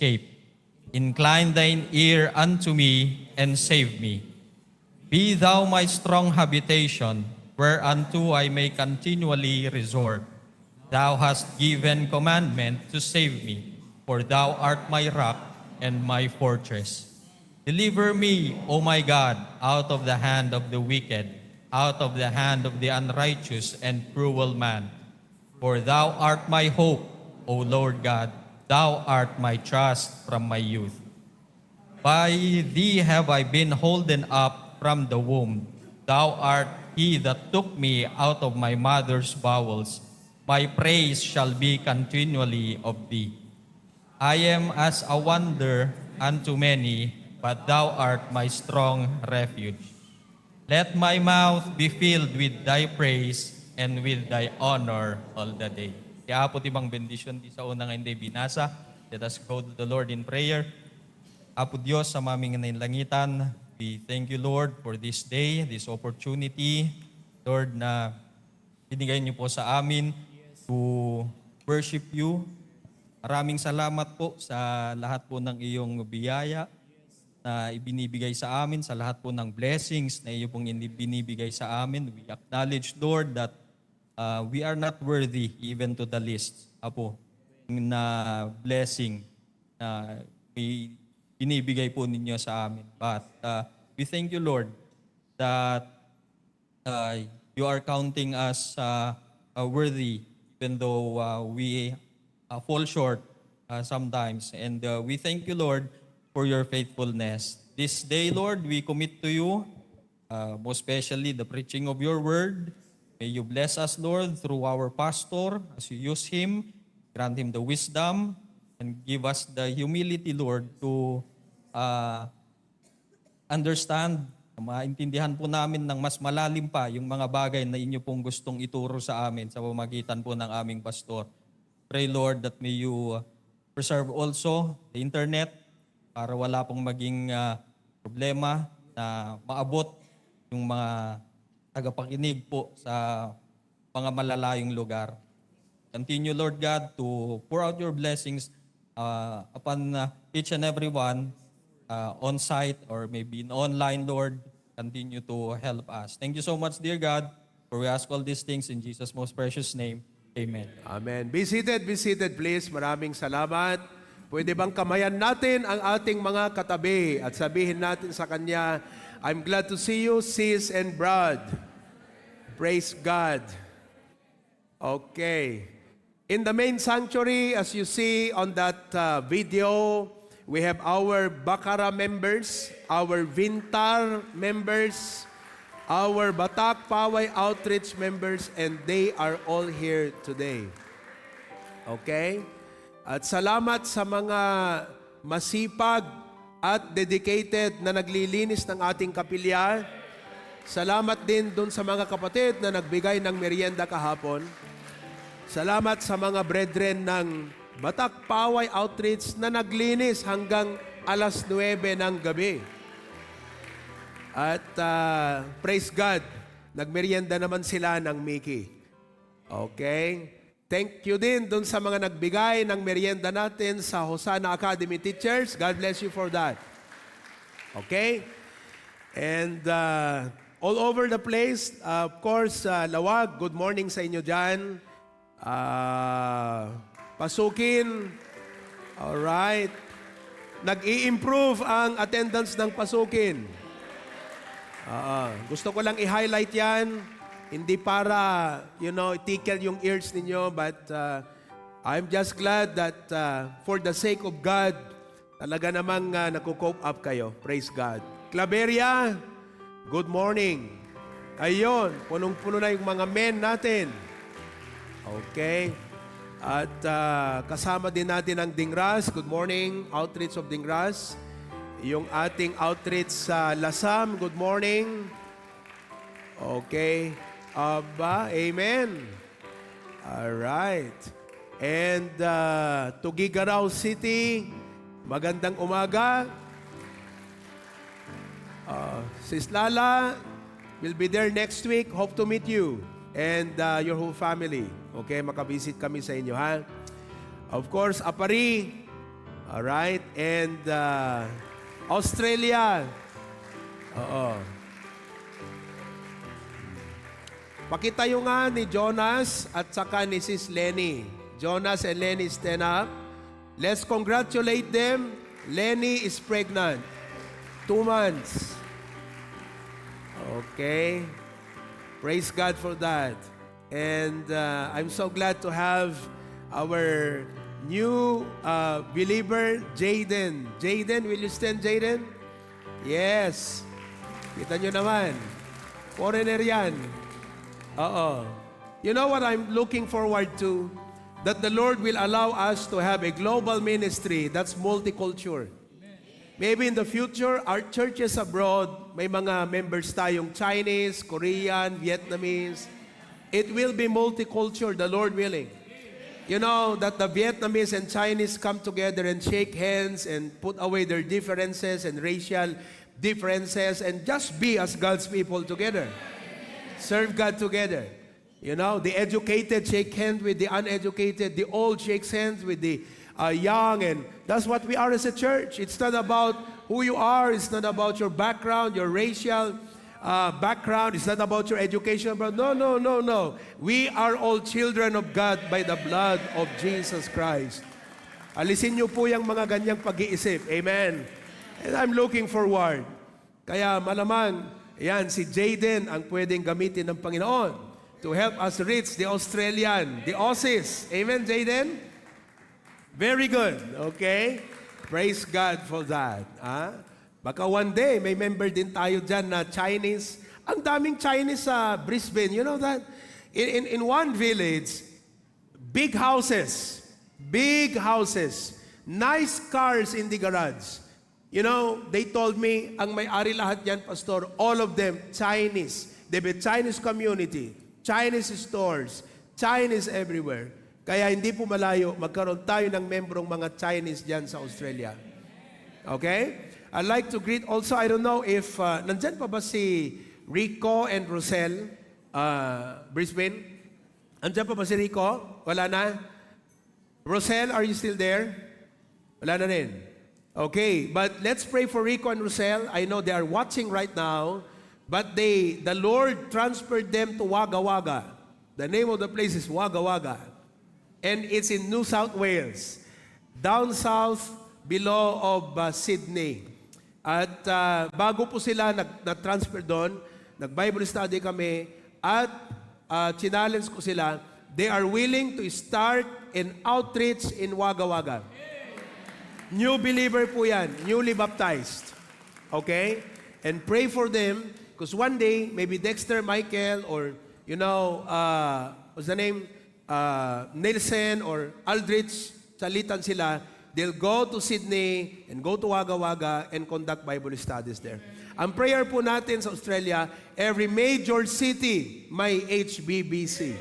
escape. Incline thine ear unto me, and save me. Be thou my strong habitation, whereunto I may continually resort. Thou hast given commandment to save me, for thou art my rock and my fortress. Deliver me, O my God, out of the hand of the wicked, out of the hand of the unrighteous and cruel man. For thou art my hope, O Lord God, thou art my trust from my youth. By thee have I been holden up from the womb. Thou art he that took me out of my mother's bowels. My praise shall be continually of thee. I am as a wonder unto many, but thou art my strong refuge. Let my mouth be filled with thy praise and with thy honor all the day. Kaya po tibang bendisyon di sa unang hindi binasa. Let us go to the Lord in prayer. Apo Diyos sa maming langitan, we thank you, Lord, for this day, this opportunity, Lord, na binigay niyo po sa amin to worship you. Maraming salamat po sa lahat po ng iyong biyaya na ibinibigay sa amin, sa lahat po ng blessings na iyo pong binibigay sa amin. We acknowledge, Lord, that we are not worthy even to the least, Apo, na blessing na binibigay po ninyo sa amin. But we thank you, Lord, that you are counting us worthy, even though we fall short sometimes. And we thank you, Lord, for your faithfulness. This day, Lord, we commit to you, most especially the preaching of your word. May you bless us, Lord, through our pastor as you use him. Grant him the wisdom and give us the humility, Lord, to understand, maintindihan po namin ng mas malalim pa yung mga bagay na inyo pong gustong ituro sa amin sa pamagitan po ng aming pastor. Pray, Lord, that may you preserve also the internet para wala pong maging problema na maabot yung mga tagapakinig po sa mga malalayong lugar. Continue, Lord God, to pour out your blessings upon each and every one on-site or maybe in online, Lord. Continue to help us. Thank you so much, dear God, for we ask all these things in Jesus' most precious name. Amen. Amen. Be seated, please. Maraming salamat. Pwede bang kamayan natin ang ating mga katabi at sabihin natin sa kanya, I'm glad to see you, sis and brad. Praise God. Okay. In the main sanctuary, as you see on that video, we have our Bakara members, our Vintar members, our Batak Paway Outreach members, and they are all here today. Okay? At salamat sa mga masipag at dedicated na naglilinis ng ating kapilya. Salamat din dun sa mga kapatid na nagbigay ng merienda kahapon. Salamat sa mga brethren ng Batak Paway Outreach na naglinis hanggang alas 9 ng gabi. At praise God, nagmerienda naman sila ng Mickey. Okay? Thank you din dun sa mga nagbigay ng merienda natin sa Hosanna Academy teachers. God bless you for that. Okay? And all over the place, of course, Lawag, good morning sa inyo dyan. Pasukin. Alright. Nag-i-improve ang attendance ng Pasukin. Gusto ko lang i-highlight yan. Hindi para, tickle yung ears ninyo, but I'm just glad that for the sake of God, talaga namang naku-cope up kayo. Praise God. Claveria, good morning. Ayun, punong-puno na yung mga men natin. Okay. At kasama din natin ang Dingras. Good morning, Outreach of Dingras. Yung ating outreach sa Lasam, good morning. Okay. Aba, amen. Alright. And Tugigaraw City, magandang umaga. Sis Lala will be there next week. Hope to meet you and your whole family. Okay, makabisit kami sa inyo, ha? Of course, Apari, All right? And Australia. Oo. Pakitayo nga ni Jonas at saka ni Sis Lenny. Jonas and Lenny, stand up. Let's congratulate them. Lenny is pregnant. 2 months. Okay. Praise God for that. And I'm so glad to have our new believer, Jaden. Jaden, will you stand, Jaden? Yes. Kita nyo naman. Foreigner yan. Oo. You know what I'm looking forward to? That the Lord will allow us to have a global ministry that's multicultural. Maybe in the future, our churches abroad, may mga members tayong Chinese, Korean, Vietnamese. It will be multicultural, the Lord willing. You know, that the Vietnamese and Chinese come together and shake hands and put away their differences and racial differences and just be as God's people together. Serve God together. You know, the educated shake hands with the uneducated. The old shakes hands with the young. And that's what we are as a church. It's not about who you are. It's not about your background, your racial background. It's not about your education. But no. We are all children of God by the blood of Jesus Christ. Alisin niyo po yung mga ganyang pag-iisip. Amen. And I'm looking forward. Kaya malamang, yan, si Jaden ang pwedeng gamitin ng Panginoon to help us reach the Australian, the Aussies. Amen, Jaden? Very good. Okay? Praise God for that. Baka one day, may member din tayo dyan na Chinese. Ang daming Chinese sa Brisbane. You know that? In one village, big houses, nice cars in the garage. You know, they told me, ang may-ari lahat yan, Pastor, all of them, Chinese. They have a Chinese community, Chinese stores, Chinese everywhere. Kaya hindi po malayo, magkaroon tayo ng membrong mga Chinese dyan sa Australia. Okay? I'd like to greet also, I don't know if, nandyan pa ba si Rico and Rosel, Brisbane? Nandyan pa ba si Rico? Wala na? Rosel, are you still there? Wala na rin. Okay, but let's pray for Rico and Rosel. I know they are watching right now, but the Lord transferred them to Wagga Wagga. The name of the place is Wagga Wagga. And it's in New South Wales, down south below of Sydney. At bago po sila na-transfer doon, nag-Bible study kami, at challenge ko sila, they are willing to start an outreach in Wagga Wagga. New believer po yan, newly baptized. Okay? And pray for them, because one day, maybe Dexter, Michael, or, you know, what's the name? Nelson or Aldrich, salitan sila, they'll go to Sydney and go to Wagga Wagga and conduct Bible studies there. Ang prayer po natin sa Australia, every major city may HBBC.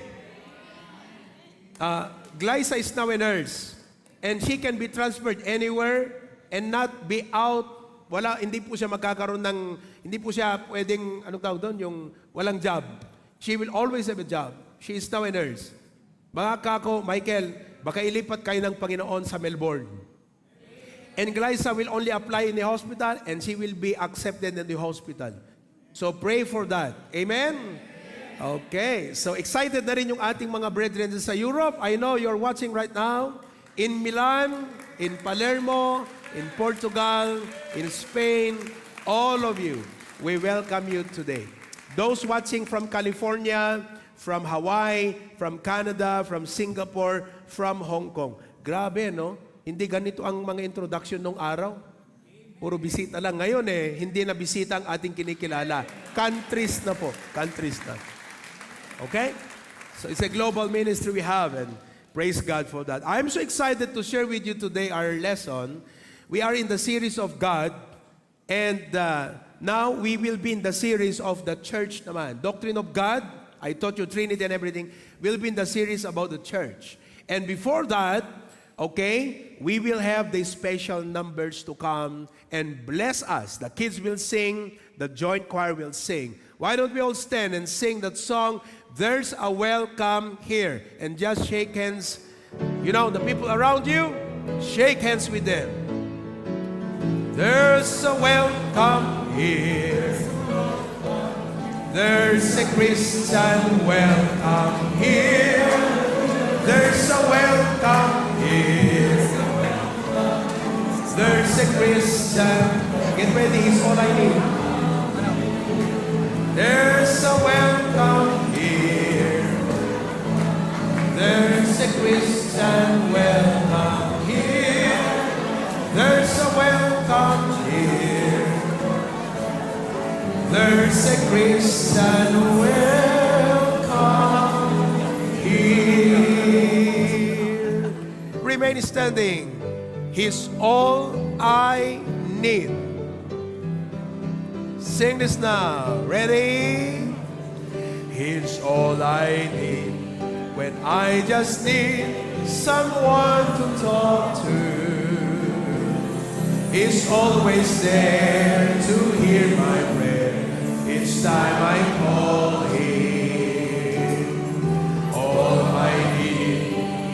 Glyza is now a nurse. And she can be transferred anywhere and not be out. Hindi po siya magkakaroon ng, hindi po siya pwedeng, anong tawag doon, yung walang job. She will always have a job. She is now a nurse. Mga kako, Michael, baka ilipat kayo ng Panginoon sa Melbourne. And Glyza will only apply in the hospital and she will be accepted in the hospital. So pray for that. Amen? Okay. So excited na rin yung ating mga brethren sa Europe. I know you're watching right now. In Milan, in Palermo, in Portugal, in Spain, all of you, we welcome you today. Those watching from California, from Hawaii, from Canada, from Singapore, from Hong Kong. Grabe, no? Hindi ganito ang mga introduction nung araw. Puro bisita lang. Ngayon hindi na bisita ang ating kinikilala. Countries na po. Countries na. Okay? So it's a global ministry we have, and praise God for that. I'm so excited to share with you today our lesson. We are in the series of God, and now we will be in the series of the church naman. Doctrine of God, I taught you Trinity and everything. We'll be in the series about the church. And before that, okay, we will have the special numbers to come and bless us. The kids will sing, the joint choir will sing. Why don't we all stand and sing that song, There's a Welcome Here, and just shake hands. You know, the people around you, shake hands with them. There's a welcome here. There's a Christian welcome here. There's a welcome here. There's a Christian. Get ready, it's all I need. There's a welcome here. There's a Christian welcome here. There's a welcome here. There's a Christian welcome here. Remain standing. He's all I need. Sing this now. Ready? He's all I need when I just need someone to talk to. He's always there to hear my prayer each time I call Him. All I need,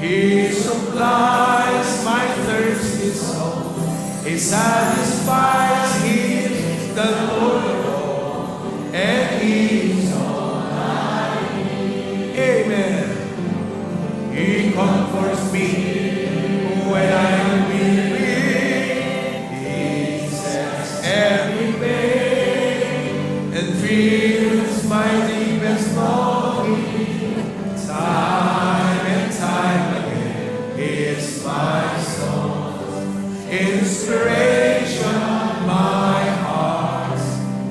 He supplies my thirsty soul. He satisfies Him, the Lord of all, and He's all I need. Amen. He comforts me when I'm weary. He sets every pain and fills my deepest longing. Time and time again, He is my soul's inspiration, my heart's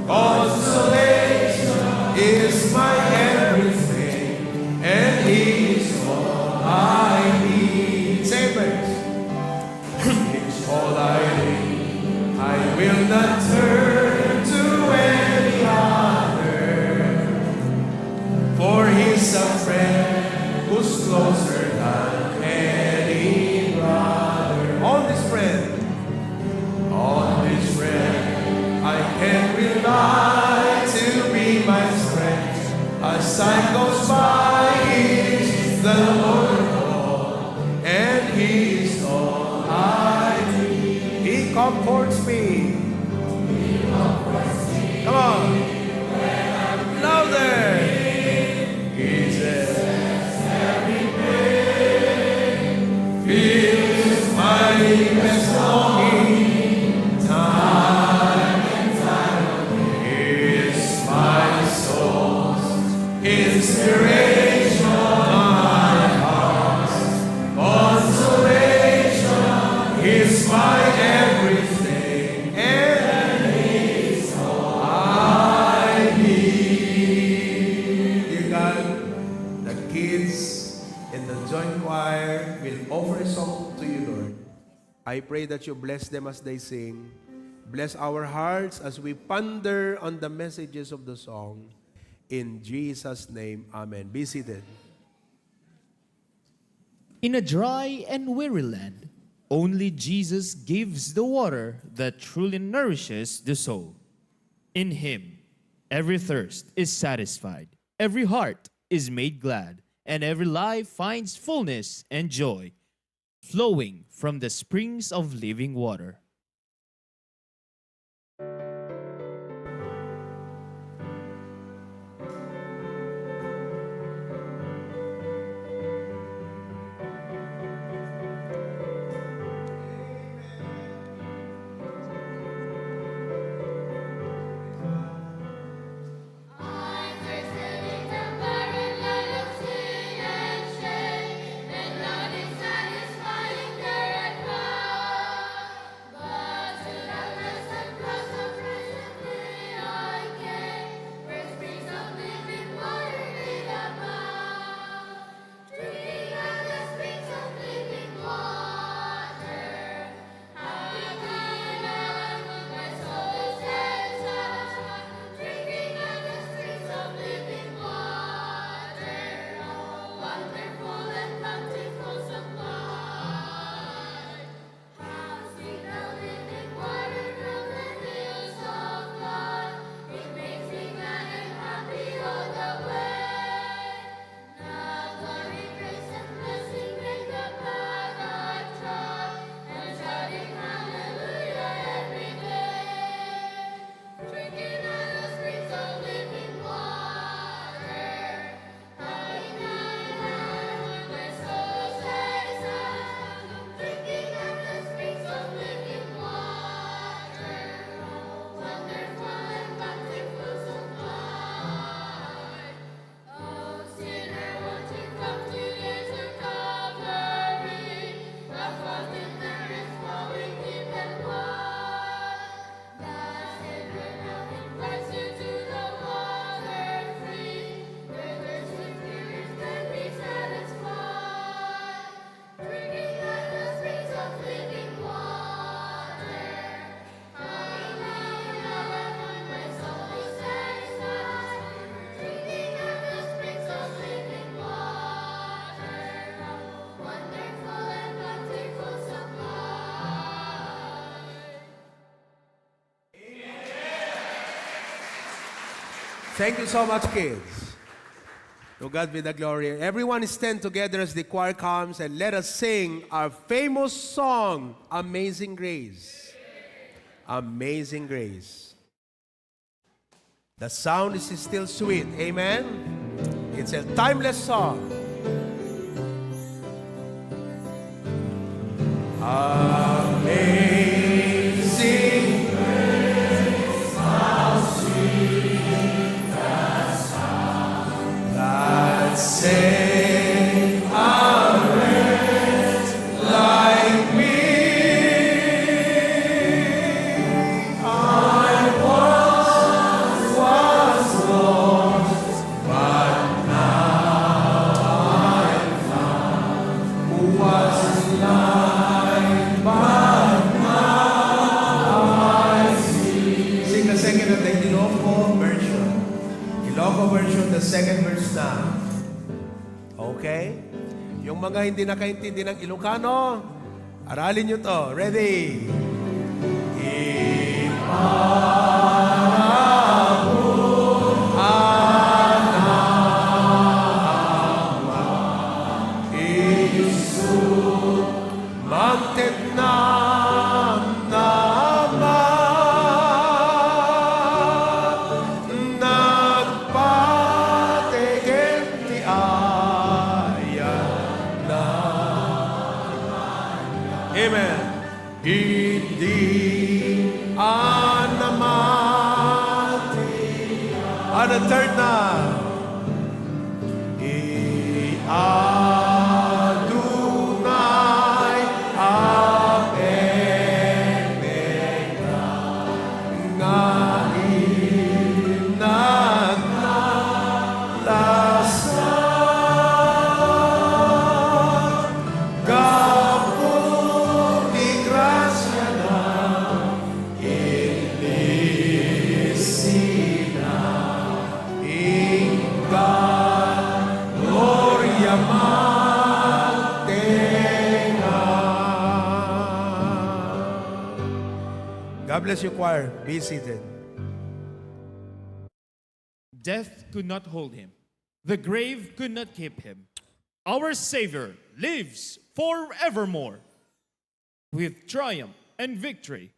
consolation, is my everything, and He's all I need. Say first. He's all I need. I will not turn to any other, for He's a friend who's closer than any brother. On this friend, I can rely to be my strength. As time goes by, He's the Lord of all, and He's all I need. He comforts me. Come on. Louder. He says, every pain fills my deepest longing. Time and time again is my soul's inspiration, my heart's consolation, is my everything, and He's all I need. Dear God, the kids in the joint choir will offer a song to you, Lord. I pray that you bless them as they sing. Bless our hearts as we ponder on the messages of the song. In Jesus' name, amen. Be seated. In a dry and weary land, only Jesus gives the water that truly nourishes the soul. In Him, every thirst is satisfied, every heart is made glad, and every life finds fullness and joy, flowing from the springs of living water. I'm thirsted in the barren land of sin and shame, and none is satisfying there at found. Thank you so much, kids. To God be the glory. Everyone stand together as the choir comes and let us sing our famous song, Amazing Grace. Amazing Grace. The sound is still sweet. Amen? It's a timeless song. Amazing grace, how sweet the sound that saved a wretch like me. I once was lost, but now I'm found. Who was blind, but now I see. Sing the second of the Ilocos version. Ilocos version, the second verse na. Okay? Yung mga hindi nakaintindi ng Ilocano, aralin nyo to. Ready? Mounted na naman, nagpatigil ti ayan na. Amen. Hindi anamati. On the third na. Adonai apemega ngayon naglasan kaputi grasya na inisina inggan gloria mantenga. God bless you, choir. Be seated. Death could not hold him. The grave could not keep him. Our Savior lives forevermore. With triumph and victory,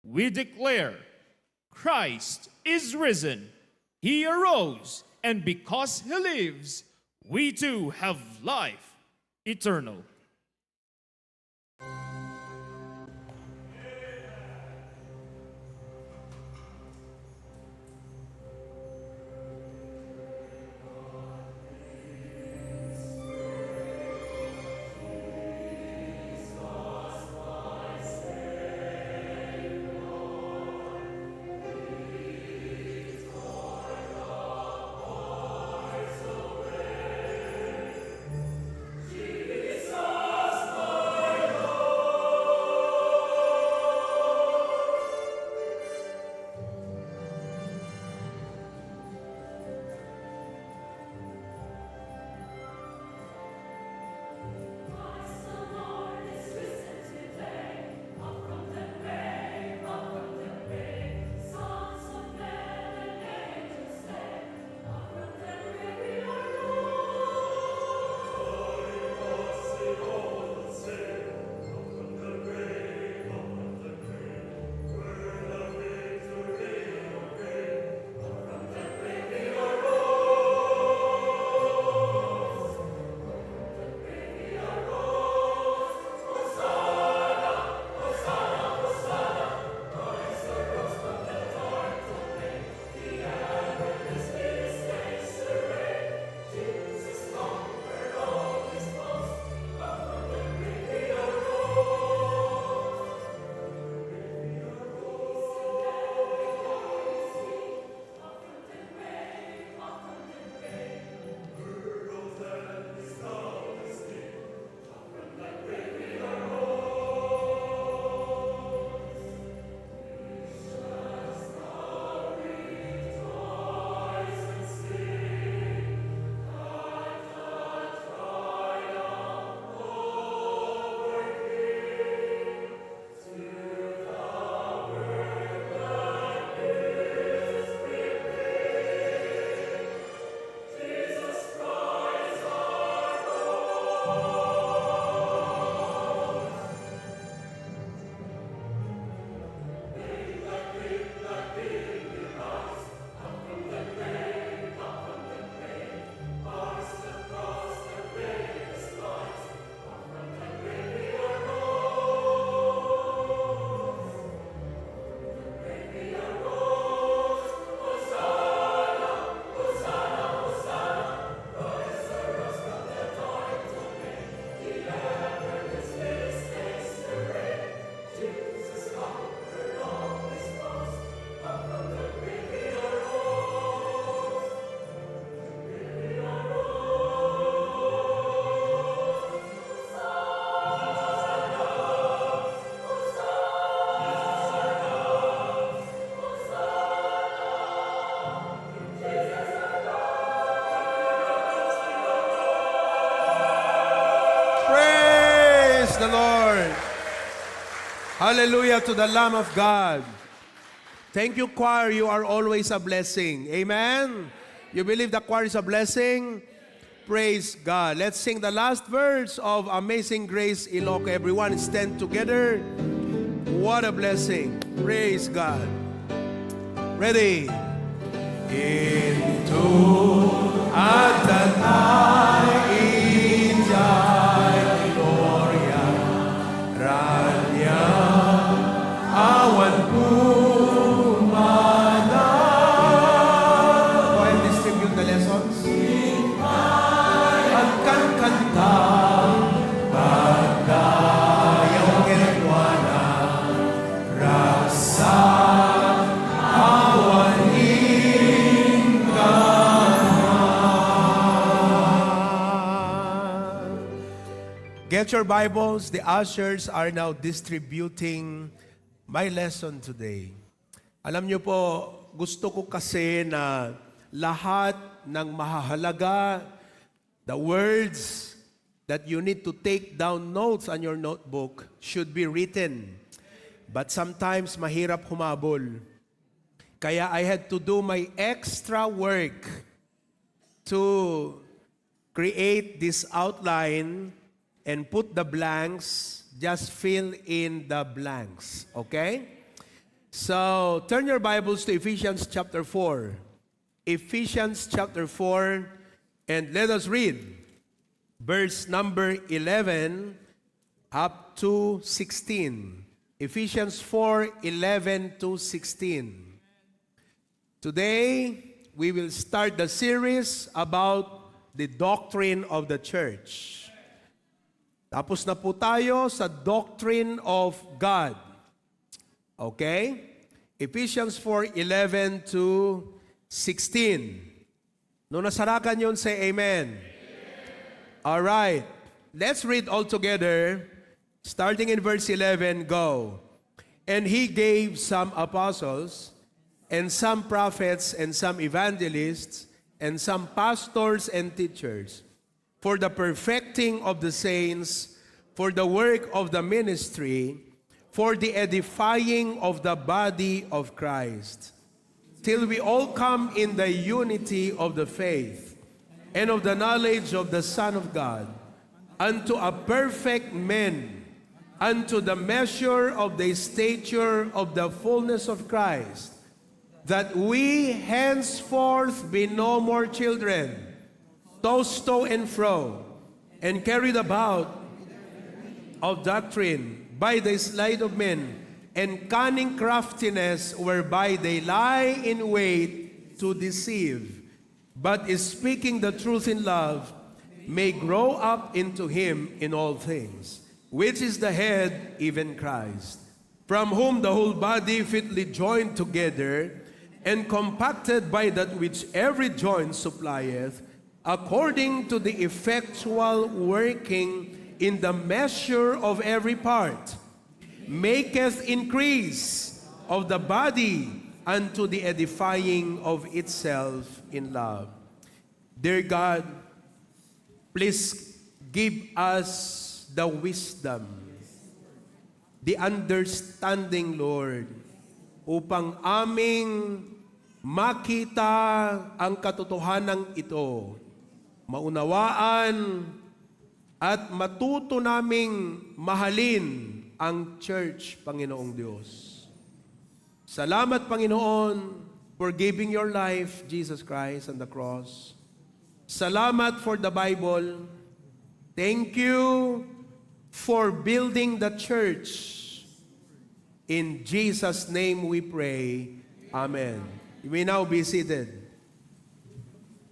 we declare Christ is risen. He arose, and because he lives, we too have life eternal. Jesus Hallelujah to the Lamb of God. Thank you, choir. You are always a blessing. Amen. You believe the choir is a blessing? Praise God. Let's sing the last verse of Amazing Grace, Iloco. Everyone stand together. What a blessing. Praise God. Ready? Into Adonai Ijay Gloria Ranya Awan Pumana. Go ahead, distribute the lessons. At kanta Pagdayaw Kenwana Rasa Awan Get your Bibles. The ushers are now distributing my lesson today. Alam niyo po, gusto ko kasi na lahat ng mahahalaga, the words that you need to take down notes on your notebook should be written. But sometimes mahirap humabol. Kaya I had to do my extra work to create this outline and put the blanks, just fill in the blanks. Okay? So, turn your Bibles to Ephesians chapter 4. Ephesians chapter 4, and let us read verse number 11 up to 16. Ephesians 4:11 to 16. Today, we will start the series about the doctrine of the church. Tapos na po tayo sa doctrine of God. Okay? Ephesians 4:11 to 16. Nung nasarakan yun, say amen. All right. Let's read all together. Starting in verse 11, go. And he gave some apostles, and some prophets, and some evangelists, and some pastors and teachers, for the perfecting of the saints, for the work of the ministry, for the edifying of the body of Christ, till we all come in the unity of the faith and of the knowledge of the Son of God, unto a perfect man, unto the measure of the stature of the fullness of Christ, that we henceforth be no more children, tossed to and fro, and carried about of doctrine by the sleight of men, and cunning craftiness whereby they lie in wait to deceive, but is speaking the truth in love, may grow up into him in all things, which is the head, even Christ, from whom the whole body fitly joined together, and compacted by that which every joint supplieth, according to the effectual working in the measure of every part, maketh increase of the body unto the edifying of itself in love. Dear God, please give us the wisdom, the understanding, Lord, upang aming makita ang katotohanan ito, maunawaan at matuto naming mahalin ang church, Panginoong Diyos. Salamat, Panginoon, for giving your life, Jesus Christ, on the cross. Salamat for the Bible. Thank you for building the church. In Jesus' name we pray. Amen. You may now be seated.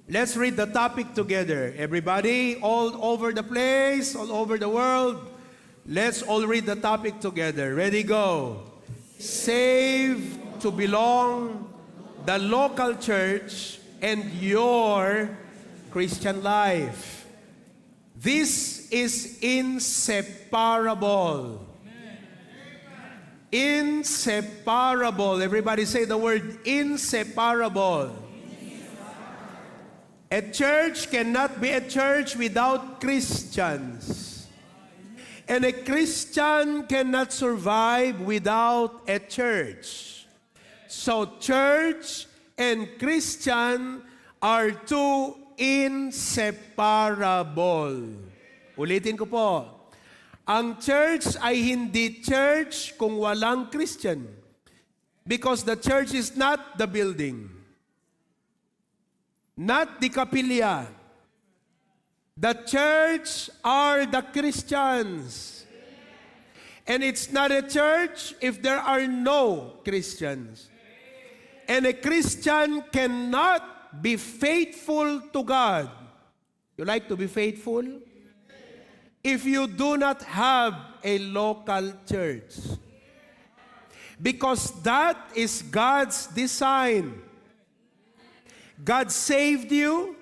Let's read the topic together. Everybody, all over the place, all over the world, let's all read the topic together. Ready, go. Save to belong, the local church, and your Christian life. This is inseparable. Inseparable. Everybody say the word inseparable. A church cannot be a church without Christians. And a Christian cannot survive without a church. So church and Christian are two inseparable. Ulitin ko po. Ang church ay hindi church kung walang Christian. Because the church is not the building. Not the kapilya. The church are the Christians. And it's not a church if there are no Christians. And a Christian cannot be faithful to God. You like to be faithful? If you do not have a local church. Because that is God's design. God saved you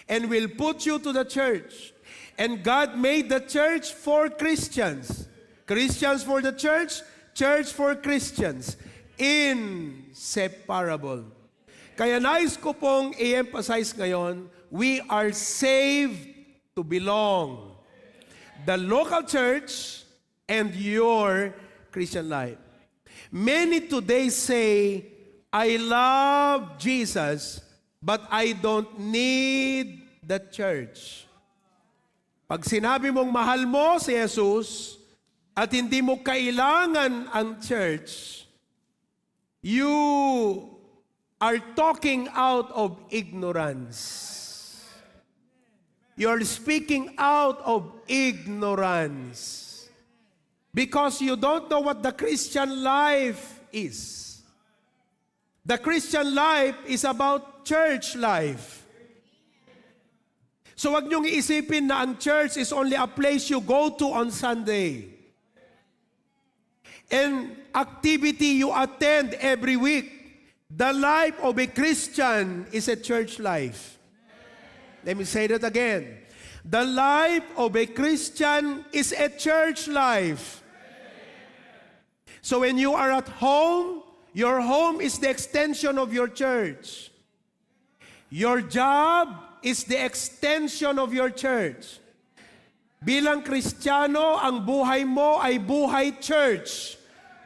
and will put you to the church. And God made the church for Christians. Christians for the church, church for Christians. Inseparable. Kaya nais ko pong i-emphasize ngayon, we are saved to belong. The local church and your Christian life. Many today say, I love Jesus, but I don't need the church. Pag sinabi mong mahal mo si Jesus at hindi mo kailangan ang church, you are talking out of ignorance. You're speaking out of ignorance. Because you don't know what the Christian life is. The Christian life is about church life. So wag niyong iisipin na ang church is only a place you go to on Sunday. And activity you attend every week. The life of a Christian is a church life. Let me say that again. The life of a Christian is a church life. So when you are at home, your home is the extension of your church. Your job is the extension of your church. Bilang Kristiyano, ang buhay mo ay buhay church.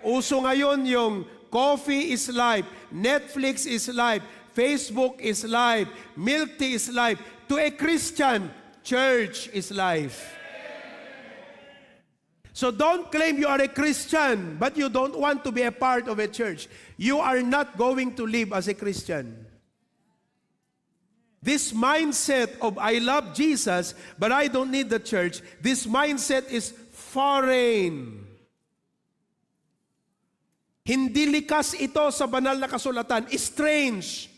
Uso ngayon yung coffee is life, Netflix is life, Facebook is life, milk tea is life. To a Christian, church is life. So don't claim you are a Christian, but you don't want to be a part of a church. You are not going to live as a Christian. This mindset of I love Jesus, but I don't need the church, this mindset is foreign. Hindi likas ito sa banal na kasulatan. Strange.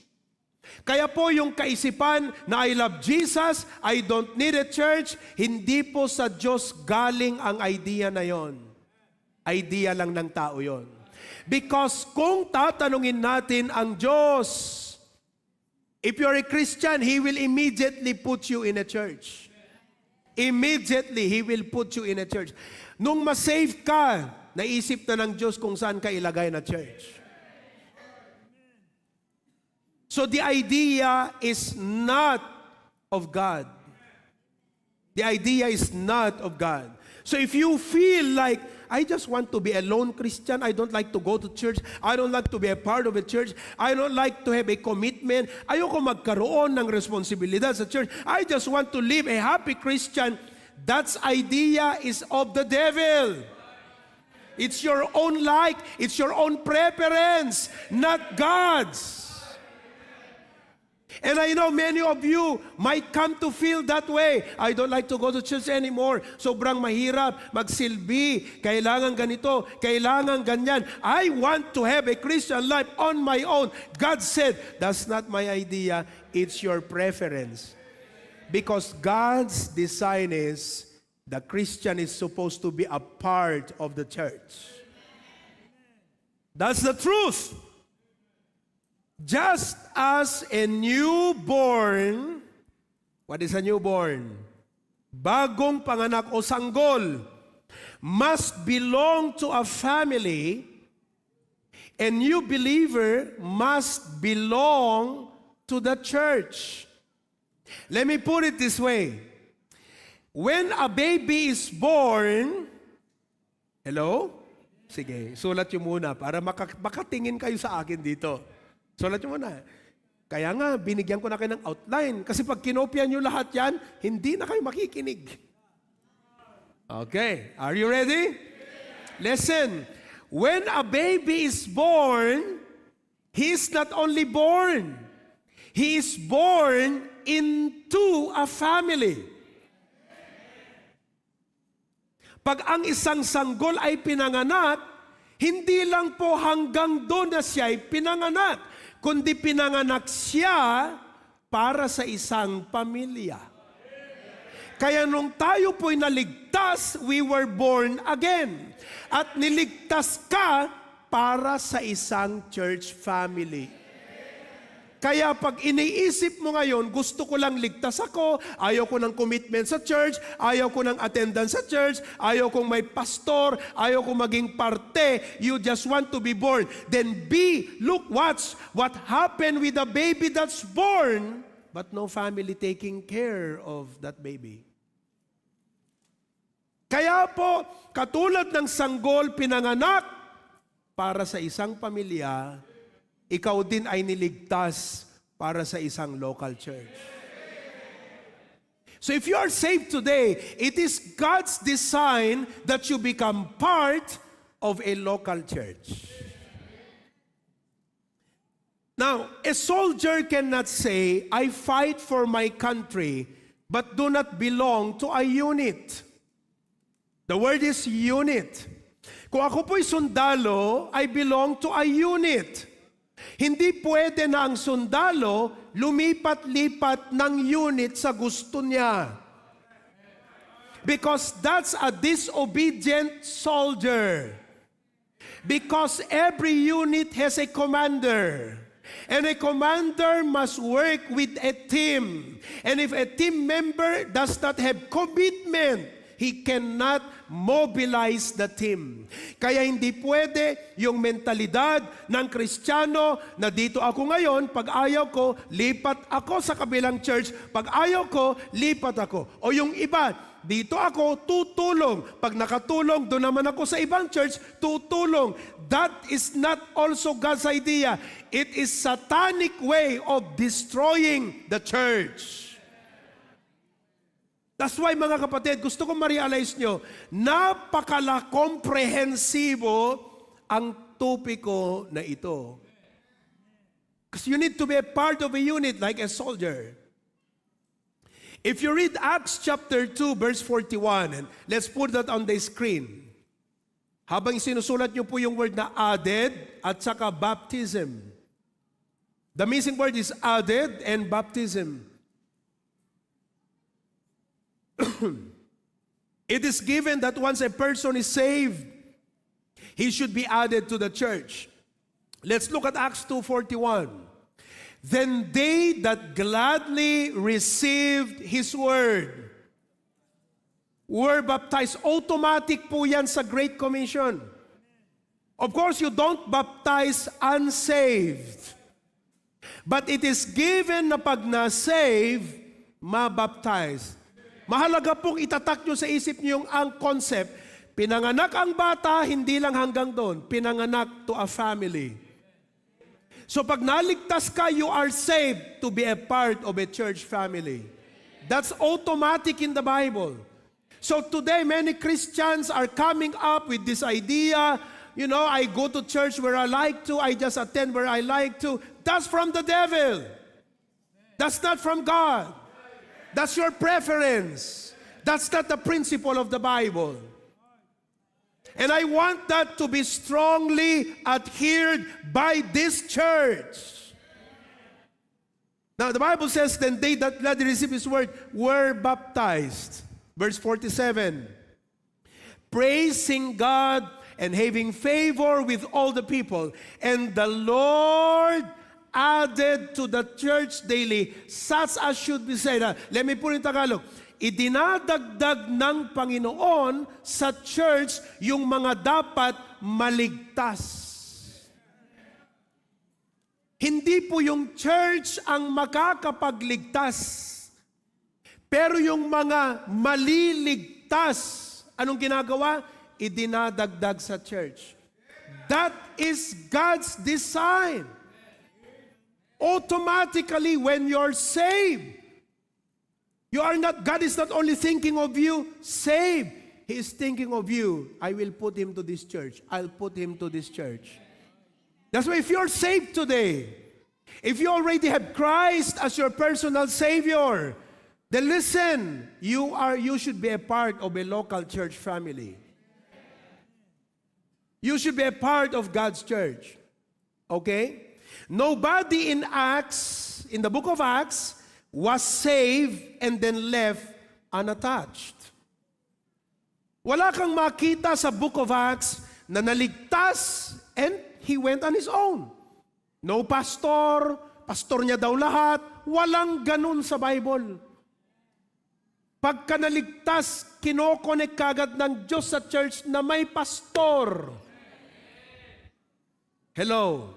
Kaya po yung kaisipan na I love Jesus, I don't need a church, hindi po sa Diyos galing ang idea na yon. Idea lang ng tao yon. Because kung tatanungin natin ang Diyos, if you're a Christian, He will immediately put you in a church. Immediately, He will put you in a church. Nung masave ka, naisip na ng Diyos kung saan ka ilagay na church. So the idea is not of God. The idea is not of God. So if you feel like, I just want to be a lone Christian, I don't like to go to church, I don't like to be a part of a church, I don't like to have a commitment, ayoko magkaroon ng responsibilidad sa church, I just want to live a happy Christian, that idea is of the devil. It's your own like, it's your own preference, not God's. And I know many of you might come to feel that way. I don't like to go to church anymore. Sobrang mahirap magsilbi. Kailangan ganito, kailangan ganyan. I want to have a Christian life on my own. God said, that's not my idea. It's your preference. Because God's design is the Christian is supposed to be a part of the church. That's the truth. Just as a newborn, what is a newborn? Bagong panganak o sanggol must belong to a family, a new believer must belong to the church. Let me put it this way. When a baby is born, Hello? Sige, sulat nyo muna para makatingin kayo sa akin dito. Sulat nyo muna. Kaya nga, binigyan ko na kayo ng outline. Kasi pag kinopya nyo lahat yan, hindi na kayo makikinig. Okay, are you ready? Listen, when a baby is born, he is not only born, he is born into a family. Pag ang isang sanggol ay pinanganak, hindi lang po hanggang doon na siya ay pinanganak, kundi pinanganak siya para sa isang pamilya. Kaya nung tayo po'y naligtas, we were born again. At niligtas ka para sa isang church family. Kaya pag iniisip mo ngayon, gusto ko lang ligtas ako, ayaw ko ng commitment sa church, ayaw ko ng attendance sa church, ayaw kong may pastor, ayaw kong maging parte, you just want to be born. Then look, watch what happened with the baby that's born, but no family taking care of that baby. Kaya po, katulad ng sanggol pinanganak para sa isang pamilya, ikaw din ay niligtas para sa isang local church. So if you are saved today, it is God's design that you become part of a local church. Now, a soldier cannot say, I fight for my country, but do not belong to a unit. The word is unit. Kung ako po'y sundalo, I belong to a unit. Hindi pwede na ang sundalo lumipat-lipat ng unit sa gusto niya. Because that's a disobedient soldier. Because every unit has a commander. And a commander must work with a team. And if a team member does not have commitment, he cannot mobilize the team. Kaya hindi pwede yung mentalidad ng Kristiyano na dito ako ngayon, pag ayaw ko, lipat ako sa kabilang church, pag ayaw ko, lipat ako. O yung iba, dito ako, tutulong. Pag nakatulong, doon naman ako sa ibang church, tutulong. That is not also God's idea. It is satanic way of destroying the church. That's why mga kapatid, gusto kong ma-realize nyo, napakala-komprehensibo ang topiko na ito. Because you need to be a part of a unit like a soldier. If you read Acts chapter 2 verse 41, and let's put that on the screen. Habang sinusulat nyo po yung word na added at saka baptism. The missing word is added and baptism. It is given that once a person is saved, he should be added to the church. Let's look at Acts 2:41. Then they that gladly received His word were baptized. Automatic po yan sa Great Commission. Of course, you don't baptize unsaved. But it is given na pag na-save, mabaptize. Mahalaga pong itatak nyo sa isip nyo yung ang concept. Pinanganak ang bata, hindi lang hanggang doon. Pinanganak to a family. So pag naligtas ka, you are saved to be a part of a church family. That's automatic in the Bible. So today, many Christians are coming up with this idea, you know, I go to church where I like to, I just attend where I like to. That's from the devil. That's not from God. That's your preference. That's not the principle of the Bible. And I want that to be strongly adhered by this church. Now, the Bible says, then they that gladly received His word were baptized. Verse 47. Praising God and having favor with all the people. And the Lord added to the church daily such as should be saved. Let me put in Tagalog. Idinadagdag ng Panginoon sa church yung mga dapat maligtas. Hindi po yung church ang makakapagligtas. Pero yung mga maliligtas, anong ginagawa? idinadagdag sa church. That is God's design. Automatically, when you're saved, God is not only thinking of you saved, He is thinking of you. I will put him to this church. I'll put him to this church. That's why if you're saved today, if you already have Christ as your personal Savior, then listen, you should be a part of a local church family. You should be a part of God's church. Okay? Nobody in the book of Acts, was saved and then left unattached. Wala kang makita sa book of Acts na naligtas and he went on his own. No pastor, pastor niya daw lahat, walang ganun sa Bible. Pagka naligtas, kinokonek kagad ng Diyos sa church na may pastor. Hello.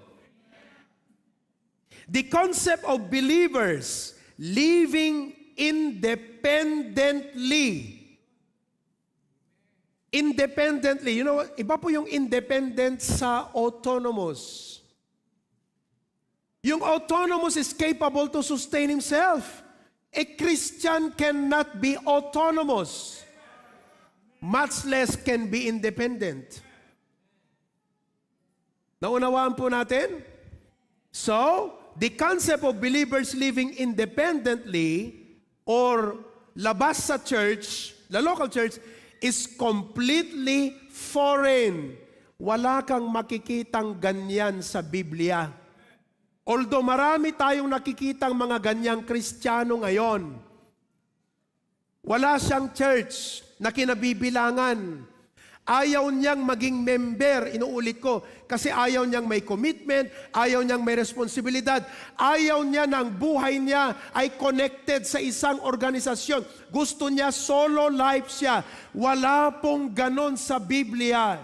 The concept of believers living independently. Independently. You know, iba po yung independent sa autonomous. Yung autonomous is capable to sustain himself. A Christian cannot be autonomous. Much less can be independent. Naunawaan po natin? So, the concept of believers living independently or labas sa church, the local church, is completely foreign. Wala kang makikitang ganyan sa Biblia. Although marami tayong nakikitang mga ganyang Kristiyano ngayon, wala siyang church na kinabibilangan. Ayaw niyang maging member, inuulit ko, kasi ayaw niyang may commitment, ayaw niyang may responsibilidad, ayaw niya ng buhay niya ay connected sa isang organisasyon. Gusto niya solo life siya. Wala pong ganon sa Biblia.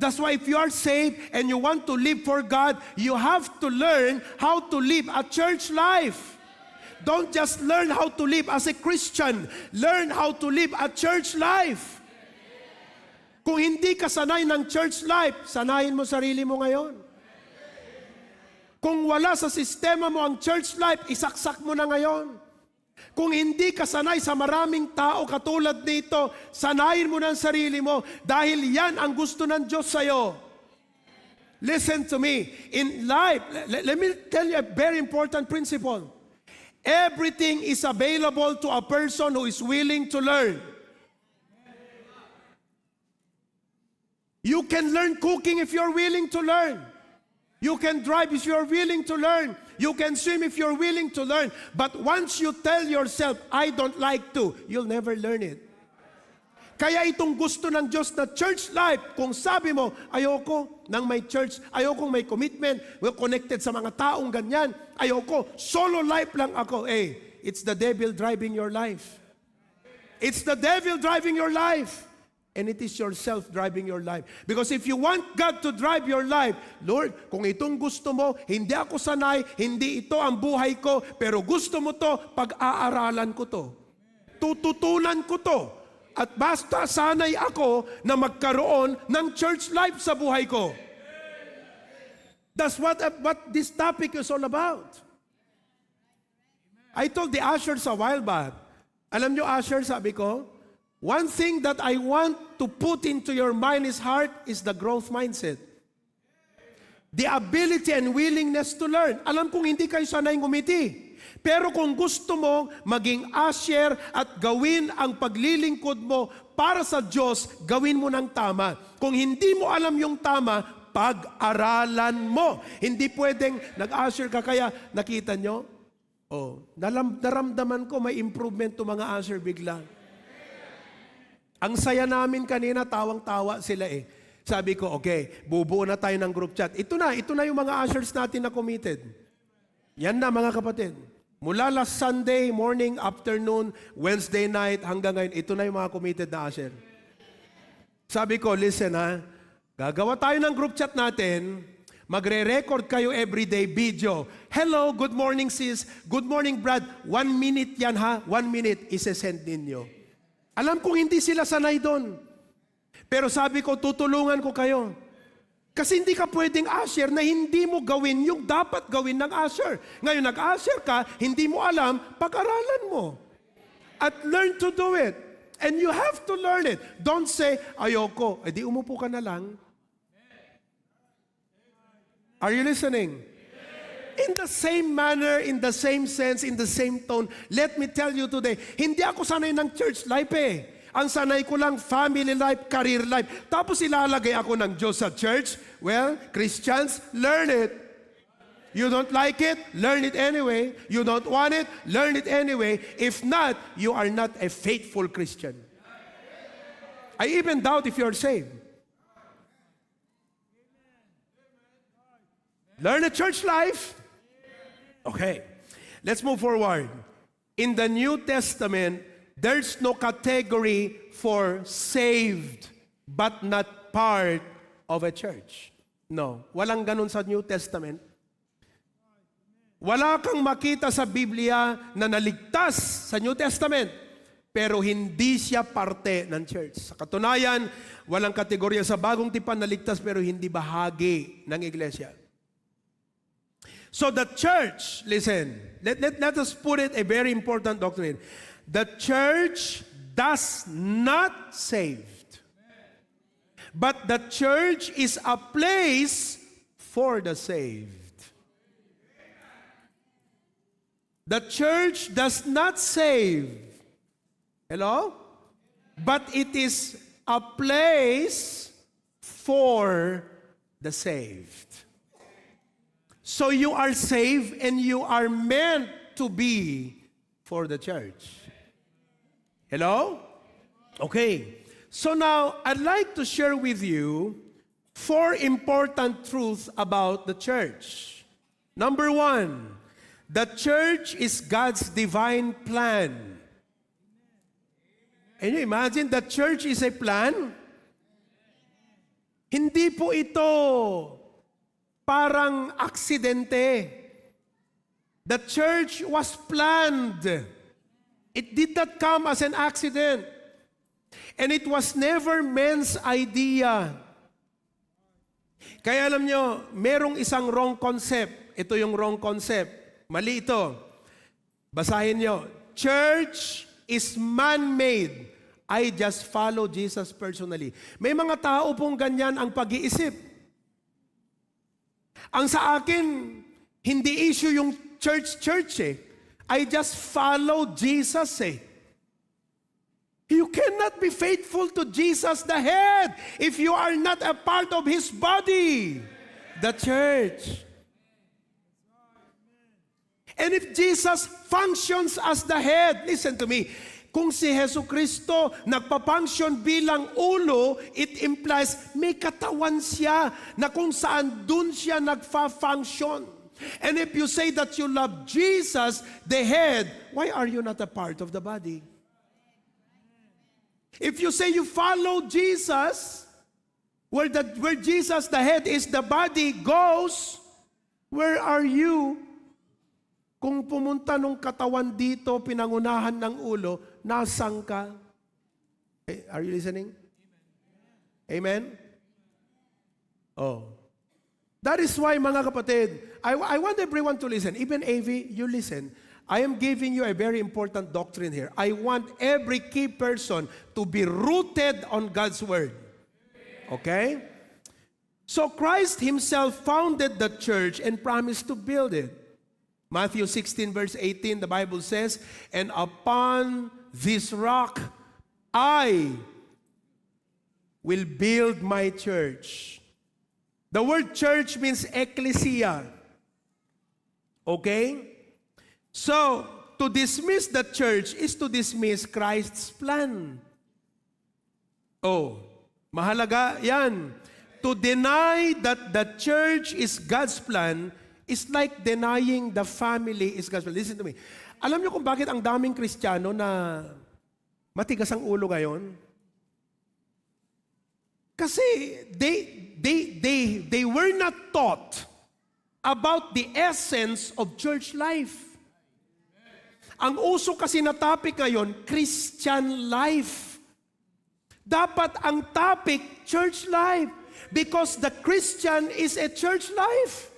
That's why if you are saved and you want to live for God, you have to learn how to live a church life. Don't just learn how to live as a Christian. Learn how to live a church life. Kung hindi ka sanay ng church life, sanayin mo sarili mo ngayon. Kung wala sa sistema mo ang church life, isaksak mo na ngayon. Kung hindi ka sanay sa maraming tao katulad nito, sanayin mo na ang sarili mo dahil yan ang gusto ng Diyos sa'yo. Listen to me. In life, let me tell you a very important principle. Everything is available to a person who is willing to learn. You can learn cooking if you're willing to learn. You can drive if you're willing to learn. You can swim if you're willing to learn. But once you tell yourself, I don't like to, you'll never learn it. Kaya itong gusto ng Diyos na church life, kung sabi mo, ayoko ng may church, ayoko may commitment, we're connected sa mga taong ganyan, ayoko, solo life lang ako. It's the devil driving your life. It's the devil driving your life. And it is yourself driving your life. Because if you want God to drive your life, Lord, kung itong gusto mo, hindi ako sanay, hindi ito ang buhay ko, pero gusto mo to, pag-aaralan ko to. Tututunan ko to. At basta sanay ako na magkaroon ng church life sa buhay ko. That's what this topic is all about. I told the ushers a while back, alam nyo usher, sabi ko, one thing that I want to put into your mind is heart is the growth mindset. The ability and willingness to learn. Alam kong hindi kayo sanay ngumiti. Pero kung gusto mo maging usher at gawin ang paglilingkod mo para sa Diyos, gawin mo ng tama. Kung hindi mo alam yung tama, pag-aralan mo. Hindi pwedeng nag-usher ka kaya nakita nyo? Naramdaman ko may improvement to mga usher bigla. Ang saya namin kanina, tawang-tawa sila eh. Sabi ko, okay, bubuo na tayo ng group chat. Ito na yung mga ushers natin na committed. Yan na mga kapatid. Mula last Sunday, morning, afternoon, Wednesday night, hanggang ngayon, ito na yung mga committed na usher. Sabi ko, listen ha, gagawa tayo ng group chat natin, magre-record kayo everyday video. Hello, good morning sis, good morning Brad. 1 minute yan ha, 1 minute, isesend ninyo. Alam kong hindi sila sanay doon. Pero sabi ko, tutulungan ko kayo. Kasi hindi ka pwedeng usher na hindi mo gawin yung dapat gawin ng usher. Ngayon, nag-usher ka, hindi mo alam, pag-aralan mo. At learn to do it. And you have to learn it. Don't say, ayoko. Eh di umupo ka na lang. Are you listening? In the same manner, in the same sense, in the same tone, let me tell you today, hindi ako sanay ng church life eh. Ang sanay ko lang, family life, career life. Tapos ilalagay ako ng Diyos sa church. Well, Christians, learn it. You don't like it? Learn it anyway. You don't want it? Learn it anyway. If not, you are not a faithful Christian. I even doubt if you're saved. Learn a church life. Okay, let's move forward. In the New Testament, there's no category for saved but not part of a church. No, walang ganun sa New Testament. Wala kang makita sa Biblia na naligtas sa New Testament, pero hindi siya parte ng church. Sa katunayan, walang kategorya sa bagong tipan na ligtas pero hindi bahagi ng iglesia. So the church, listen, let us put it a very important doctrine. The church does not save. But the church is a place for the saved. The church does not save. Hello? But it is a place for the saved. So you are saved and you are meant to be for the church. Hello? Okay. So now, I'd like to share with you 4 important truths about the church. Number 1, the church is God's divine plan. Can you imagine the church is a plan? Hindi po ito parang aksidente. The church was planned. It did not come as an accident. And it was never man's idea. Kaya alam nyo, merong isang wrong concept. Ito yung wrong concept. Mali ito. Basahin nyo. Church is man-made. I just follow Jesus personally. May mga tao pong ganyan ang pag-iisip. Ang sa akin, hindi issue yung church eh. I just follow Jesus eh. You cannot be faithful to Jesus the head if you are not a part of His body, the church. And if Jesus functions as the head, listen to me, kung si Jesu Kristo nagpa-function bilang ulo, it implies may katawan siya na kung saan dun siya nagfa-function. And if you say that you love Jesus, the head, why are you not a part of the body? If you say you follow Jesus, where Jesus, the head, is the body goes, where are you? Kung pumunta nung katawan dito, pinangunahan ng ulo, nasaan ka? Are you listening? Amen? Oh. That is why, mga kapatid, I want everyone to listen. Even AV, you listen. I am giving you a very important doctrine here. I want every key person to be rooted on God's Word. Okay? So Christ Himself founded the church and promised to build it. Matthew 16 verse 18, the Bible says, and upon this rock, I will build my church. The word church means ecclesia. Okay? So, to dismiss the church is to dismiss Christ's plan. Oh, mahalaga yan. To deny that the church is God's plan is like denying the family is God's plan. Listen to me. Alam niyo kung bakit ang daming Kristiyano na matigas ang ulo ngayon? Kasi they were not taught about the essence of church life. Ang uso kasi na topic ngayon, Christian life. Dapat ang topic, church life. Because the Christian is a church life.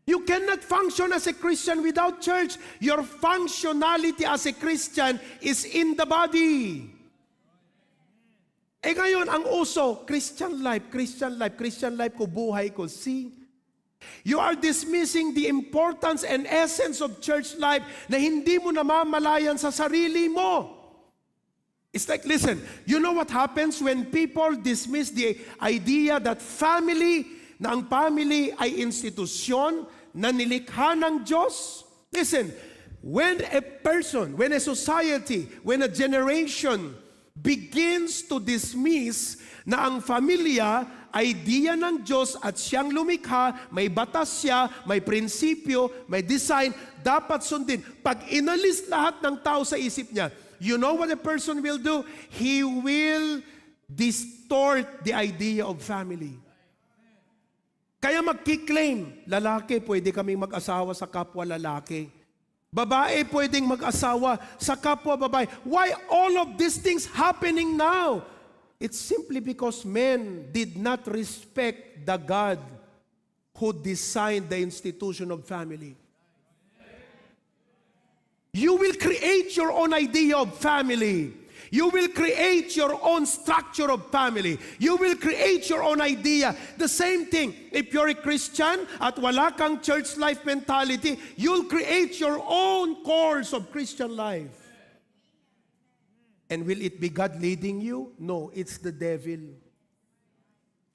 You cannot function as a Christian without church. Your functionality as a Christian is in the body. Eh ngayon, ang uso, Christian life, Christian life, Christian life ko, buhay ko. See? You are dismissing the importance and essence of church life na hindi mo namamalayan sa sarili mo. It's like, listen, you know what happens when people dismiss the idea that family, na ang family ay institusyon na nilikha ng Diyos? Listen, when a person, when a society, when a generation begins to dismiss na ang familia idea ng Diyos at siyang lumikha, may batas siya, may prinsipyo, may design, dapat sundin. Pag inalis lahat ng tao sa isip niya, you know what a person will do? He will distort the idea of family. Kaya magkiklaim, lalaki, pwede kaming mag-asawa sa kapwa lalaki. Babae, pwedeng mag-asawa sa kapwa babae. Why all of these things happening now? It's simply because men did not respect the God who designed the institution of family. You will create your own idea of family. You will create your own structure of family. You will create your own idea. The same thing, if you're a Christian at wala kang church life mentality, you'll create your own course of Christian life. And will it be God leading you? No, it's the devil.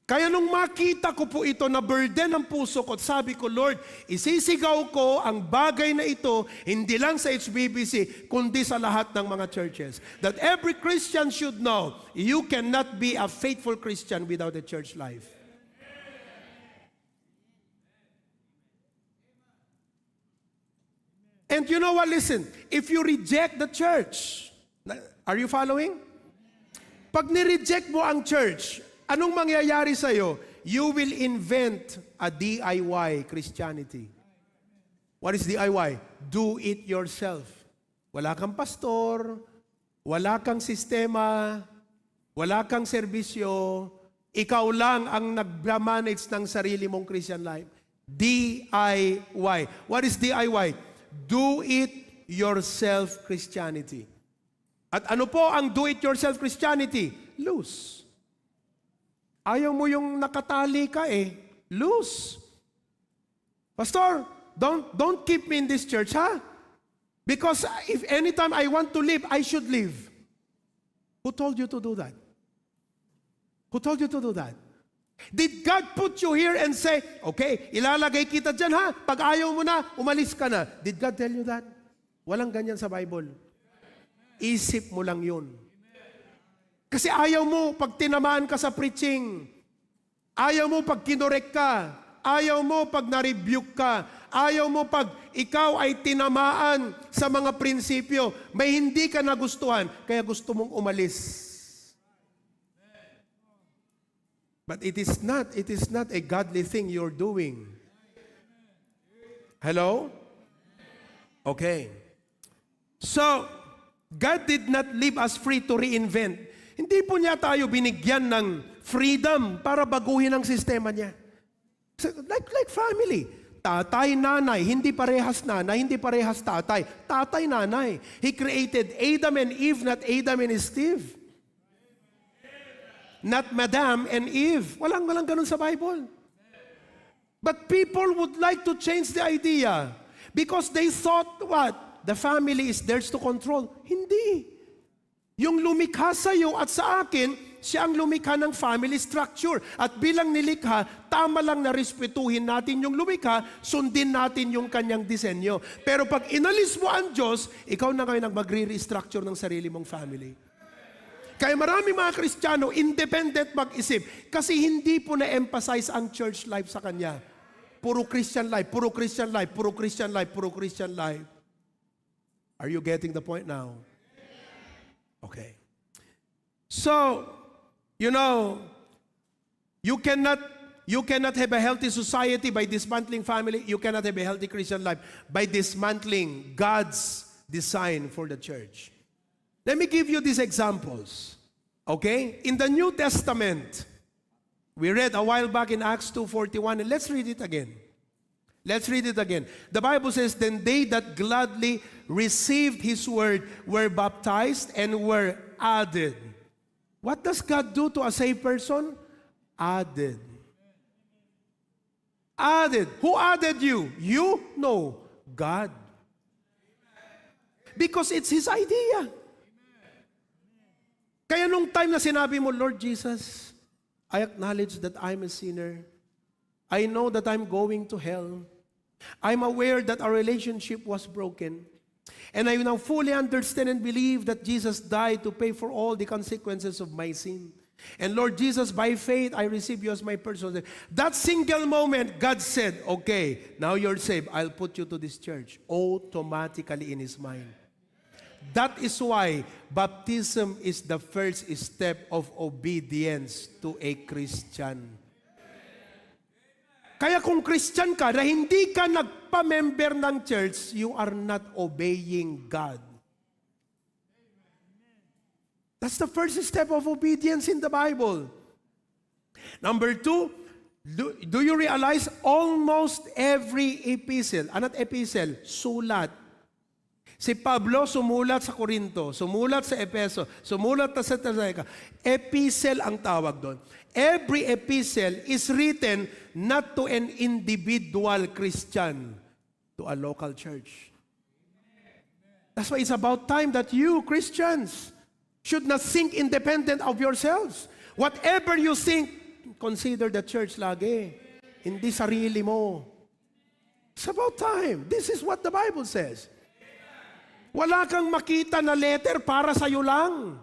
Kaya nung makita ko po ito, na burden ang puso ko, at sabi ko, Lord, isisigaw ko ang bagay na ito, hindi lang sa HBBC, kundi sa lahat ng mga churches. That every Christian should know, you cannot be a faithful Christian without a church life. And you know what, listen, if you reject the church, are you following? Pag ni-reject mo ang church, anong mangyayari sa'yo? You will invent a DIY Christianity. What is DIY? Do it yourself. Wala kang pastor, wala kang sistema, wala kang serbisyo, ikaw lang ang nag-manage ng sarili mong Christian life. DIY. What is DIY? Do it yourself Christianity. At ano po ang do-it-yourself Christianity? Loose. Ayaw mo yung nakatali ka loose. Pastor, don't keep me in this church, ha? Because if anytime I want to leave, I should leave. Who told you to do that? Who told you to do that? Did God put you here and say, okay, ilalagay kita dyan, ha? Pag ayaw mo na, umalis ka na. Did God tell you that? Walang ganyan sa Bible. Isip mo lang yun. Kasi ayaw mo pag tinamaan ka sa preaching. Ayaw mo pag kinorek ka. Ayaw mo pag na-rebuke ka. Ayaw mo pag ikaw ay tinamaan sa mga prinsipyo. May hindi ka nagustuhan, kaya gusto mong umalis. But it is not a godly thing you're doing. Hello? Okay. So, God did not leave us free to reinvent. Hindi po niya tayo binigyan ng freedom para baguhin ang sistema niya. Like family. Tatay, nanay, hindi parehas nanay, hindi parehas tatay. Tatay, nanay. He created Adam and Eve, not Adam and Steve. Not Madam and Eve. Walang ganun sa Bible. But people would like to change the idea because they thought what? The family is theirs to control. Hindi. Yung lumikha sa iyo at sa akin, siya ang lumikha ng family structure. At bilang nilikha, tama lang na respetuhin natin yung lumikha, sundin natin yung kanyang disenyo. Pero pag inalis mo ang Diyos, ikaw na ngayon ang magre-restructure ng sarili mong family. Kaya marami mga Kristiyano, independent mag-isip. Kasi hindi po na-emphasize ang church life sa kanya. Puro Christian life, puro Christian life, puro Christian life, puro Christian life. Are you getting the point now? Okay. So, you know, you cannot You cannot have a healthy society by dismantling family. You cannot have a healthy Christian life by dismantling God's design for the church. Let me give you these examples. Okay? In the New Testament, we read a while back in Acts 2:41, and let's read it again. Let's read it again. The Bible says, "Then they that gladly received His word were baptized and were added." What does God do to a saved person? Added. Added. Who added you? You? No. God. Because it's His idea. Kaya nung time na sinabi mo, "Lord Jesus, I acknowledge that I'm a sinner. I know that I'm going to hell. I'm aware that our relationship was broken. And I now fully understand and believe that Jesus died to pay for all the consequences of my sin. And Lord Jesus, by faith, I receive you as my personal Savior." That single moment, God said, "Okay, now you're saved. I'll put you to this church." Automatically in His mind. That is why baptism is the first step of obedience to a Christian. Kaya kung Christian ka na hindi ka nagpa-member ng church, you are not obeying God. That's the first step of obedience in the Bible. Number two, do you realize almost every epistle, not epistle, sulat. Si Pablo sumulat sa Corinto, sumulat sa Epeso, sumulat sa Thessalonica. Epistle ang tawag doon. Every epistle is written not to an individual Christian, to a local church. That's why it's about time that you, Christians, should not think independent of yourselves. Whatever you think, consider the church lagi. Hindi sarili mo. It's about time. This is what the Bible says. Wala kang makita na letter para sa'yo lang.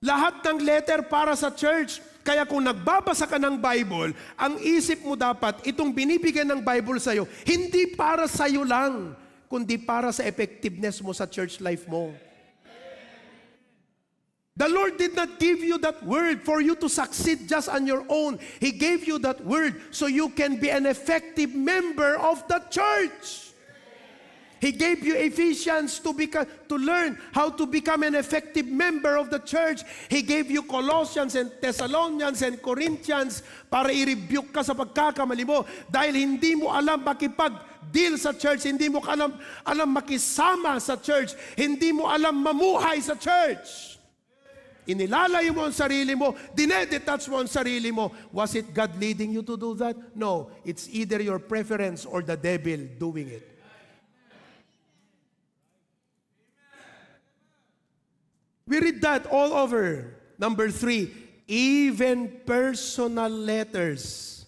Lahat ng letter para sa church. Kaya kung nagbabasa ka ng Bible, ang isip mo dapat, itong binibigyan ng Bible sa'yo, hindi para sa'yo lang, kundi para sa effectiveness mo sa church life mo. The Lord did not give you that word for you to succeed just on your own. He gave you that word so you can be an effective member of the church. He gave you Ephesians to learn how to become an effective member of the church. He gave you Colossians and Thessalonians and Corinthians para i-rebuke ka sa pagkakamali mo dahil hindi mo alam makipag-deal sa church, hindi mo alam makisama sa church, hindi mo alam mamuhay sa church. Inilalayo mo ang sarili mo, dinedetach mo ang sarili mo. Was it God leading you to do that? No, it's either your preference or the devil doing it. We read that all over. Number 3, even personal letters.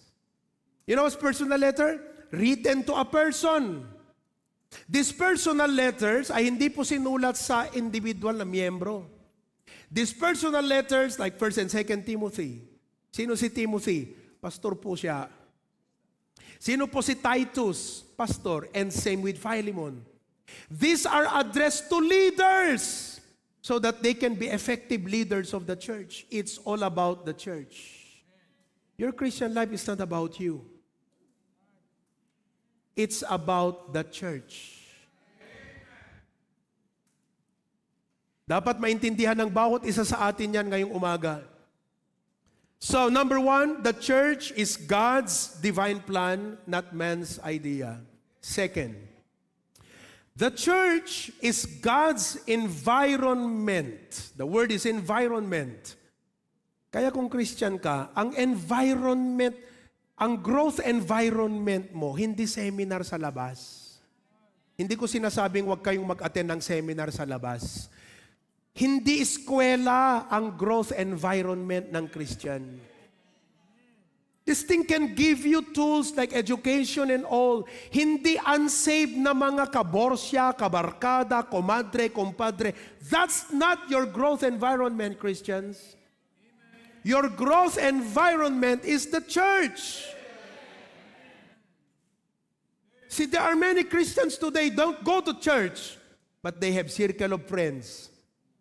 You know what's personal letter? Written to a person. These personal letters ay hindi po sinulat sa individual na miyembro. These personal letters, like 1 and 2 Timothy. Sino si Timothy? Pastor po siya. Sino po si Titus? Pastor. And same with Philemon. These are addressed to leaders so that they can be effective leaders of the church. It's all about the church. Your Christian life is not about you. It's about the church. Dapat maintindihan ng bawat isa sa atin yan ngayong umaga. So, number 1, the church is God's divine plan, not man's idea. Second, the church is God's environment. The word is environment. Kaya kung Christian ka, ang environment, ang growth environment mo, hindi seminar sa labas. Hindi ko sinasabing huwag kayong mag-attend ng seminar sa labas. Hindi eskwela ang growth environment ng Christian. This thing can give you tools like education and all. Hindi unsaved na mga kaborsya, kabarkada, komadre, kompadre. That's not your growth environment, Christians. Your growth environment is the church. See, there are many Christians today don't go to church, but they have circle of friends.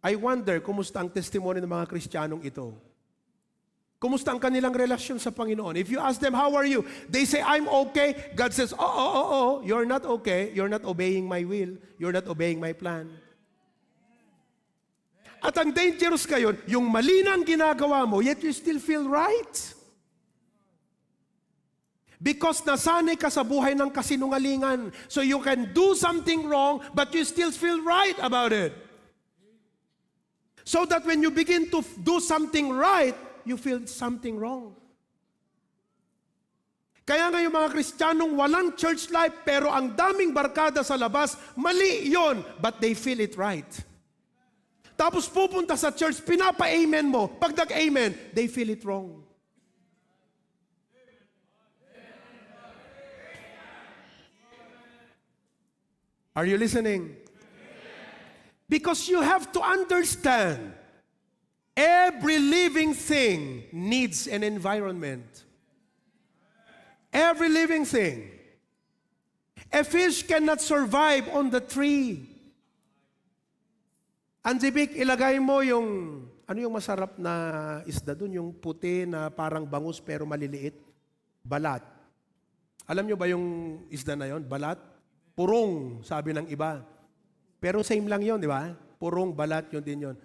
I wonder, kumusta ang testimony ng mga Kristiyanong ito? Kumusta ang kanilang relasyon sa Panginoon? If you ask them, how are you? They say, I'm okay. God says, oh, you're not okay. You're not obeying my will. You're not obeying my plan. At ang dangerous kayo, yung mali na ang ginagawa mo, yet you still feel right. Because nasanay ka sa buhay ng kasinungalingan. So you can do something wrong, but you still feel right about it. So that when you begin to do something right, you feel something wrong. Kaya nga yung mga Kristiyanong walang church life, pero ang daming barkada sa labas, mali yon, but they feel it right. Tapos pupunta sa church, pinapa-amen mo. Pag nag-amen, they feel it wrong. Are you listening? Because you have to understand, every living thing needs an environment. Every living thing. A fish cannot survive on the tree. Anjibik, ilagay mo yung, ano yung masarap na isda dun? Yung puti na parang bangus pero maliliit? Balat. Alam nyo ba yung isda na yon? Balat? Purong, sabi ng iba. Pero same lang yon, di ba? Purong, balat, yun din yon.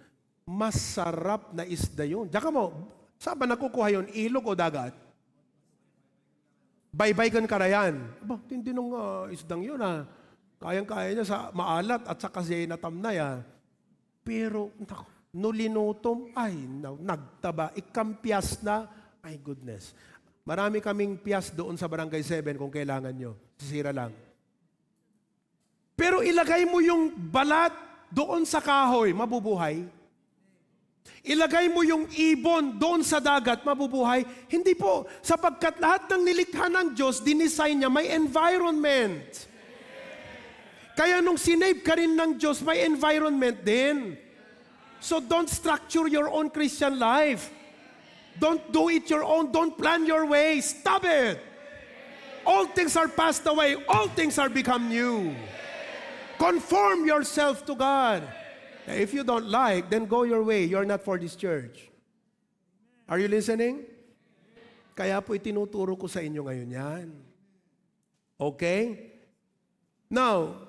Masarap na isda yun. Diyan mo, saan ba nakukuha yun? Ilog o dagat? Baybaygan Karayan. Aba, hindi nung isdang yun Kayang-kaya niya sa maalat at saka siya natamnay Pero, nulinutom, nagtaba. Ikampiyas na, my goodness. Marami kaming piyas doon sa Barangay 7 kung kailangan nyo. Sisira lang. Pero ilagay mo yung balat doon sa kahoy, mabubuhay. Ilagay mo yung ibon doon sa dagat, mabubuhay. Hindi po, sapagkat lahat ng nilikha ng Diyos, dinesign niya, may environment. Kaya nung sinave ka rin ng Diyos, may environment din. So don't structure your own Christian life. Don't do it your own. Don't plan your way. Stop it. All things are passed away. All things are become new. Conform yourself to God. If you don't like, then go your way. You're not for this church. Are you listening? Kaya po itinuturo ko sa inyo ngayon yan. Okay? Now,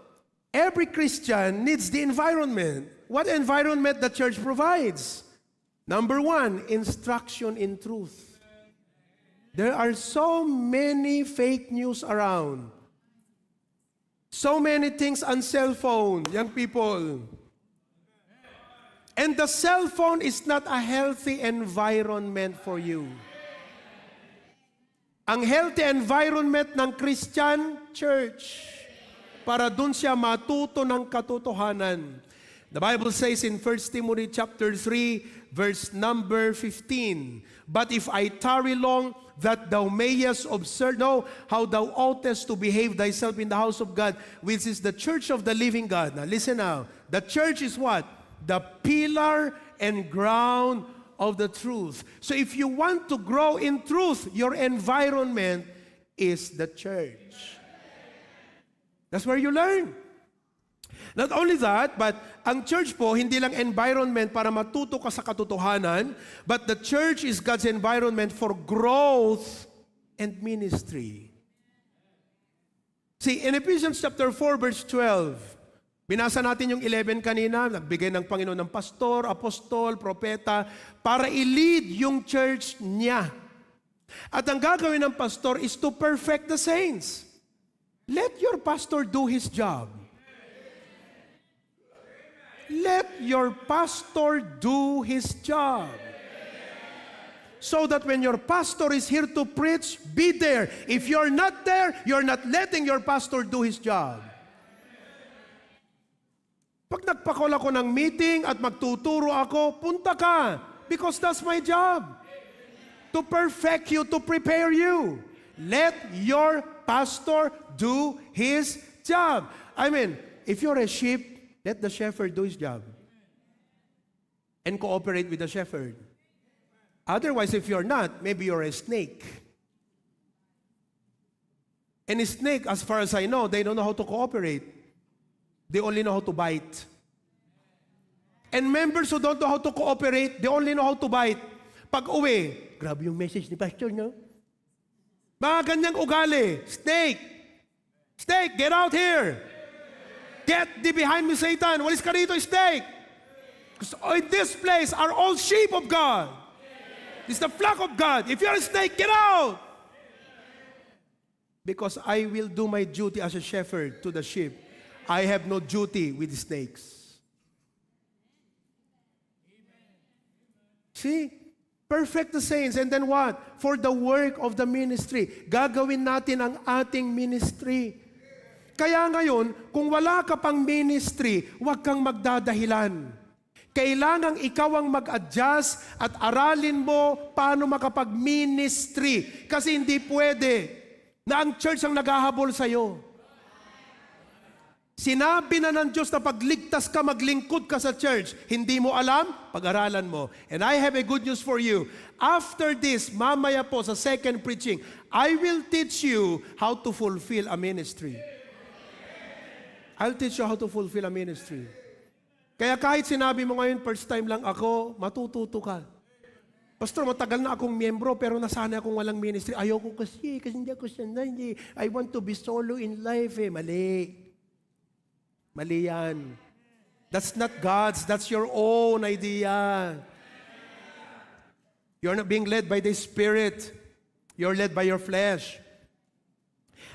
every Christian needs the environment. What environment the church provides? Number one, instruction in truth. There are so many fake news around. So many things on cell phone, young people. And the cell phone is not a healthy environment for you. Ang healthy environment ng Christian church, para dun siya matuto ng katotohanan. The Bible says in 1 Timothy chapter 3, verse number 15, "But if I tarry long, that thou mayest know how thou oughtest to behave thyself in the house of God, which is the church of the living God." Now listen now. The church is what? The pillar and ground of the truth. So if you want to grow in truth, your environment is the church. That's where you learn. Not only that, but ang church po, hindi lang environment para matuto ka sa katotohanan, but the church is God's environment for growth and ministry. See, in Ephesians chapter 4, verse 12, binasa natin yung 11 kanina, nagbigay ng Panginoon ng pastor, apostol, propeta, para i-lead yung church niya. At ang gagawin ng pastor is to perfect the saints. Let your pastor do his job. Let your pastor do his job. So that when your pastor is here to preach, be there. If you're not there, you're not letting your pastor do his job. Pag nagpakol ako ng meeting at magtuturo ako, punta ka. Because that's my job. To perfect you, to prepare you. Let your pastor do his job. I mean, if you're a sheep, let the shepherd do his job. And cooperate with the shepherd. Otherwise, if you're not, maybe you're a snake. And a snake, as far as I know, they don't know how to cooperate. They only know how to bite. And members who don't know how to cooperate, they only know how to bite. Pag uwi, Grabe yung message ni Pastor, no? Mga ganyang ugali. Snake! Snake, get out here! Get thee behind me, Satan! Walis ka rito, snake! Because in this place are all sheep of God. This is the flock of God. If you're a snake, get out! Because I will do my duty as a shepherd to the sheep. I have no duty with snakes. See? Perfect the saints. And then what? For the work of the ministry. Gagawin natin ang ating ministry. Kaya ngayon, kung wala ka pang ministry, huwag kang magdadahilan. Kailangang ikaw ang mag-adjust at aralin mo paano makapag-ministry. Kasi hindi pwede na ang church ang naghahabol sa'yo. Sinabi na ng Diyos na pagligtas ka, maglingkod ka sa church. Hindi mo alam? Pag-aralan mo. And I have a good news for you. After this, mamaya po sa second preaching, I will teach you how to fulfill a ministry. I'll teach you how to fulfill a ministry. Kaya kahit sinabi mo ngayon, first time lang ako, matututo ka. Pastor, matagal na akong miyembro pero nasanay akong walang ministry. Ayoko kasi hindi ako sanay. I want to be solo in life. Mali. Mali yan. That's not God's. That's your own idea. You're not being led by the Spirit. You're led by your flesh.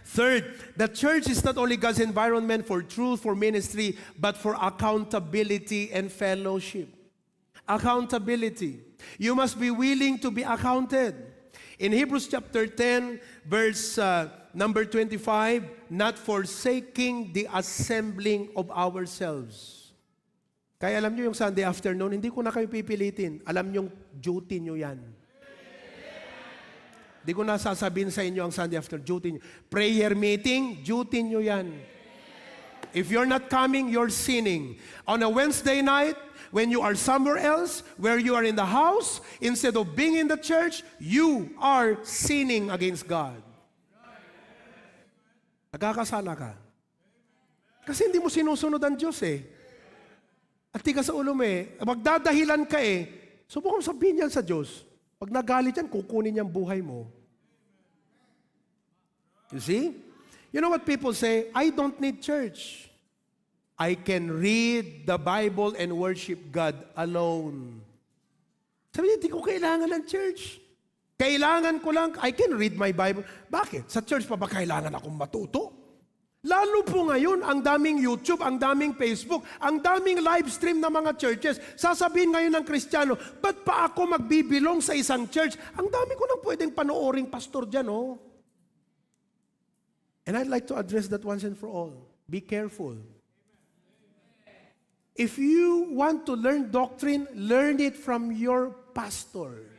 Third, the church is not only God's environment for truth, for ministry, but for accountability and fellowship. Accountability. You must be willing to be accounted. In Hebrews chapter 10, verse number 25, not forsaking the assembling of ourselves. Kaya alam nyo yung Sunday afternoon, hindi ko na kayo pipilitin. Alam nyo, duty nyo yan. Hindi ko na sasabihin sa inyo ang Sunday afternoon, duty nyo. Prayer meeting, duty nyo yan. If you're not coming, you're sinning. On a Wednesday night, when you are somewhere else, where you are in the house, instead of being in the church, you are sinning against God. Nagkakasala ka. Kasi hindi mo sinusunod ang Diyos eh. At di ka sa ulo mo eh. Magdadahilan ka eh. Subukan sabihin yan sa Diyos. Pag nagalit yan, kukunin niyang buhay mo. You see? You know what people say? I don't need church. I can read the Bible and worship God alone. Sabi niya, hindi ko kailangan ng church. Kailangan ko lang, I can read my Bible. Bakit? Sa church pa ba kailangan akong matuto? Lalo po ngayon, ang daming YouTube, ang daming Facebook, ang daming live stream ng mga churches. Sasabihin ngayon ng Kristiyano, ba't pa ako magbibilong sa isang church? Ang dami ko nang pwedeng panooring pastor dyan, oh. And I'd like to address that once and for all. Be careful. If you want to learn doctrine, learn it from your pastor.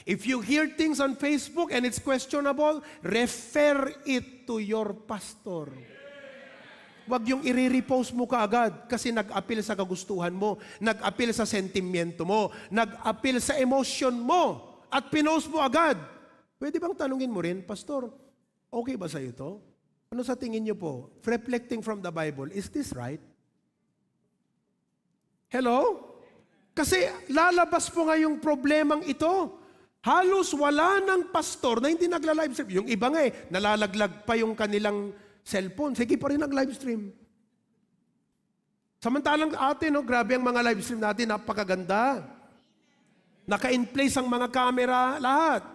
If you hear things on Facebook and it's questionable, refer it to your pastor. Huwag yung i-repost mo kaagad kasi nag-appeal sa kagustuhan mo, nag-appeal sa sentimiento mo, nag-appeal sa emotion mo, at pinost mo agad. Pwede bang tanungin mo rin, Pastor, okay ba sa ito? Ano sa tingin niyo po? Reflecting from the Bible, is this right? Hello? Kasi lalabas po nga yung problemang ito. Halos wala ng pastor na hindi nagla-live stream. Yung iba nga nalalaglag pa yung kanilang cellphone. Sige pa rin ang live stream. Samantalang atin, grabe ang mga live stream natin, napakaganda. Naka-in place ang mga camera, lahat.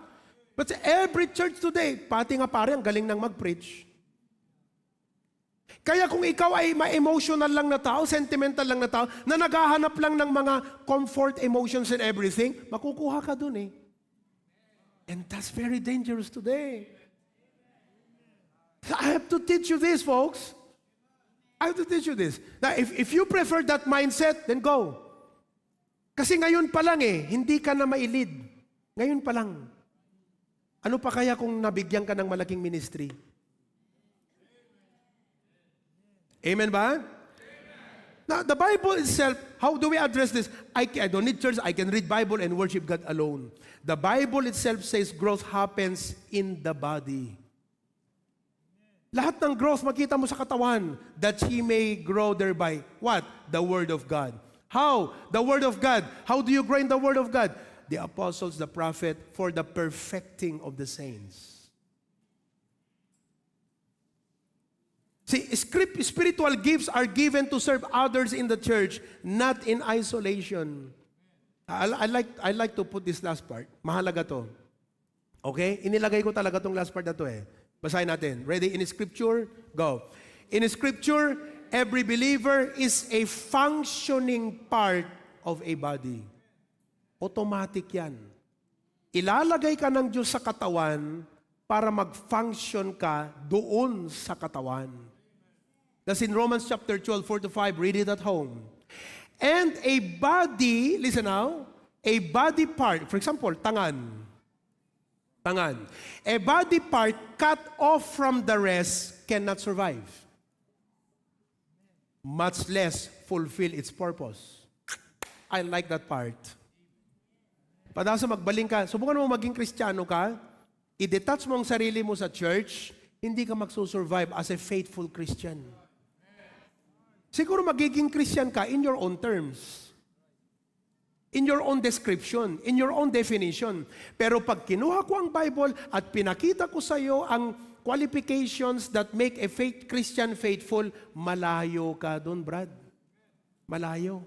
But every church today, pati nga pare, ang galing nang mag-preach. Kaya kung ikaw ay ma-emotional lang na tao, sentimental lang na tao, na naghahanap lang ng mga comfort, emotions and everything, makukuha ka dun eh. And that's very dangerous today. I have to teach you this, folks. I have to teach you this. Now, if you prefer that mindset, then go. Kasi ngayon pa lang hindi ka na mailid. Ngayon pa lang. Ano pa kaya kung nabigyan ka ng malaking ministry? Amen ba? Now, the Bible itself, how do we address this? I don't need church, I can read Bible and worship God alone. The Bible itself says growth happens in the body. Lahat ng growth makita mo sa katawan, that He may grow thereby. What? The Word of God. How? The Word of God. How do you grow in the Word of God? the apostles, the prophet, for the perfecting of the saints. See, spiritual gifts are given to serve others in the church, not in isolation. I like to put this last part. Mahalaga to. Okay? Inilagay ko talaga tong last part na to eh. Basahin natin. Ready? In Scripture? Go. In Scripture, every believer is a functioning part of a body. Automatic yan. Ilalagay ka ng Diyos sa katawan para mag-function ka doon sa katawan. That's in Romans chapter 12, 4-5. Read it at home. And a body, listen now, a body part, for example, tangan. Tangan. A body part cut off from the rest cannot survive. Much less fulfill its purpose. I like that part. Padasa magbaling ka, subukan mo maging Kristiyano ka, i-detach mo ang sarili mo sa church, hindi ka magsusurvive as a faithful Christian. Siguro magiging Christian ka in your own terms. In your own description, in your own definition. Pero pag kinuha ko ang Bible at pinakita ko sa iyo ang qualifications that make a Christian faithful, malayo ka doon, Brad. Malayo.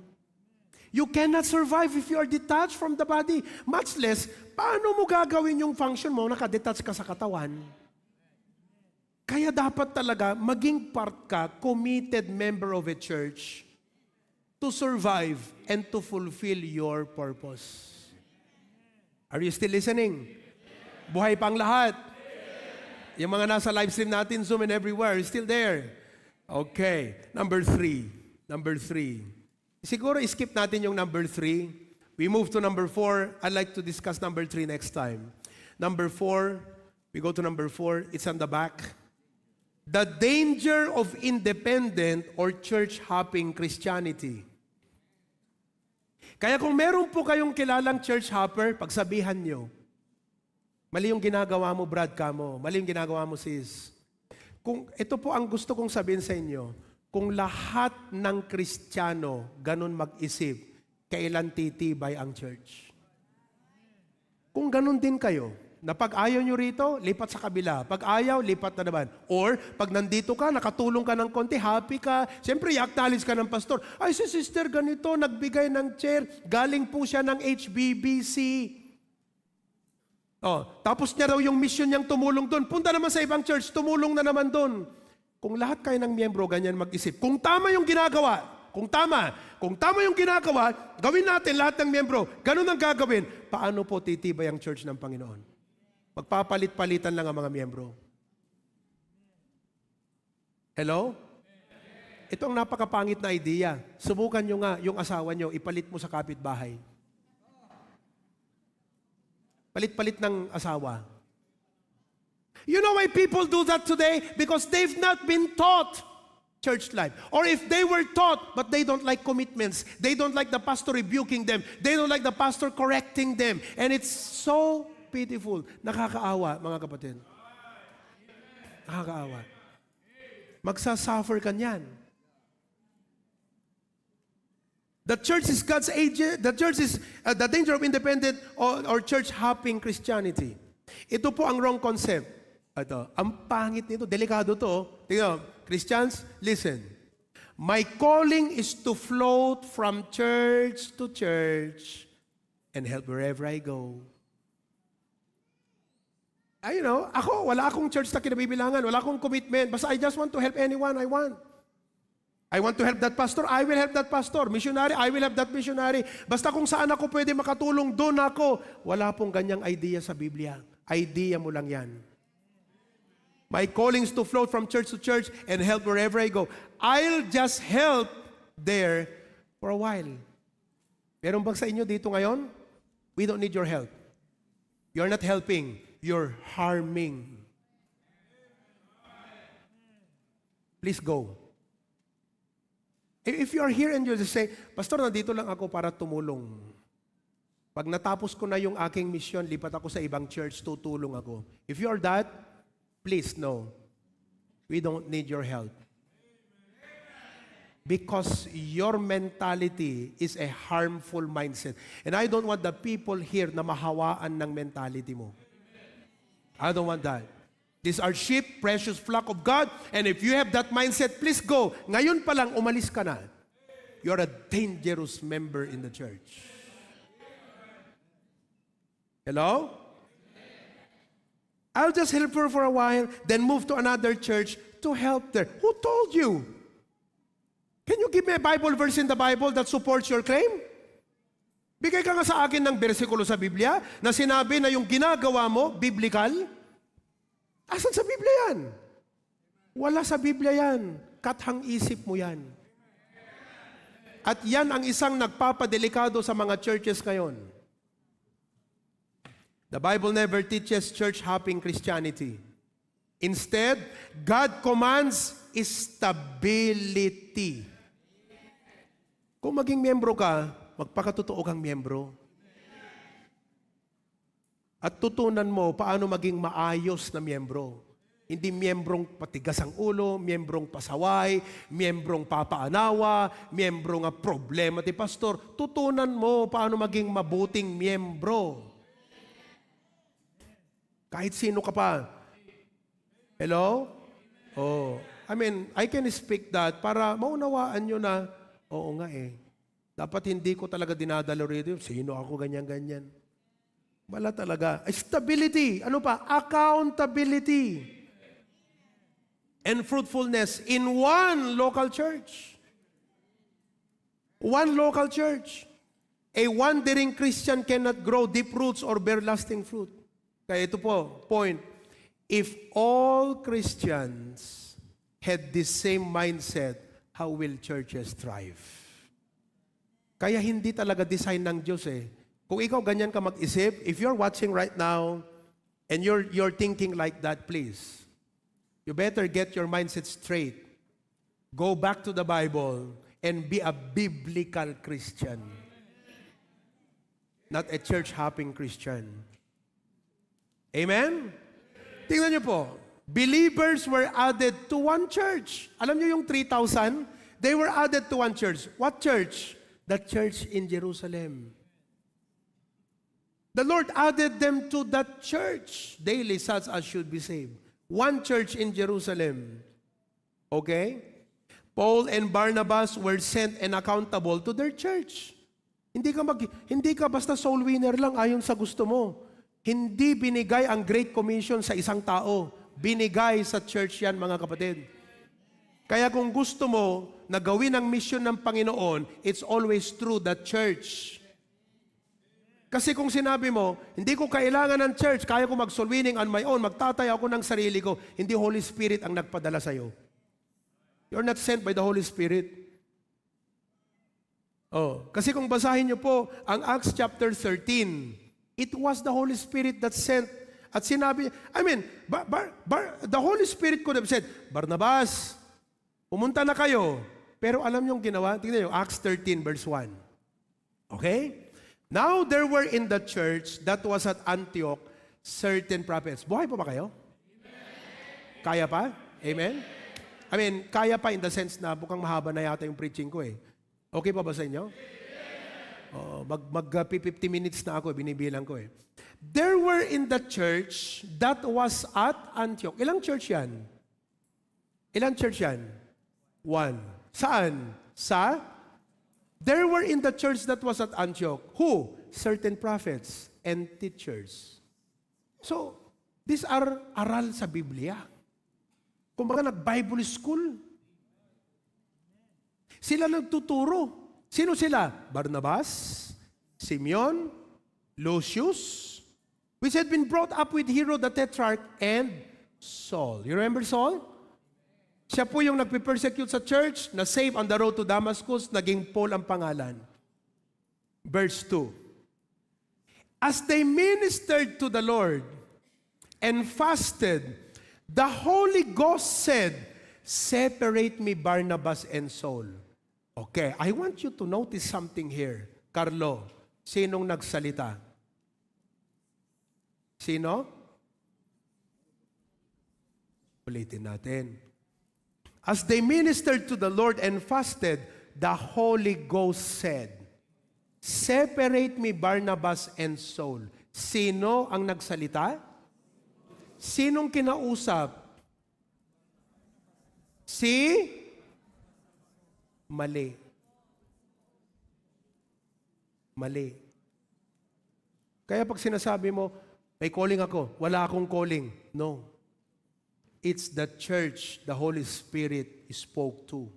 You cannot survive if you are detached from the body. Much less, paano mo gagawin yung function mo nakadetach ka sa katawan? Kaya dapat talaga maging part ka, committed member of a church to survive and to fulfill your purpose. Are you still listening? Buhay pang lahat. Yung mga nasa live stream natin, Zoom and everywhere, still there. Okay. Number three. Siguro skip natin yung number 3. We move to number 4. I'd like to discuss number 3 next time. Number 4, we go to number 4. It's on the back. The danger of independent or church-hopping Christianity. Kaya kung meron po kayong kilalang church hopper, pagsabihan nyo, mali yung ginagawa mo, Brad, kamo. Mali yung ginagawa mo, sis. Ito po ang gusto kong sabihin sa inyo. Kung lahat ng Kristiyano ganun mag-isip, kailan titibay ang church? Kung ganun din kayo, na pag ayaw nyo rito, lipat sa kabila. Pag ayaw, lipat na naman. Or, pag nandito ka, nakatulong ka ng konti, happy ka, siyempre, i-acknowledge ka ng pastor. Ay, si sister ganito, nagbigay ng chair, galing po siya ng HBBC. Oh, tapos niya raw yung mission niyang tumulong doon. Punta naman sa ibang church, tumulong na naman doon. Kung lahat kayo ng miyembro, ganyan mag-isip. Kung tama yung ginagawa, kung tama yung ginagawa, gawin natin lahat ng miyembro. Ganun ang gagawin. Paano po titibay ang church ng Panginoon? Magpapalit-palitan lang ang mga miyembro. Hello? Ito ang napakapangit na idea. Subukan nyo nga yung asawa nyo, ipalit mo sa kapitbahay. Palit-palit ng asawa. You know why people do that today? Because they've not been taught church life. Or if they were taught, but they don't like commitments. They don't like the pastor rebuking them. They don't like the pastor correcting them. And it's so pitiful. Nakakaawa, mga kapatid. Nakakaawa. Magsasuffer ka niyan. The church is God's agent. The church is the danger of independent or church-hopping Christianity. Ito po ang wrong concept. Ito, ang pangit nito, delikado to. Tingnan, Christians, listen. My calling is to float from church to church and help wherever I go. You know, wala akong church na kinabibilangan, wala akong commitment. Basta I just want to help anyone I want. I want to help that pastor, I will help that pastor. Missionary, I will help that missionary. Basta kung saan ako pwede makatulong, doon ako. Wala pong ganyang idea sa Biblia. Idea mo lang yan. My calling is to float from church to church and help wherever I go. I'll just help there for a while. Meron bang sa inyo dito ngayon? We don't need your help. You're not helping. You're harming. Please go. If you are here and you just say, Pastor, nandito lang ako para tumulong. Pag natapos ko na yung aking mission, lipat ako sa ibang church, tutulong ako. If you are that, please no. We don't need your help. because your mentality is a harmful mindset. And I don't want the people here na mahawaan ng mentality mo. I don't want that. These are sheep, precious flock of God, and if you have that mindset, please go. Ngayon pa lang, umalis ka na. You're a dangerous member in the church. Hello? I'll just help her for a while, then move to another church to help there. Who told you? Can you give me a Bible verse in the Bible that supports your claim? Bigay ka nga sa akin ng bersikulo sa Biblia na sinabi na yung ginagawa mo, biblical. Asan sa Biblia yan? Wala sa Biblia yan. Kathang isip mo yan. At yan ang isang nagpapadelikado sa mga churches ngayon. The Bible never teaches church-hopping Christianity. Instead, God commands stability. Kung maging miyembro ka, magpakatotoo kang miyembro. At tutunan mo paano maging maayos na miyembro. Hindi miyembrong patigas ang ulo, miyembrong pasaway, miyembrong papaanawa, miyembrong problema ti pastor. Tutunan mo paano maging mabuting miyembro. Kahit sino ka pa. Hello? Oh, I can speak that para maunawaan nyo na, oo nga dapat hindi ko talaga dinadalo rito. Sino ako ganyan-ganyan? Wala talaga. Stability. Ano pa? Accountability. And fruitfulness in one local church. One local church. A wandering Christian cannot grow deep roots or bear lasting fruit. Kaya ito po, point. If all Christians had the same mindset, how will churches thrive? Kaya hindi talaga design ng Diyos Kung ikaw ganyan ka mag-isip, if you're watching right now, and you're thinking like that, please, you better get your mindset straight. Go back to the Bible and be a biblical Christian. Not a church-hopping Christian. Amen? Tingnan niyo po, believers were added to one church. Alam niyo yung 3,000? They were added to one church. What church? The church in Jerusalem. The Lord added them to that church. Daily such as should be saved. One church in Jerusalem. Okay? Paul and Barnabas were sent and accountable to their church. Hindi ka basta soul winner lang ayon sa gusto mo. Hindi binigay ang Great Commission sa isang tao. Binigay sa church yan, mga kapatid. Kaya kung gusto mo na gawin ang mission ng Panginoon, it's always through the church. Kasi kung sinabi mo, hindi ko kailangan ng church, kaya ko mag-soul winning on my own, magtataya ako ng sarili ko, hindi Holy Spirit ang nagpadala sa'yo. You're not sent by the Holy Spirit. Kasi kung basahin niyo po ang Acts chapter 13, it was the Holy Spirit that sent at sinabi, the Holy Spirit could have said, Barnabas, pumunta na kayo. Pero alam niyo yung ginawa? Tingnan niyo, Acts 13 verse 1. Okay? Now there were in the church that was at Antioch certain prophets. Buhay pa ba kayo? Amen. Kaya pa? Amen? Kaya pa in the sense na bukang mahaba na yata yung preaching ko Okay pa ba sa inyo? Mag-50 minutes na ako, binibilang ko There were in the church that was at Antioch. Ilang church yan? Ilang church yan? One. Saan? There were in the church that was at Antioch. Who? Certain prophets and teachers. So, these are aral sa Biblia. Kumbaga nag-Bible school. Sila nagtuturo. Sino sila? Barnabas, Simeon, Lucius, which had been brought up with Herod the Tetrarch, and Saul. You remember Saul? Siya po yung nagpe-persecute sa church, na save on the road to Damascus, naging Paul ang pangalan. Verse 2. As they ministered to the Lord and fasted, the Holy Ghost said, separate me Barnabas and Saul. Okay, I want you to notice something here. Carlo, sinong nagsalita? Sino? Ulitin natin. As they ministered to the Lord and fasted, the Holy Ghost said, "Separate me Barnabas and Saul." Sino ang nagsalita? Sinong kinausap? Mali. Mali. Kaya pag sinasabi mo, may calling ako, wala akong calling. No. It's the church the Holy Spirit spoke to.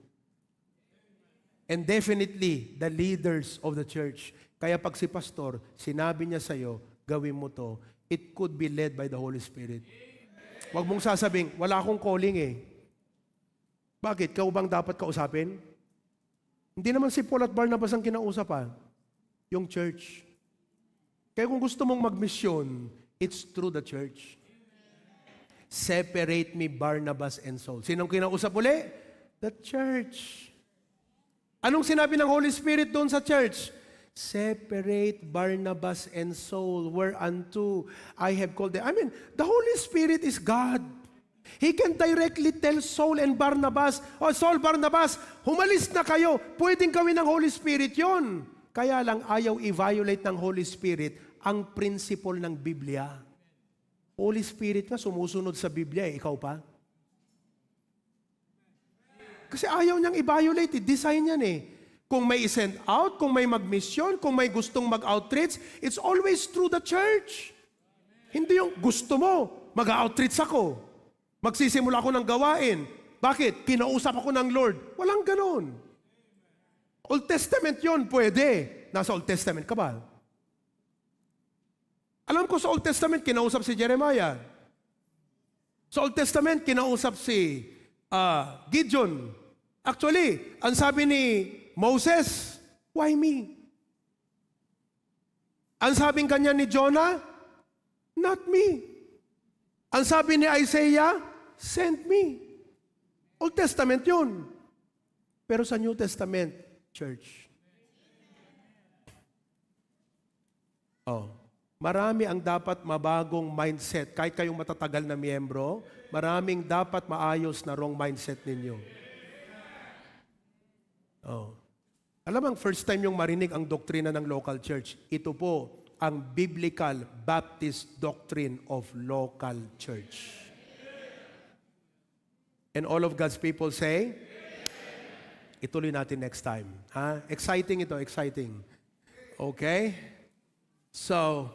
And definitely, the leaders of the church. Kaya pag si pastor, sinabi niya sa'yo, gawin mo to, it could be led by the Holy Spirit. Huwag mong sasabing, wala akong calling eh. Bakit? Ikaw bang dapat kausapin? Hindi naman si Paul at Barnabas ang kinausap yung church. Kaya kung gusto mong magmisyon, it's through the church. Separate me Barnabas and Saul. Sinong kinausap uli? The church. Anong sinabi ng Holy Spirit doon sa church? Separate Barnabas and Saul whereunto I have called them. I mean, the Holy Spirit is God. He can directly tell Saul and Barnabas, "Oh, Saul, Barnabas, humalis na kayo." Pwedeng gawin ng Holy Spirit yon. Kaya lang ayaw i-violate ng Holy Spirit ang principle ng Biblia. Holy Spirit nga sumusunod sa Biblia ikaw pa. Kasi ayaw niyang i-violate, design yan Kung may send out, kung may mag-mission, kung may gustong mag-outreach, it's always through the church. Hindi yung gusto mo, mag-outreach ako. Magsisimula ako ng gawain. Bakit? Kinausap ako ng Lord. Walang ganon. Old Testament yon, pwede. Nasa Old Testament ka ba? Alam ko sa Old Testament, kinausap si Jeremiah. Sa Old Testament, kinausap si Gideon. Actually, ang sabi ni Moses, "Why me?" Ang sabing kanya ni Jonah, "Not me." Ang sabi ni Isaiah, "Send me." Old Testament yun. Pero sa New Testament, church. Marami ang dapat mabagong mindset. Kahit kayong matatagal na miyembro, maraming dapat maayos na wrong mindset ninyo. Alam ang first time yung marinig ang doktrina ng local church, ito po ang Biblical Baptist doctrine of local church. And all of God's people say, ituloy natin next time. Exciting ito, exciting. Okay? So,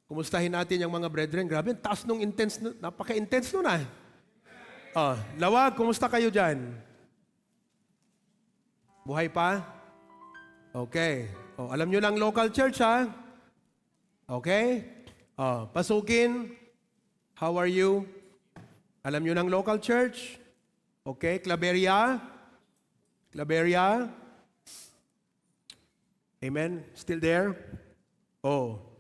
kumustahin natin yung mga brethren. Grabe, taas nung intense, napaka-intense nun Lawag, kumusta kayo dyan? Buhay pa? Okay. Alam nyo lang local church, Okay? Pasukin. How are you? Alam nyo ng local church? Okay, Claveria? Claveria? Amen? Still there?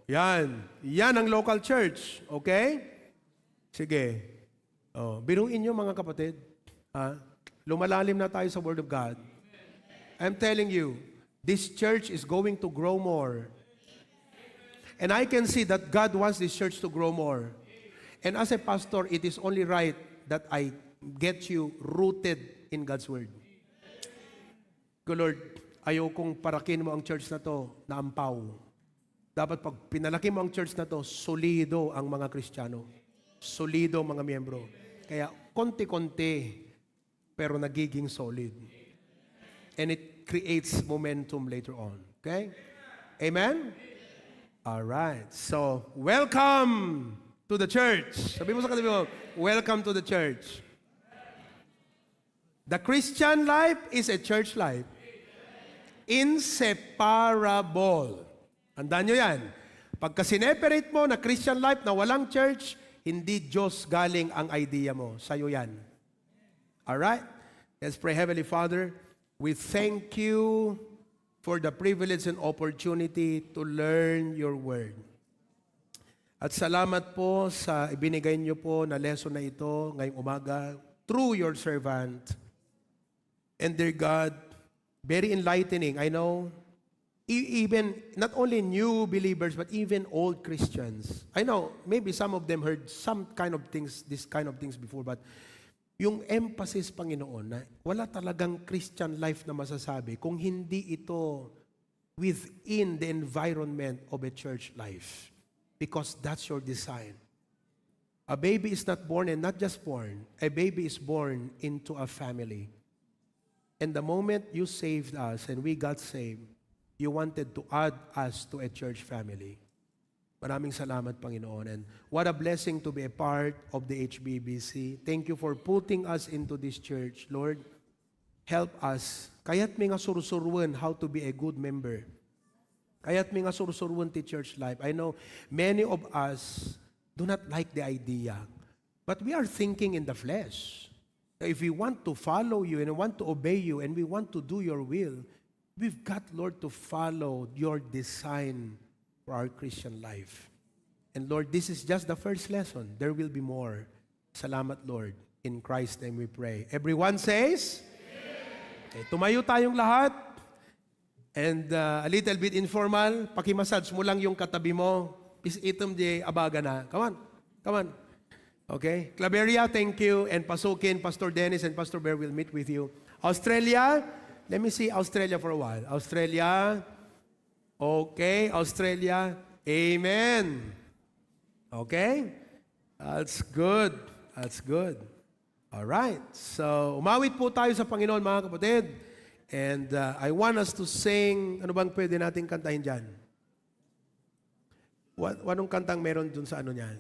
Yan. Yan ang local church. Okay? Sige. Biruin nyo mga kapatid. Lumalalim na tayo sa Word of God. I'm telling you, this church is going to grow more. And I can see that God wants this church to grow more. And as a pastor, it is only right that I get you rooted in God's Word. Good Lord, ayaw kong parakin mo ang church na to na ampaw. Dapat pag pinalaki mo ang church na to, solido ang mga Kristiyano. Solido ang mga miyembro. Kaya konti-konti, pero nagiging solid. And it creates momentum later on. Okay? Amen? Alright. So, welcome to the church. Sabi mo sa katabi mo, welcome to the church. The Christian life is a church life. Inseparable. Tandaan nyo yan. Pagka sineperate mo na Christian life na walang church, hindi Diyos galing ang idea mo. Sa'yo yan. Alright? Let's pray. Heavenly Father, we thank you for the privilege and opportunity to learn your word. At salamat po sa ibinigay niyo po na lesson na ito ngayong umaga through your servant. And dear God, very enlightening. I know, even not only new believers, but even old Christians. I know, maybe some of them heard some kind of things, this kind of things before, but yung emphasis, Panginoon, na wala talagang Christian life na masasabi kung hindi ito within the environment of a church life. Because that's your design. A baby is not born and not just born. A baby is born into a family. And the moment you saved us and we got saved, you wanted to add us to a church family. Maraming salamat, Panginoon. And what a blessing to be a part of the HBBC. Thank you for putting us into this church. Lord, help us. Kaya't may nga sursurwan how to be a good member. Kaya't may nga sursurwan ti church life. I know many of us do not like the idea. But we are thinking in the flesh. If we want to follow you and want to obey you and we want to do your will, we've got, Lord, to follow your design for our Christian life. And Lord, this is just the first lesson. There will be more. Salamat, Lord. In Christ's name we pray. Everyone says? Okay, tumayo tayong lahat. And a little bit informal, pakimassage mo lang yung katabi mo. Is item di abaga na. Come on. Come on. Okay. Claveria, thank you. And Pasukin, Pastor Dennis, and Pastor Bear will meet with you. Australia, let me see Australia for a while. Australia. Okay, Australia. Amen. Okay? That's good. That's good. All right. So, umawit po tayo sa Panginoon, mga kapatid. And I want us to sing, ano bang pwede natin kantahin dyan? Anong kantang meron dun sa ano niyan?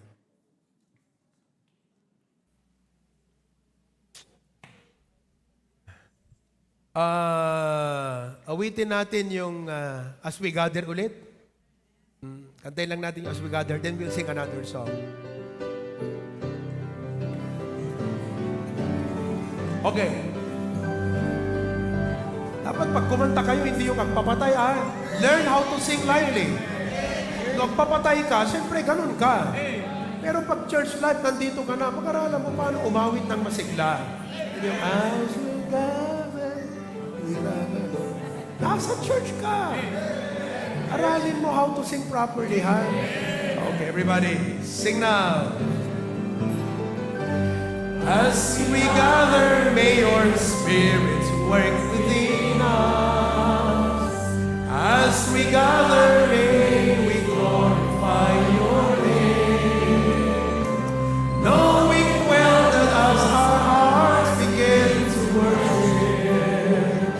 Awitin natin yung As We Gather ulit. Kantayin lang natin yung As We Gather, then we'll sing another song. Okay. Dapat pag kumanta kayo, hindi yung magpapatay, Learn how to sing lively. Kung magpapatay ka, siyempre ganun ka. Pero pag church life, nandito ka na, pag-aralan mo paano umawit ng masigla. Yung As We Gather, nasa church ka. Aralin mo how to sing properly, ha? Okay, everybody, sing now. As we gather, may your spirits work within us. As we gather, may we glorify your name. Knowing well that as our hearts begin to worship,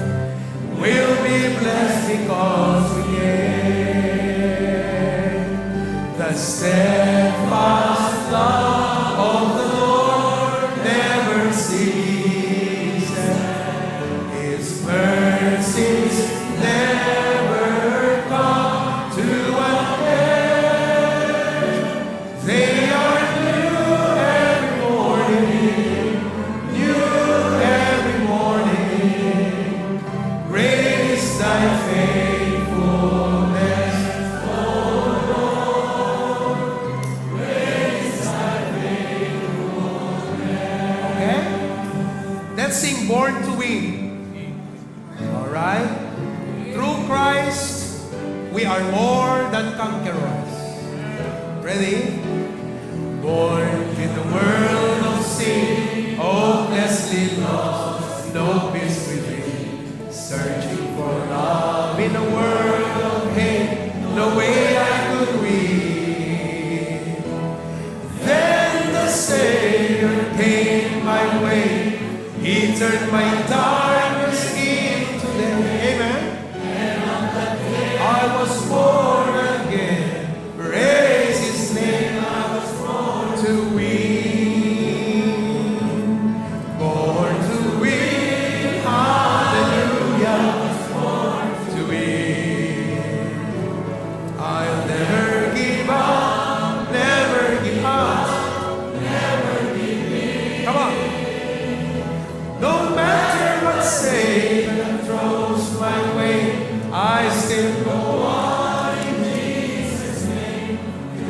we'll be blessed because we get the steadfast love of the Lord never ceases. His mercies never come to an end. They are new every morning, new every morning. Great is thy faithfulness, O Lord. Great is thy faithfulness. Okay? Let's sing Born to Win. All right? Through Christ, we are more than conquerors. Ready? Born in the world of sin, hopelessly lost, no peace within, searching for love in a world of hate, no way I could win. Then the Savior came my way, He turned my darkness into day. Amen. I was born again. Praise His name. I was born to win. Born to win. Hallelujah. Born to win. I'll never give up. Never give up. Never give in. Come on. No matter what Satan throws my way, I still go on in Jesus' name.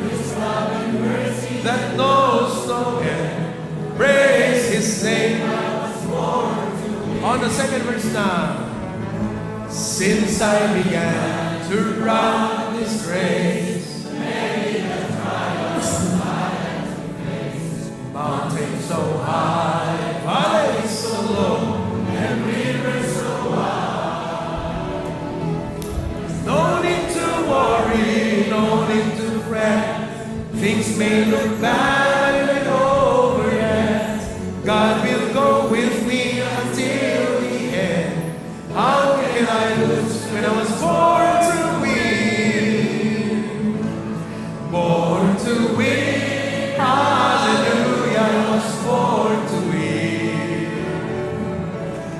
His love and mercy that knows no end. Praise His name. On the second verse now. Since I began to run this race, many the trials I had to face. Mountains so high, may look bad and over yet. God will go with me until the end. How can I lose when I was born to win? Born to win. Hallelujah, I was born to win.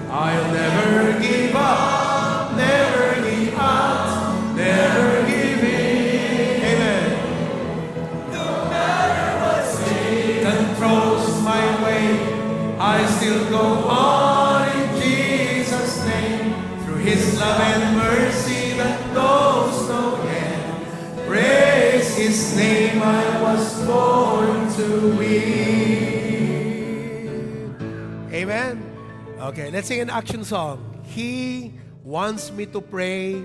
I'll never give up, never give up, never give in. Amen. No matter what Satan throws my way, I still go on in Jesus' name. Through His love and mercy that knows no end. Praise His name, I was born to win. Amen. Okay, let's sing an action song. He wants me to pray,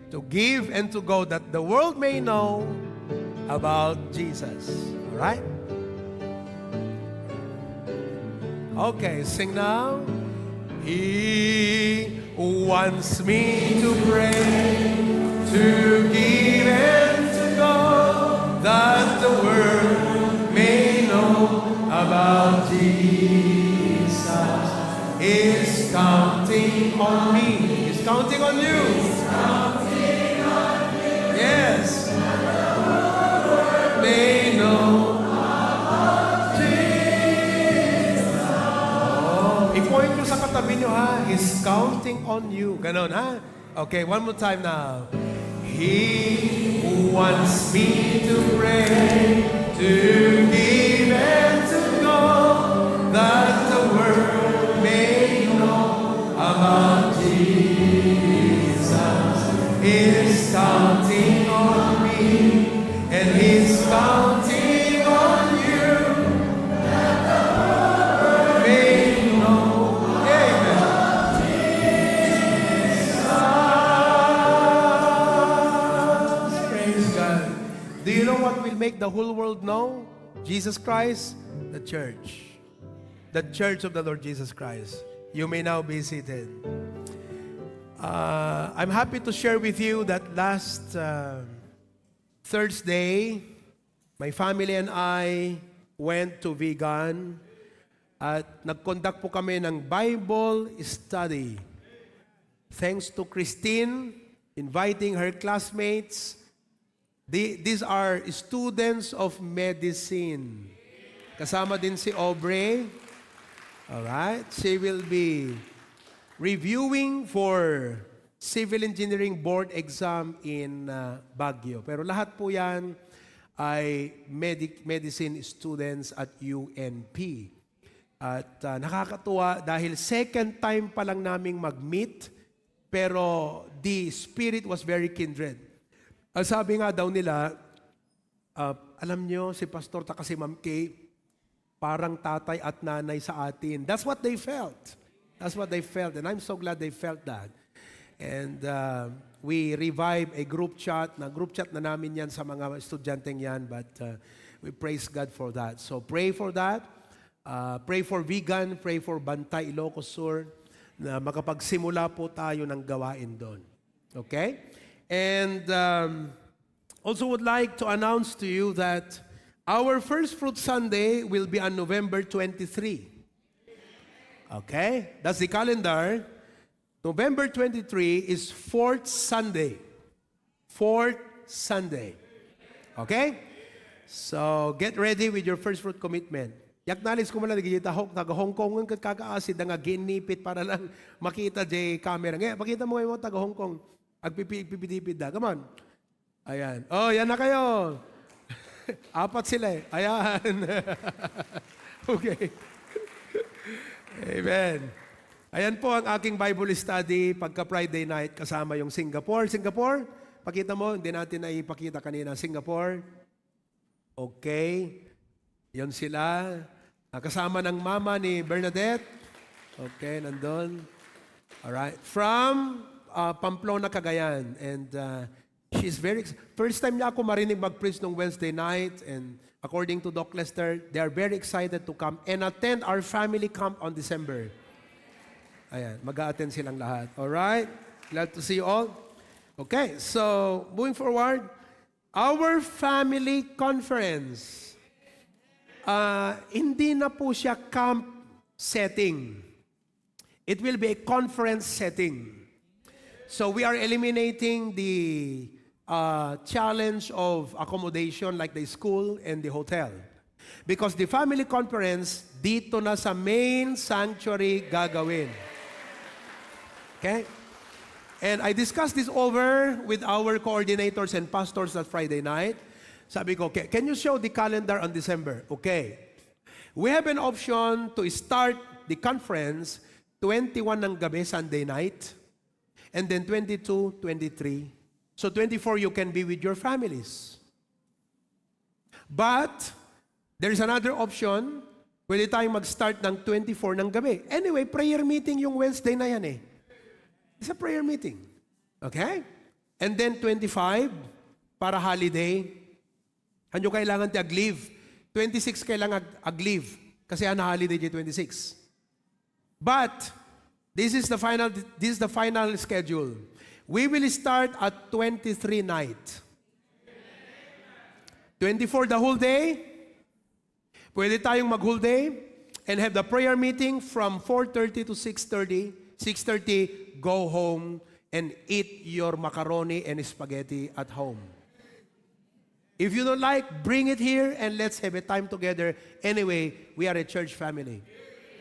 to give and to go, that the world may know about Jesus. All right? Okay, sing now. He wants me to pray, to give and to go, that the world may know about Jesus. He's counting on me. He's counting on you. He's counting on you. Yes. May know about Jesus. Oh, i-point nyo sa katabi nyo, ha? He's counting on you. Ganon, ha? Okay, one more time now. He who wants me to pray, to give and to go, that the world may know about Jesus. He's counting on me, and He's counting on you, that the world may know. Amen. Jesus. Praise God. Do you know what will make the whole world know Jesus Christ? The church. The church of the Lord Jesus Christ. You may now be seated. I'm happy to share with you that last Thursday, my family and I went to Vegan at nag-conduct po kami ng Bible study. Thanks to Christine inviting her classmates. These are students of medicine. Kasama din si Aubrey. Alright, she will be reviewing for Civil Engineering Board exam in Baguio. Pero lahat po yan ay medicine students at UNP. At nakakatuwa dahil second time pa lang naming mag-meet, pero the spirit was very kindred. Ang sabi nga daw nila, alam nyo, si Pastor taka si Ma'am Kay, parang tatay at nanay sa atin. That's what they felt. That's what they felt. And I'm so glad they felt that. And we revived a group chat. Na-group chat na namin yan sa mga estudyanteng yan. But we praise God for that. So pray for that. Pray for Vegan. Pray for Bantay, Ilocos Sur. Na makapagsimula po tayo ng gawain doon. Okay? And also would like to announce to you that our First Fruit Sunday will be on November 23. Okay? That's the calendar. November 23 is fourth Sunday. Fourth Sunday. Okay? So, get ready with your first fruit commitment. Yaknalis ko man lang, taga-Hong Kong, kagkakaasid na nga ginipit para lang makita di camera. Ngayon, pakita mo ngayon taga-Hong Kong. Agpipidipid na. Come on. Ayan. Oh, yan na kayo. Apat sila eh. Ayan. Okay. Amen. Ayan po ang aking Bible study pagka Friday night kasama yung Singapore. Singapore, pakita mo, hindi natin naipakita kanina. Singapore. Okay. Yan sila. Kasama ng mama ni Bernadette. Okay, nandun. Alright. From Pamplona, Cagayan. And she's very, first time niya ako marinig mag-preach nung Wednesday night. And according to Doc Lester, they are very excited to come and attend our family camp on December. Ayan, mag-a-attend silang lahat. Alright? Glad to see you all. Okay, so moving forward, our family conference. Hindi na po siya camp setting. It will be a conference setting. So we are eliminating the challenge of accommodation like the school and the hotel. Because the family conference, dito na sa main sanctuary gagawin. Okay? And I discussed this over with our coordinators and pastors that Friday night. Sabi ko, okay, can you show the calendar on December? Okay. We have an option to start the conference 21 ng gabi, Sunday night. And then 22, 23. So 24, you can be with your families. But, there is another option. Pwede tayong mag-start ng 24 ng gabi. Anyway, prayer meeting yung Wednesday na yan eh. It's a prayer meeting. Okay? And then 25, para holiday. Ano kailangan ag-leave? 26 kailangan ag-leave. Kasi holiday day 26. But, this is the final schedule. We will start at 23 night. 24 the whole day. Pwede tayong mag-whole day and have the prayer meeting from 4:30 to 6:30. 6:30, go home and eat your macaroni and spaghetti at home. If you don't like, bring it here and let's have a time together. Anyway, we are a church family.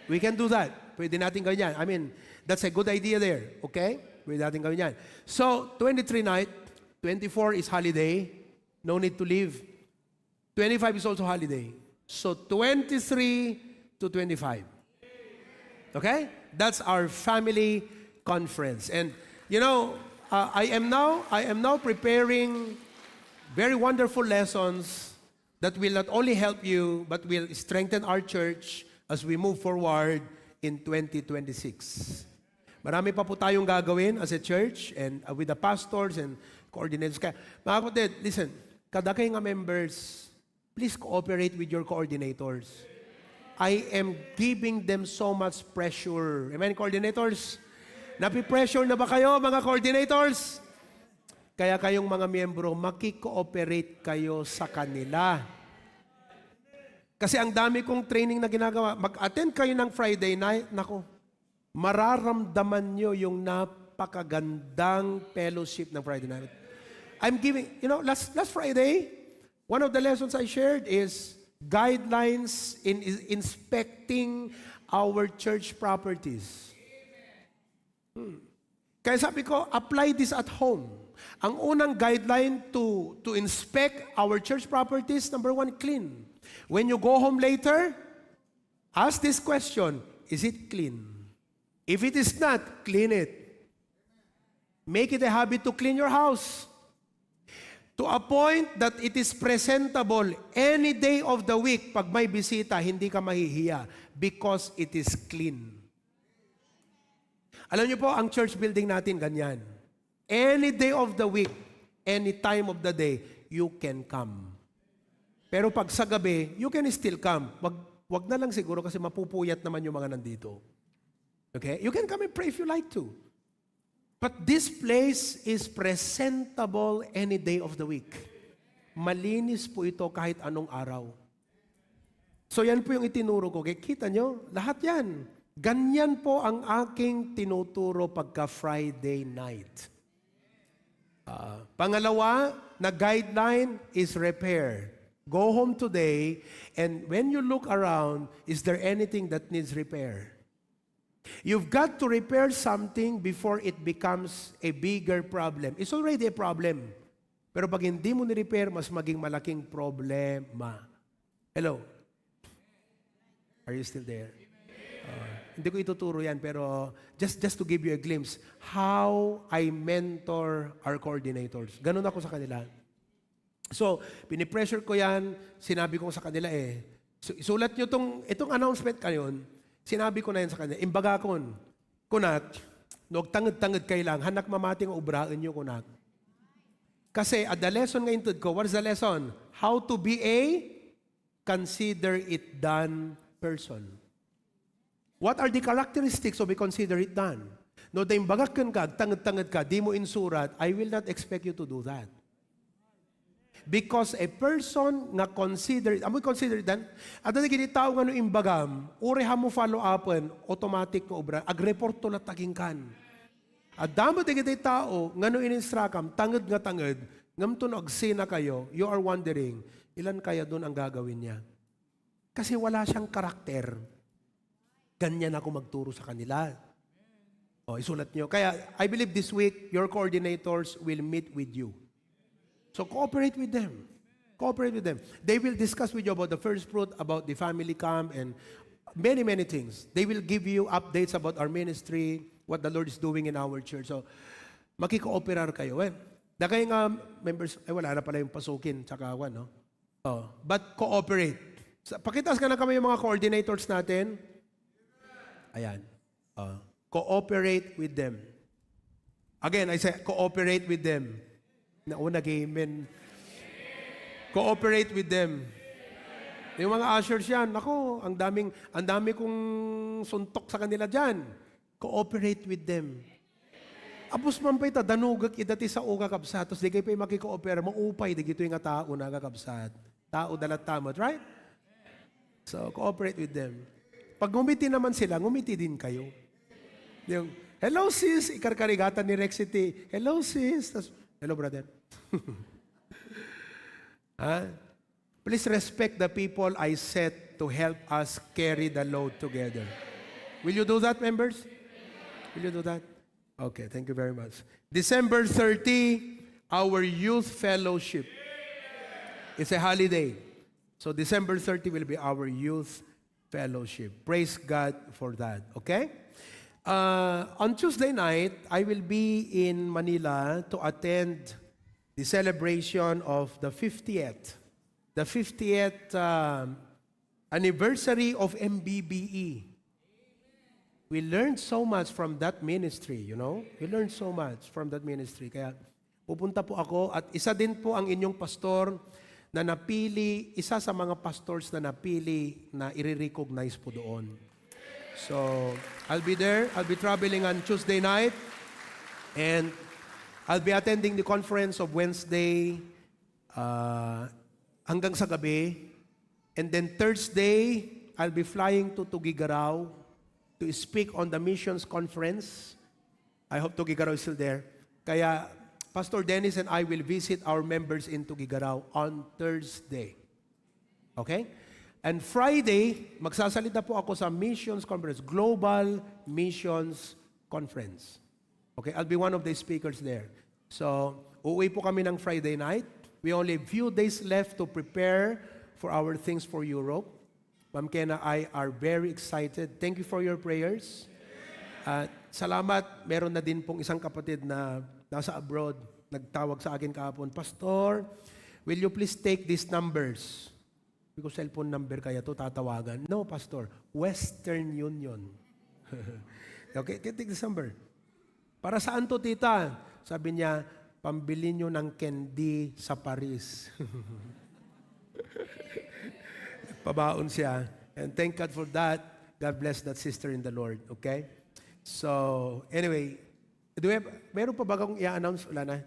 We can do that. Pwede natin gawin yan. I mean, that's a good idea there. Okay? Pwede natin gawin yan. So, 23 night, 24 is holiday. No need to leave. 25 is also holiday. So, 23 to 25. Okay? That's our family conference. And, you know, I am now preparing very wonderful lessons that will not only help you, but will strengthen our church as we move forward in 2026. Marami pa po tayong gagawin as a church and with the pastors and coordinators. Kaya, mga kapatid, listen, kada kayo nga members, please cooperate with your coordinators. I am giving them so much pressure. Amen, coordinators? Napi-pressure na ba kayo, mga coordinators? Kaya kayong mga miyembro, makikooperate kayo sa kanila. Kasi ang dami kong training na ginagawa. Mag-attend kayo ng Friday night, nako, mararamdaman nyo yung napakagandang fellowship ng Friday night. I'm giving, you know, last Friday, one of the lessons I shared is guidelines in inspecting our church properties. Kaya sabi ko, apply this at home. Ang unang guideline to inspect our church properties, number one, clean. When you go home later, ask this question, is it clean? If it is not, clean it. Make it a habit to clean your house. To a point that it is presentable any day of the week. Pag may bisita, hindi ka mahihiya because it is clean. Alam niyo po, ang church building natin ganyan. Any day of the week, any time of the day, you can come. Pero pag sa gabi, you can still come. Wag na lang siguro kasi mapupuyat naman yung mga nandito. Okay? You can come and pray if you like to. But this place is presentable any day of the week. Malinis po ito kahit anong araw. So yan po yung itinuro ko. Kita nyo, lahat yan. Ganyan po ang aking tinuturo pagka Friday night. Pangalawa na guideline is repair. Go home today, and when you look around, is there anything that needs repair? You've got to repair something before it becomes a bigger problem. It's already a problem. Pero pag hindi mo ni-repair, mas maging malaking problema. Hello? Are you still there? Hindi ko ituturo yan, pero just to give you a glimpse, how I mentor our coordinators. Ganun ako sa kanila. So, pinipressure ko yan, sinabi ko sa kanila isulat nyo itong announcement kayon, sinabi ko na yan sa kanila, imbaga kon, kunat, tangad-tangad kayo lang, hanak mamating ubraan nyo kunat. Kasi at the lesson ngayon ko, what is the lesson? How to be a consider it done person. What are the characteristics of a consider it done? No, da imbagak ka, tangad-tangad ka, di mo insurat, I will not expect you to do that. Because a person nga consider, amoy consider dan, at na gini tao nga no imbagam, ureha mo follow upon, automatic nga obra, agreport to na taging kan. At damat na gini tao, nga no ininstrakam, tangad nga tangad, ngam to nagsina kayo, you are wondering, ilan kaya doon ang gagawin niya? Kasi wala siyang karakter. Ganyan ako magturo sa kanila. O, isulat nyo. Kaya, I believe this week, your coordinators will meet with you. So, cooperate with them. Cooperate with them. They will discuss with you about the first fruit, about the family camp, and many, many things. They will give you updates about our ministry, what the Lord is doing in our church. So, makikooperar kayo. Dagay nga, members, wala na pala yung pasukin, tsaka no? Oh, but cooperate. Pakitas ka na kami yung mga coordinators natin. Ayan. Cooperate with them. Again, I say, cooperate with them. Nauna amen. Cooperate with them. Yung mga ushers yan, ako, ang dami kong suntok sa kanila dyan. Cooperate with them. Apos man pa ita, danugak idati sa uga kabsat, tapos di kayo pa makikoopera, maupay, di gito yung tao na kakabsat. Tao dalat tamot, right? So, cooperate with them. Pag ngumiti naman sila, ngumiti din kayo. Yung, hello sis, ikarkarigatan ni Rexity. Hello sis. Tas, hello brother. Please respect the people I set to help us carry the load together. Will you do that, members? Will you do that? Okay, thank you very much. December 30, our youth fellowship. It's a holiday. So December 30 will be our youth fellowship. Praise God for that. Okay? On Tuesday night, I will be in Manila to attend the celebration of the 50th anniversary of MBBE. We learned so much from that ministry, you know? We learned so much from that ministry. Kaya pupunta po ako at isa din po ang inyong pastor na napili, isa sa mga pastors na napili na i-recognize po doon. So, I'll be there. I'll be traveling on Tuesday night. And I'll be attending the conference of Wednesday hanggang sa gabi. And then Thursday, I'll be flying to Tugigaraw to speak on the missions conference. I hope Tugigaraw is still there. Kaya Pastor Dennis and I will visit our members in Tugigaraw on Thursday. Okay? And Friday, magsasalita po ako sa missions conference, Global Missions Conference. Okay, I'll be one of the speakers there. So, uuwi po kami ng Friday night. We only have few days left to prepare for our things for Europe. Ma'am Ken and I are very excited. Thank you for your prayers. Salamat, meron na din pong isang kapatid na nasa abroad, nagtawag sa akin kahapon, Pastor, will you please take these numbers? Because cellphone number kaya to tatawagan. No, Pastor, Western Union. Okay, take this number. Para saan to, tita? Sabi niya, pambili nyo ng candy sa Paris. Pabaon siya. And thank God for that. God bless that sister in the Lord. Okay? So, anyway, meron pa ba akong i-announce? Wala na?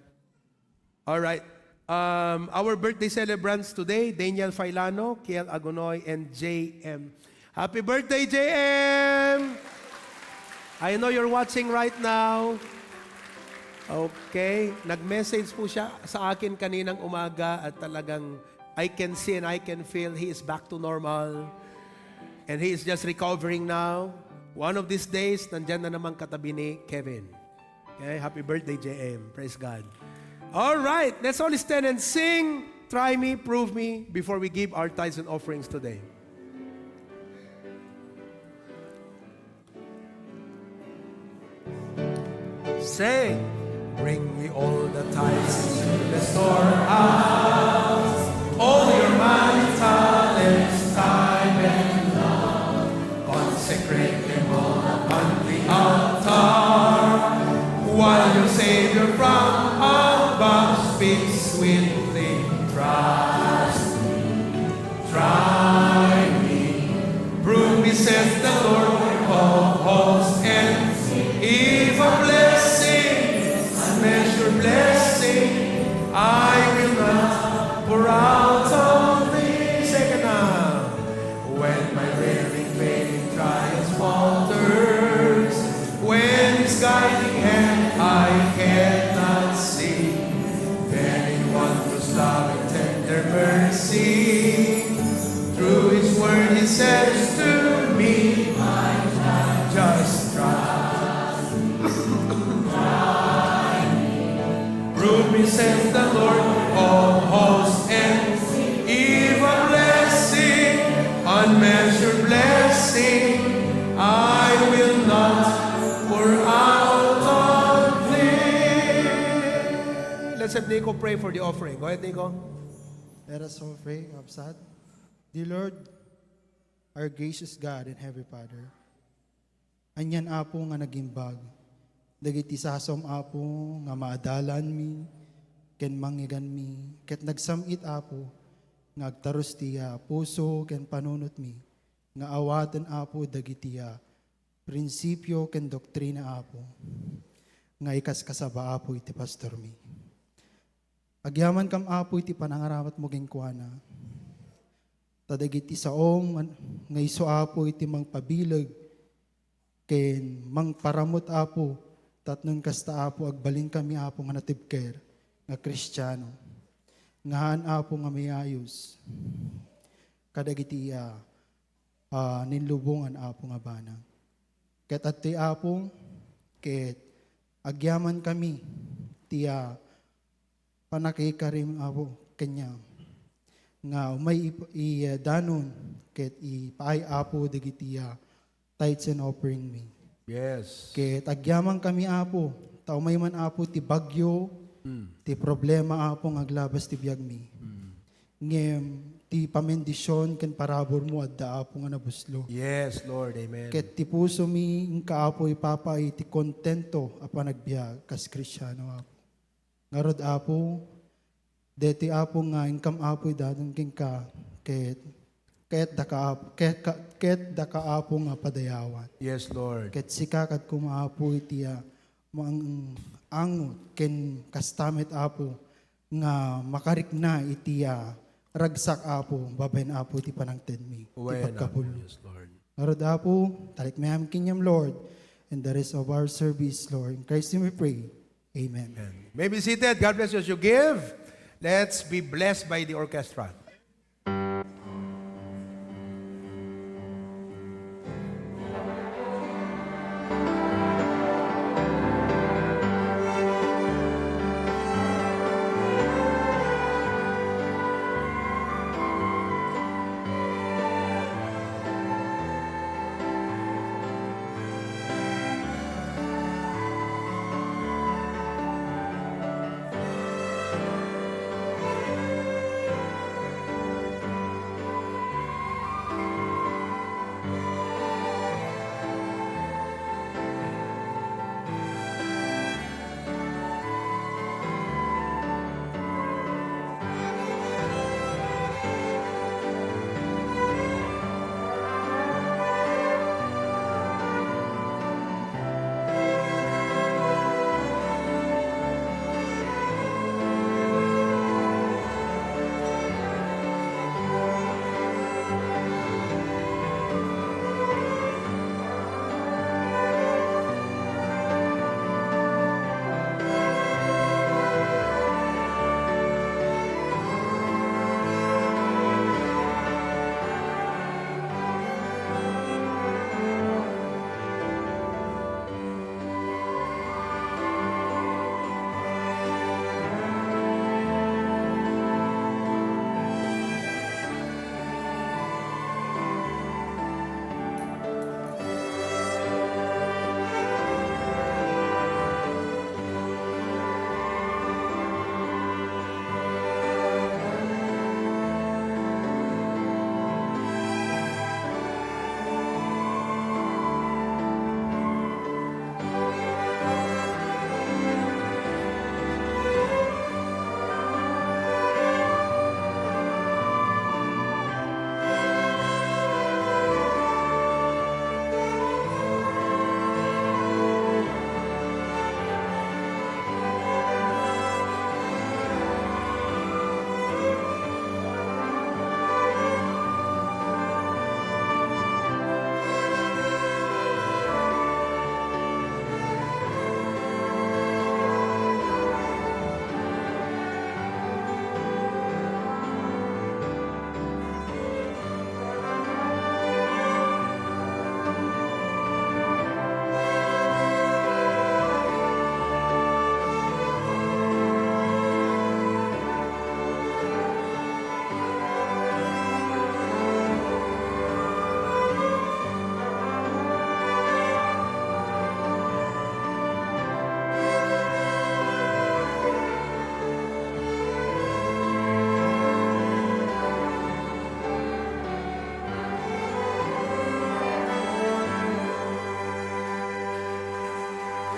Alright. Our birthday celebrants today, Daniel Failano, Kiel Agonoy, and JM. Happy birthday, JM! I know you're watching right now. Okay. Nag-message po siya sa akin kaninang umaga at talagang I can see and I can feel he is back to normal. And he is just recovering now. One of these days, nandyan na naman katabi ni Kevin. Okay, happy birthday, JM. Praise God. All right, let's all stand and sing, Try Me, Prove Me, before we give our tithes and offerings today. Say, bring me all the tithes to the storehouse, all your money, talents, time, and love. Consecrate them all upon the altar, while your Savior from above speaks sweetly. Trust me, try me, prove me, says the Lord of hosts, and if a blessing, a measure blessing, I will not Lance and Nico pray for the offering. Go ahead, Nico. Let us all pray, Absat. Dear Lord, our gracious God and Heavenly Father, anyan apo nga nagimbag, dagiti sasom apo nga maadalan mi, ken manggigan mi, ket nagsamit apo, nga agtaros tiya puso ken panunot mi, nga awaten apo dagitiya, prinsipyo ken doktrina apo, nga ikas kasaba apo iti pastor mi. Agyaman kam apo iti panangaramat mo gengkuana. Tadagiti saom nga iso apo iti mangpabilag ken mangparamot apo tatnon kasta apo agbalin kami apo nga natibker nga Kristiyano. Ngahan apo nga mayayos. Kadagiti ninlubungan apo nga banang. Ket ati apo ket agyaman kami tiya panakikarim apo kanya nga may danon ket ipaay apo dagiti tithes and offering me. Yes. Ket agyaman kami apo tao may man apo ti bagyo ti problema apo nga aglabas ti biag mi. Ngem ti pamendisyon ken parabor mo adda apo nga nabuslo. Yes, Lord. Amen. Ket ti puso mi ingka apo ipapay ti kontento apan nagbiag kas Kristiyano apo. Ngarod apo, deti apo nga ingkam apo dadon king ka, ket daka apo nga padayawan. Yes, Lord. Ket sikakat kumaapo itiya, mang angot, ken kastamit apo, nga makarik na itiya, ragsak apo, babayin apo ti panangten mi, ti Uwayan pagkapulo. Yes, Lord. Ngarod apo, talik mayam kinyam Lord, and the rest of our service, Lord. In Christ name we pray. Amen. Amen. May be seated. God bless you as you give. Let's be blessed by the orchestra.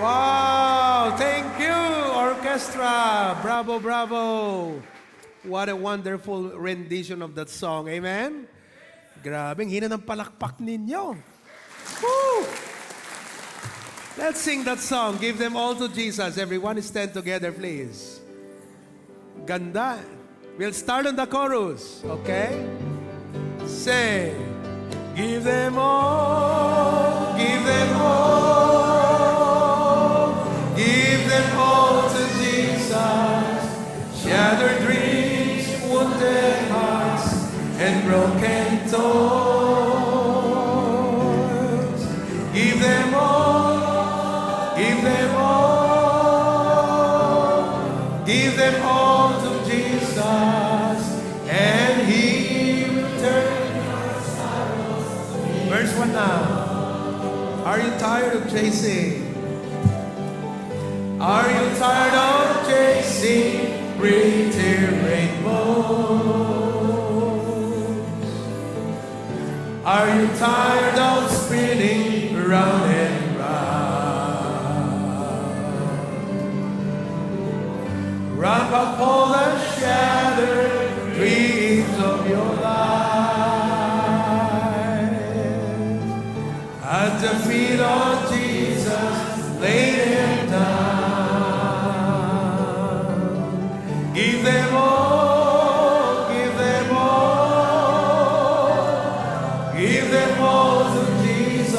Wow! Thank you, orchestra! Bravo, bravo! What a wonderful rendition of that song. Amen? Grabe, ang hina ng palakpak ninyo. Woo! Let's sing that song. Give them all to Jesus. Everyone stand together, please. Ganda. We'll start on the chorus. Okay? Say, give them all, give them all, give them all to Jesus. Shattered dreams, wounded hearts, and broken toys. Give them all, give them all, give them all to Jesus, and He will turn your sorrows. Verse 1 now. Are you tired of chasing? Are you tired of chasing pretty rainbows? Are you tired of spinning round and round? Run back all the shattered dreams of your life. At the feet of Jesus, lay them down. Give them all, give them all, give them all to Jesus.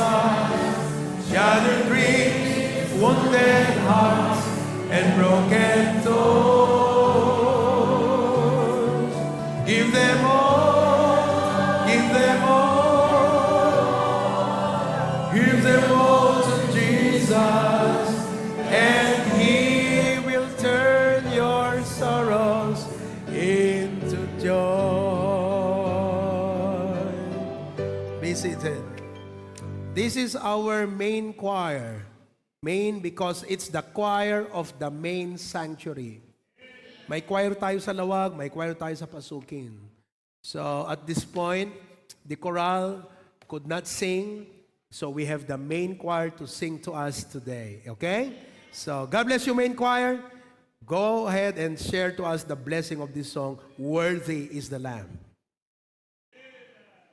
Shattered dreams, wounded hearts, and broken toes. Give them all, give them all, give them all to Jesus, and He will turn your sorrows into joy. Be seated. This is our main choir. Main because it's the choir of the main sanctuary. May choir tayo sa lawag, may choir tayo sa pasukin. So at this point, the chorale could not sing, so we have the main choir to sing to us today. Okay? So God bless you, main choir. Go ahead and share to us the blessing of this song, Worthy is the Lamb.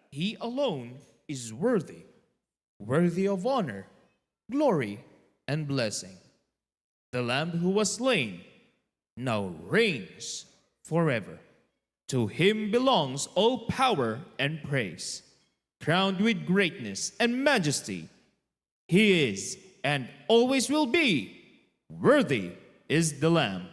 He alone is worthy, worthy of honor, glory, and blessing. The Lamb who was slain now reigns forever. To Him belongs all power and praise. Crowned with greatness and majesty, He is and always will be. Worthy is the Lamb.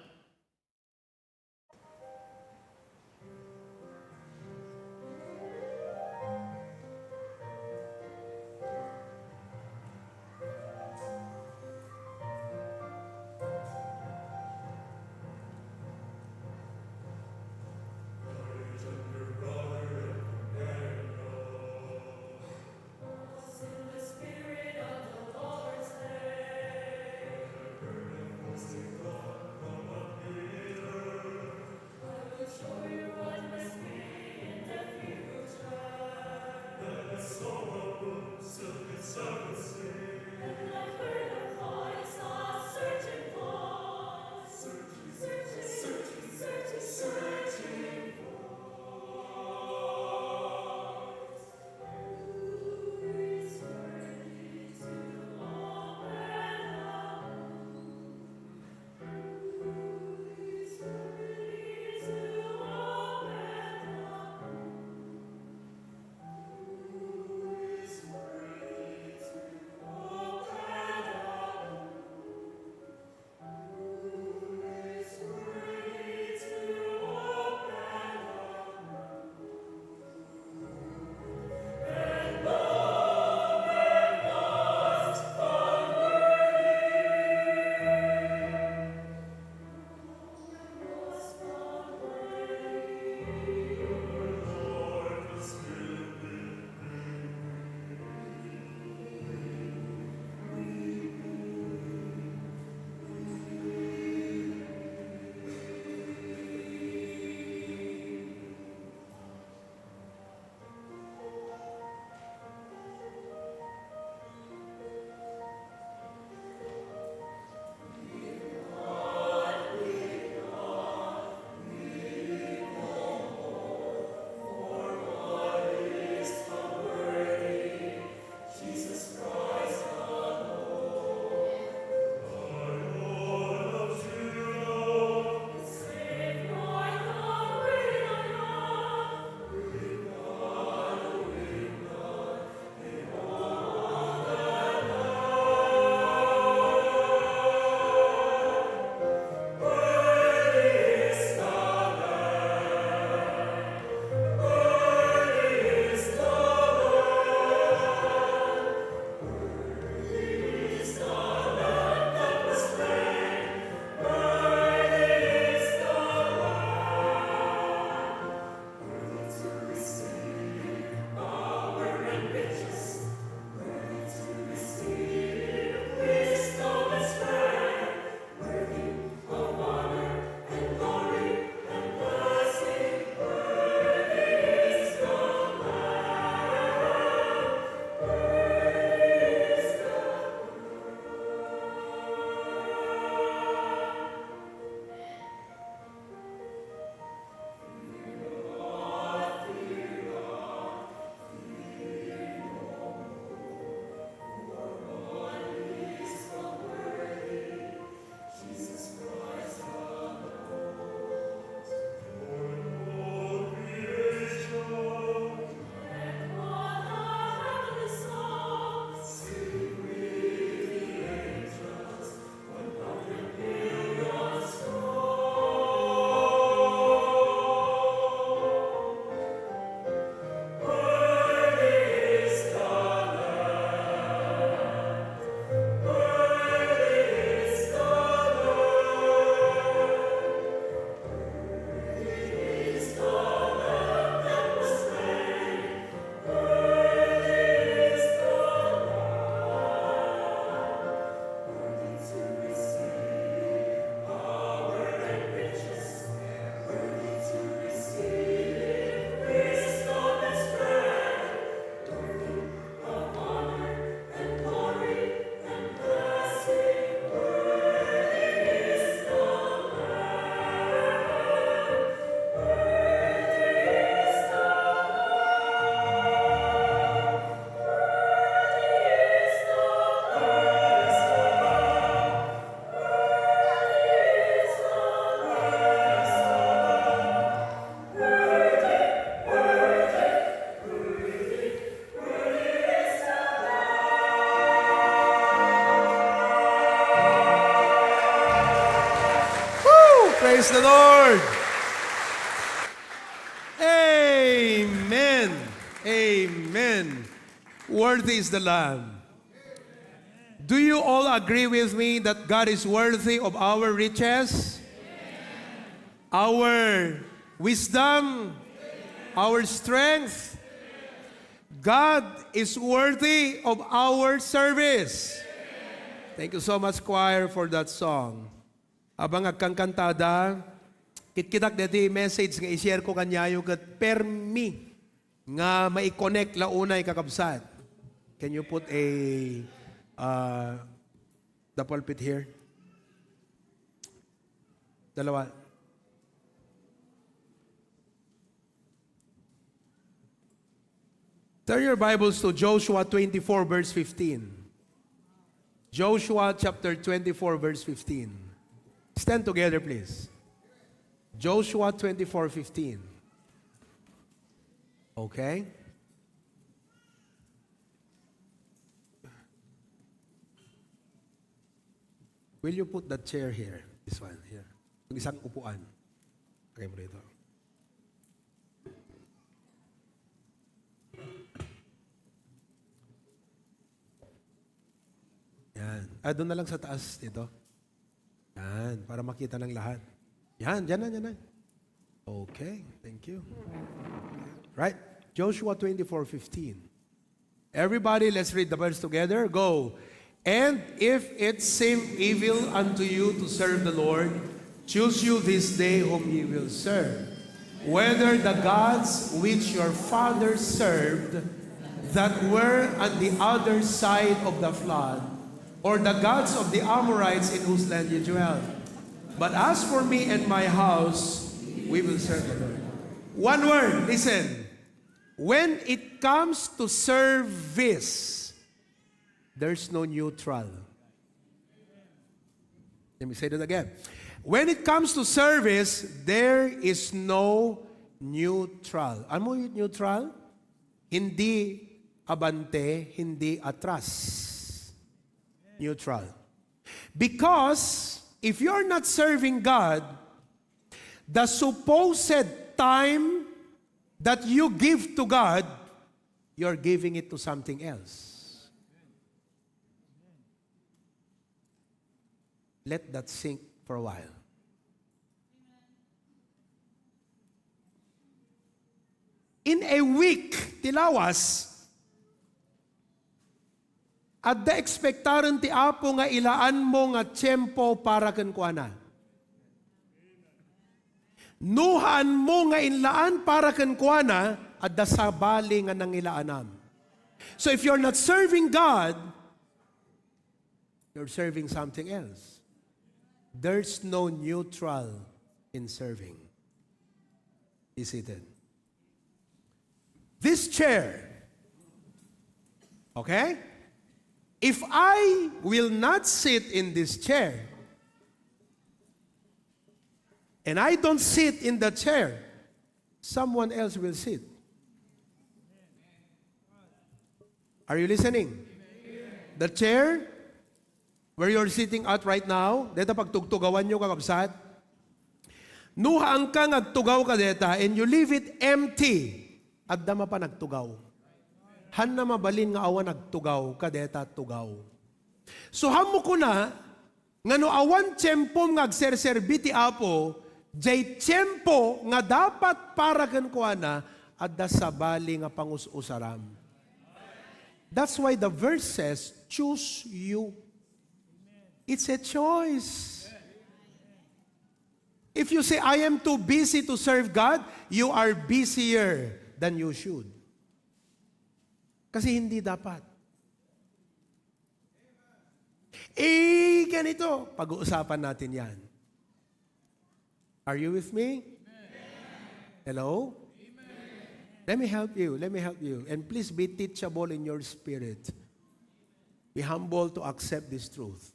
Praise the Lord. Amen. Amen. Worthy is the Lamb. Do you all agree with me that God is worthy of our riches? Our wisdom? Our strength? God is worthy of our service. Thank you so much, choir, for that song. Abang agkangkantada, kitkitak dati message nga i-share ko kanyayo kat permi nga mai-connect launay kakabsat. Can you put the pulpit here? Dalawa. Turn your Bibles to Joshua 24 verse 15. Joshua chapter 24 verse 15. Stand together, please. Joshua 24:15. Okay? Will you put that chair here? This one, here. Yung isang upuan. Okay mo rito. Yan. Doon na lang sa taas dito. Yan, para makita ng lahat. Yan, dyan na. Okay, thank you. Right, Joshua 24:15. Everybody, let's read the verse together. Go. And if it seem evil unto you to serve the Lord, choose you this day whom ye will serve. Whether the gods which your fathers served, that were on the other side of the flood, or the gods of the Amorites in whose land ye dwell. But as for me and my house, we will serve the Lord. One word, listen. When it comes to service, there's no neutral. Let me say that again. When it comes to service, there is no neutral. Ano mo yung neutral? Hindi abante, hindi atras. Neutral. Because if you're not serving God, the supposed time that you give to God, you're giving it to something else. Let that sink for a while. In a week, tilawas, adda ekspektaran ti Apo nga ilaan mo nga tiyempo para ken kuana. Nuhaan mo nga inlaan para ken kuana adda sabali nga nangilaanam. So if you're not serving God, you're serving something else. There's no neutral in serving. Be seated. This chair, okay? If I will not sit in this chair, and I don't sit in the chair, someone else will sit. Are you listening? The chair where you're sitting at right now, deta pagtugtugawan nyo kakabsat, nuhaan ka nagtugaw ka deta, and you leave it empty, at dama pa nagtugaw. Han na mabalin nga awan nagtugaw, kadeta tugaw. So hamo ko na, nga no awan tiyempo nga agserserbiti Apo, jay tiyempo nga dapat para kan kuana, adda sabali nga pangus-usaram. That's why the verse says, choose you. It's a choice. If you say, I am too busy to serve God, you are busier than you should. Kasi hindi dapat. Ganito. Pag-uusapan natin yan. Are you with me? Amen. Hello? Amen. Let me help you. Let me help you. And please be teachable in your spirit. Be humble to accept this truth.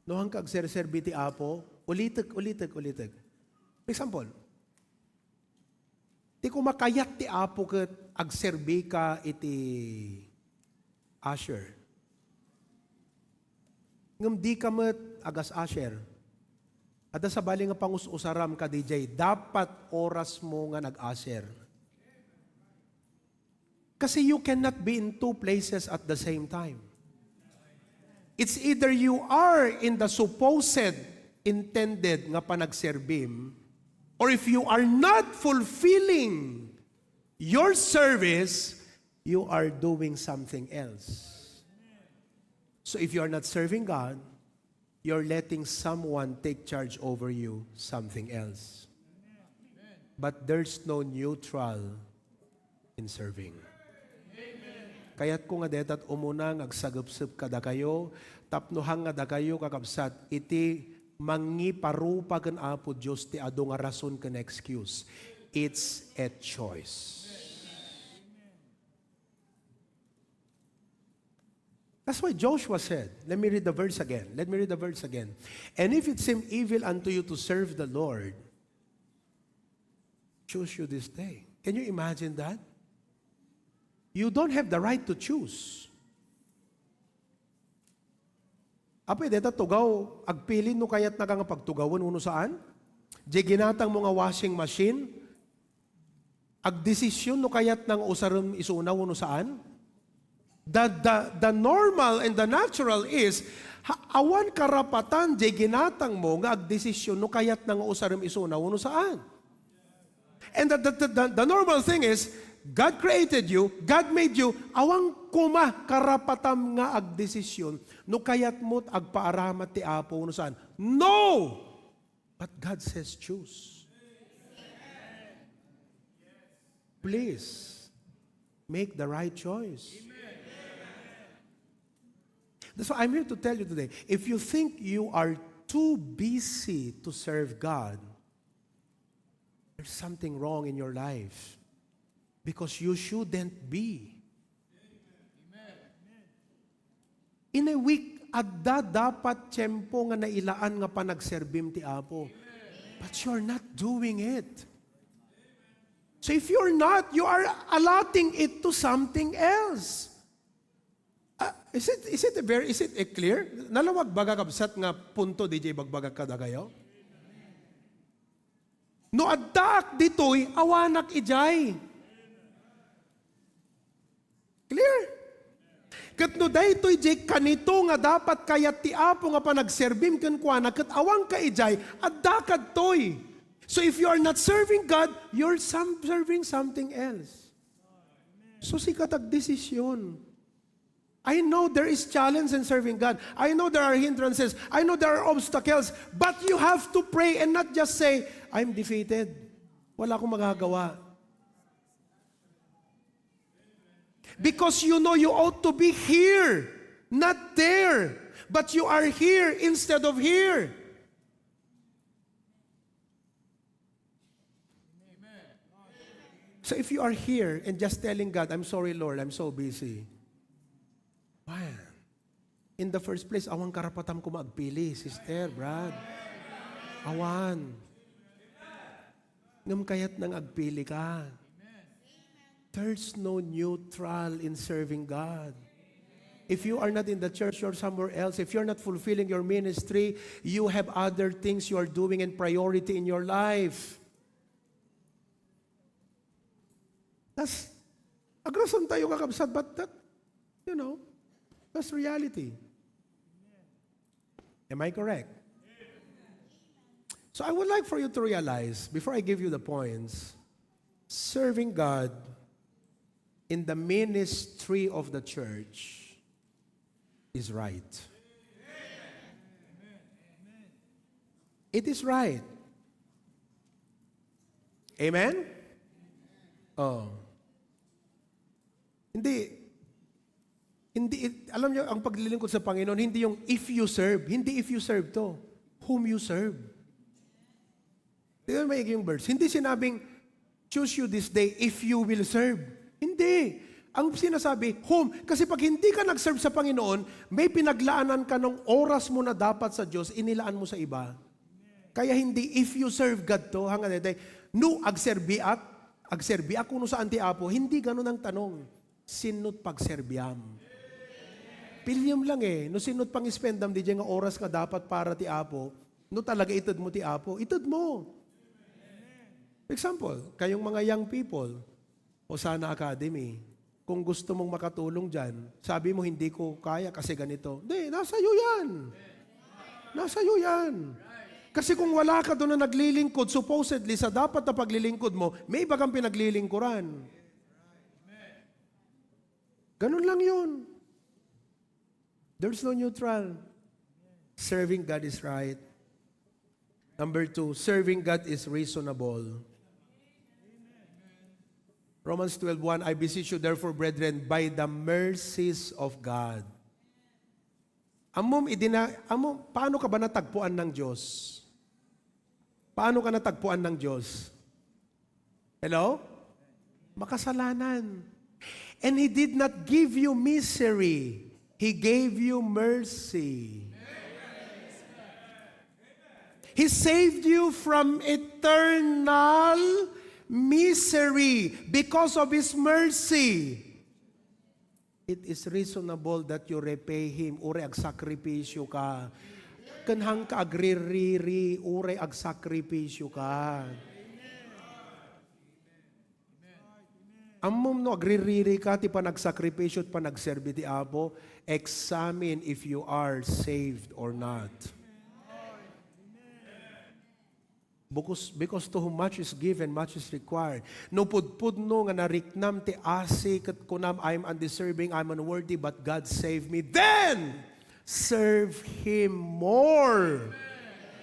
No hang kag-serserbiti Apo, ulitig. For example, di ko makayat ti Apo ket agserbi ka iti usher. Ngam di ka met agas usher. At sa bali nga pangus-usaram ka, DJ, dapat oras mo nga nag-aser. Kasi you cannot be in two places at the same time. It's either you are in the supposed intended nga panagserbim, or if you are not fulfilling your service, you are doing something else. So if you are not serving God, you're letting someone take charge over you, something else. But there's no neutral in serving. Kaya't kung nga detat umunang agsagupsup kada kayo, tapnuhang nga da kayo kakabsat, iti mangiparupa kan Apo Diyos ti ado nga rason kan excuse. It's a choice. That's why Joshua said, let me read the verse again. And if it seem evil unto you to serve the Lord, choose you this day. Can you imagine that? You don't have the right to choose. Apay, deta tugaw, agpilin no kaya't nagangapagtugawan uno saan? Di ginatang mga washing machine, agdesisyon no kaya't nang usaram isunaw uno saan? The normal and the natural is, awan karapatan di ginatang mo nga agdesisyon no kaya't nang usaram isunaw uno saan? And the normal thing is, God created you, God made you, awang kuma karapatam nga agdesisyon, no kayat mo't agpaaramat ti Apo no saan. No! But God says choose. Please, make the right choice. That's why I'm here to tell you today, if you think you are too busy to serve God, there's something wrong in your life. Because you shouldn't be. In a week, adda dapat tiyempo nga nailaan nga panagserbim ti Apo. But you're not doing it. So if you're not, you are allotting it to something else. Is it clear? Nalawag baga kabsat nga punto DJ bagbagag kada kayo? No addak ditoy awanak ijay. Clear? Kat no daytoy jay kanito nga dapat kayat ti Apo nga panagserbim ken kuana ket awang ka ijay addakad toy. So if you are not serving God, you're serving something else. So sikat ag desisyon. I know there is challenge in serving God. I know there are hindrances. I know there are obstacles. But you have to pray and not just say, I'm defeated. Wala akong magagawa. Because you know you ought to be here, not there. But you are here instead of here. So if you are here and just telling God, I'm sorry Lord, I'm so busy. Man, in the first place, awang karapatam ko magpili, sister, Brad. Awan. Ngam kayat nang agpili ka. There's no neutral in serving God. If you are not in the church, you're somewhere else. If you're not fulfilling your ministry, you have other things you are doing and priority in your life. That's, agrason tayo kakabsat, but that, that's reality. Am I correct? So I would like for you to realize, before I give you the points, serving God in the ministry of the church is right. It is right. Amen? Oh. Hindi, alam niyo, ang paglilingkod sa Panginoon, hindi yung if you serve. Hindi if you serve to. Whom you serve. Tignan mo yung verse. Hindi sinabing, choose you this day if you will serve. Hindi. Ang sinasabi, whom? Kasi pag hindi ka nag-serve sa Panginoon, may pinaglaanan ka ng oras mo na dapat sa Diyos, inilaan mo sa iba. Kaya hindi, if you serve God to, hanggang dito, no, agserbiak kuno sa anti Apo, hindi ganun ang tanong. Sinot pagserbiam. Pilyam lang no sinot pang ispendam di nga oras ka dapat para ti Apo, No talaga itad mo ti Apo, itad mo. Example, kayong mga young people, Hosanna Academy, kung gusto mong makatulong dyan, sabi mo hindi ko kaya kasi ganito. Hindi, nasa iyo yan. Nasa iyo yan. Kasi kung wala ka doon na naglilingkod, supposedly sa dapat na paglilingkod mo, may iba kang pinaglilingkuran. Ganun lang yun. There's no neutral. Serving God is right. Number 2, serving God is reasonable. Romans 12:1, I beseech you therefore, brethren, by the mercies of God. Paano ka ba natagpuan ng Diyos? Paano ka natagpuan ng Diyos? Hello? Makasalanan. And He did not give you misery. He gave you mercy. He saved you from eternal misery because of His mercy. It is reasonable that you repay Him. Ure ag sakripisyo ka. Kanhang ka agririri, ure ag sakripisyo ka. Amom no agririri ka, ti pa nagsakripisyo at pa nagserbi ti Apo, examine if you are saved or not. Because to whom much is given, much is required. No pudpud no nga nariknam ti asi kat kunam I'm undeserving, I'm unworthy, but God saved me. Then, serve Him more.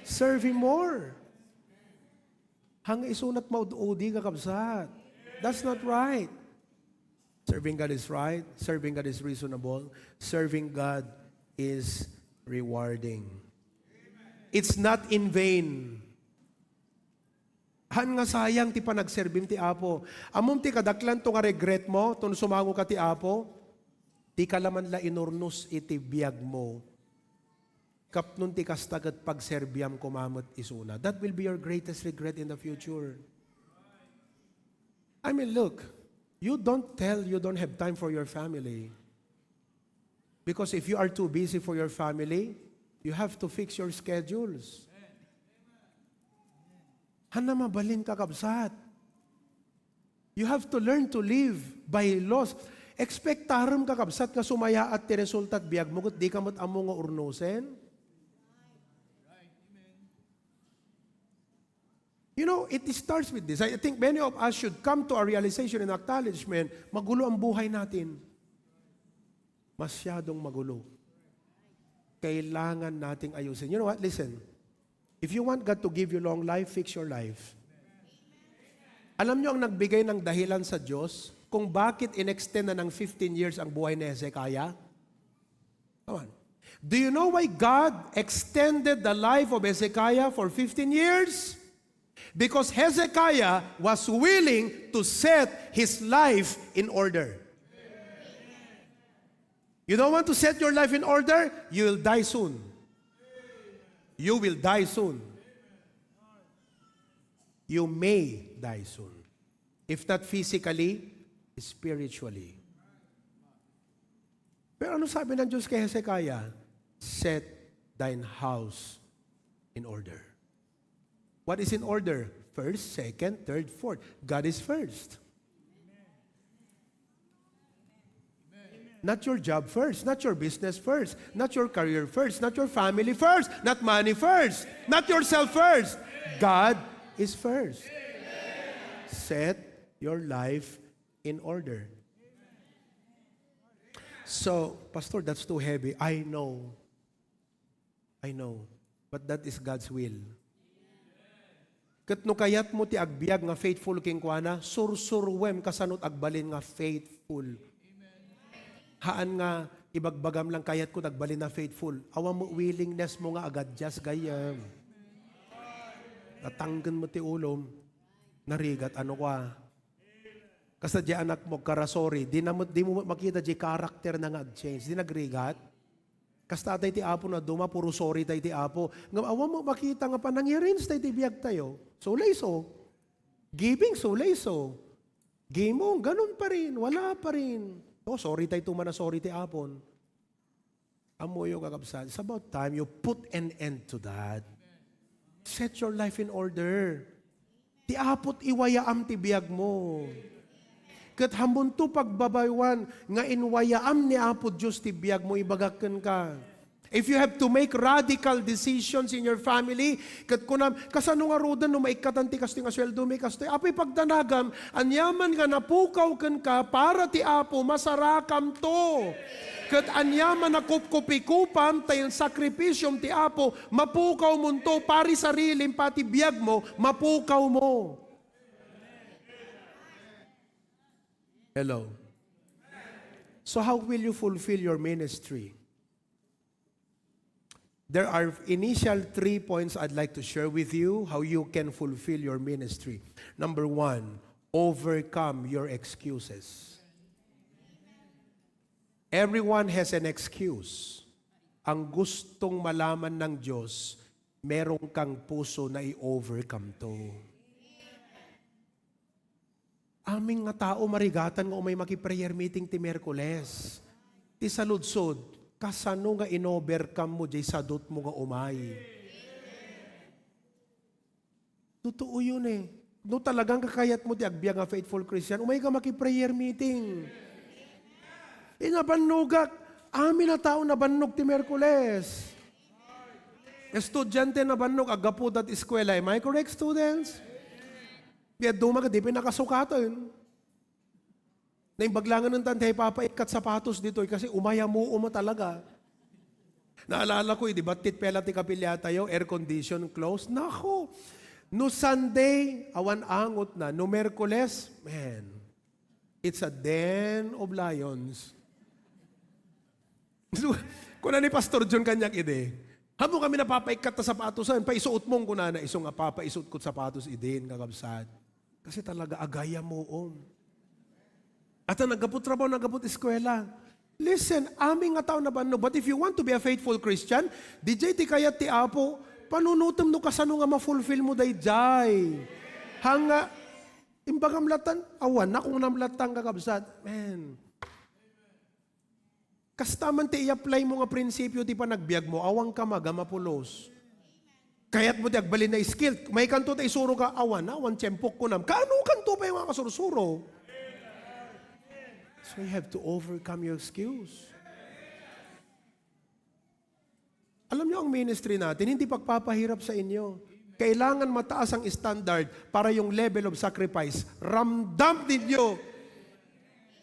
Serve Him more. Hang isunat maud-udi ka kabsat. That's not right. Serving God is right. Serving God is reasonable. Serving God is rewarding. It's not in vain. Han nga sayang ti panagserbim ti Apo. Amom ti kadaklan to nga regret mo, tun sumango ka ti Apo, ti kalaman la inurnos iti biyag mo. Kapnun ti kastagat pagserbiam kumamot isuna. That will be your greatest regret in the future. I mean, look, you don't tell you don't have time for your family. Because if you are too busy for your family, you have to fix your schedules. Hana mabalin ka kabsat. You have to learn to live by laws. Expectaram ka kabsat nga sumaya at ti resultat biyag mo, di ka mat amo nga urnusen. You know, it starts with this. I think many of us should come to a realization and acknowledgement, magulo ang buhay natin. Masyadong magulo. Kailangan nating ayusin. You know what? Listen. If you want God to give you long life, fix your life. Alam nyo ang nagbigay ng dahilan sa Diyos kung bakit in-extend na ng 15 years ang buhay ni Hezekiah? Come on. Do you know why God extended the life of Hezekiah for 15 years? Because Hezekiah was willing to set his life in order. You don't want to set your life in order? You will die soon. You will die soon. You may die soon. If not physically, spiritually. Pero ano sabi ng Diyos kay Hezekiah? Set thine house in order. What is in order? First, second, third, fourth. God is first. Not your job first, not your business first, not your career first, not your family first, not money first, not yourself first. God is first. Set your life in order. So, Pastor, that's too heavy. I know. But that is God's will. Kat no kayat mo ti agbiag nga faithful king kuana, sursurwem kasanot agbalin nga faithful. Haan nga, ibagbagam lang kayat ko nagbalin na faithful. Awa mo willingness mo nga agad just gayam. Natanggan mo ti ulom, narigat ano ka. Kasi di anak mo karasori, di mo makita di karakter na nga change, di nagrigat. Kasta tayo ti Apo na duma, puro sorry tayo ti Apo. Nga awa mo makita nga panangyarin tayo ti biyag tayo. So layso. Giving so layso. Game mo, ganun pa rin, wala pa rin. Oh, sorry tayo tumana, sorry ti Apon. Amoy yung kakabsat. It's about time you put an end to that. Set your life in order. Ti apot iwayaam ti biyag mo. Kat hambon to pagbabaywan, nga inwayaam ni apot Diyos ti biyag mo, ibagakan ka. If you have to make radical decisions in your family, kat kunam, kasano nga rodan no maikatan ti kasto nga sweldo may kasto, apay pagdanagam, anyaman nga napukaw kan ka, para ti apo, masarakam to. Kat anyaman na kupkupikupam, tayong sakripisyom ti apo, mapukaw mo to, pari sarilim, pati biyag mo, mapukaw mo. Hello. So how will you fulfill your ministry? There are initial 3 points I'd like to share with you how you can fulfill your ministry. Number 1, overcome your excuses. Everyone has an excuse. Ang gustong malaman ng Diyos, merong kang puso na i-overcome to. Aming nga tao marigatan nga umay maki-prayer meeting ti Merkules. Ti saludsod, kasano nga in-overcome mo jay sadot mo nga umay. Totoo yun eh. No talagang kakayat mo di agbiya nga faithful Christian, umay ka maki-prayer meeting. Inabanugak, amin na tao nabannog ti Merkules. Estudyante nabannog, agapo dat eskwela. Am I correct, students? Kaya dumaga, di pinakasukatan. Naimbaglangan ng tante, papaikat sapatos dito kasi umayamuo mo talaga. Naalala ko, di ba, titpela ti kapilya tayo, air condition, close. Nako, no Sunday, awan angot na. No Merkules, man, it's a den of lions. Kung ni Pastor John kanyak ide, hamo kami napapaikat na sapatosan, paisuot mong kunana, isong nga papaisuot ko sapatos idin, kakabsat. Kasi talaga agaya mo At ang nagapot trabaho, nagapot eskwela. Listen, aming nga tao na banno. But if you want to be a faithful Christian, DJ ti kayat ti apo, panunutom no kasano nga ma-fulfill mo dayjay. Hanga, imbagam latan, awan na kung namlatang kakabsat. Man. Kastaman ti i-apply mo nga prinsipyo ti panagbiag mo, awang ka mapulos. Kaya't mo ti agbalin na skill. May kanto ta isuro ka, awan na, awan tiyempok ko nam. Kano kanto pa yung mga kasurusuro? So you have to overcome your excuse. Alam niyo ang ministry natin, hindi pagpapahirap sa inyo. Kailangan mataas ang standard para yung level of sacrifice. Ramdam ninyo.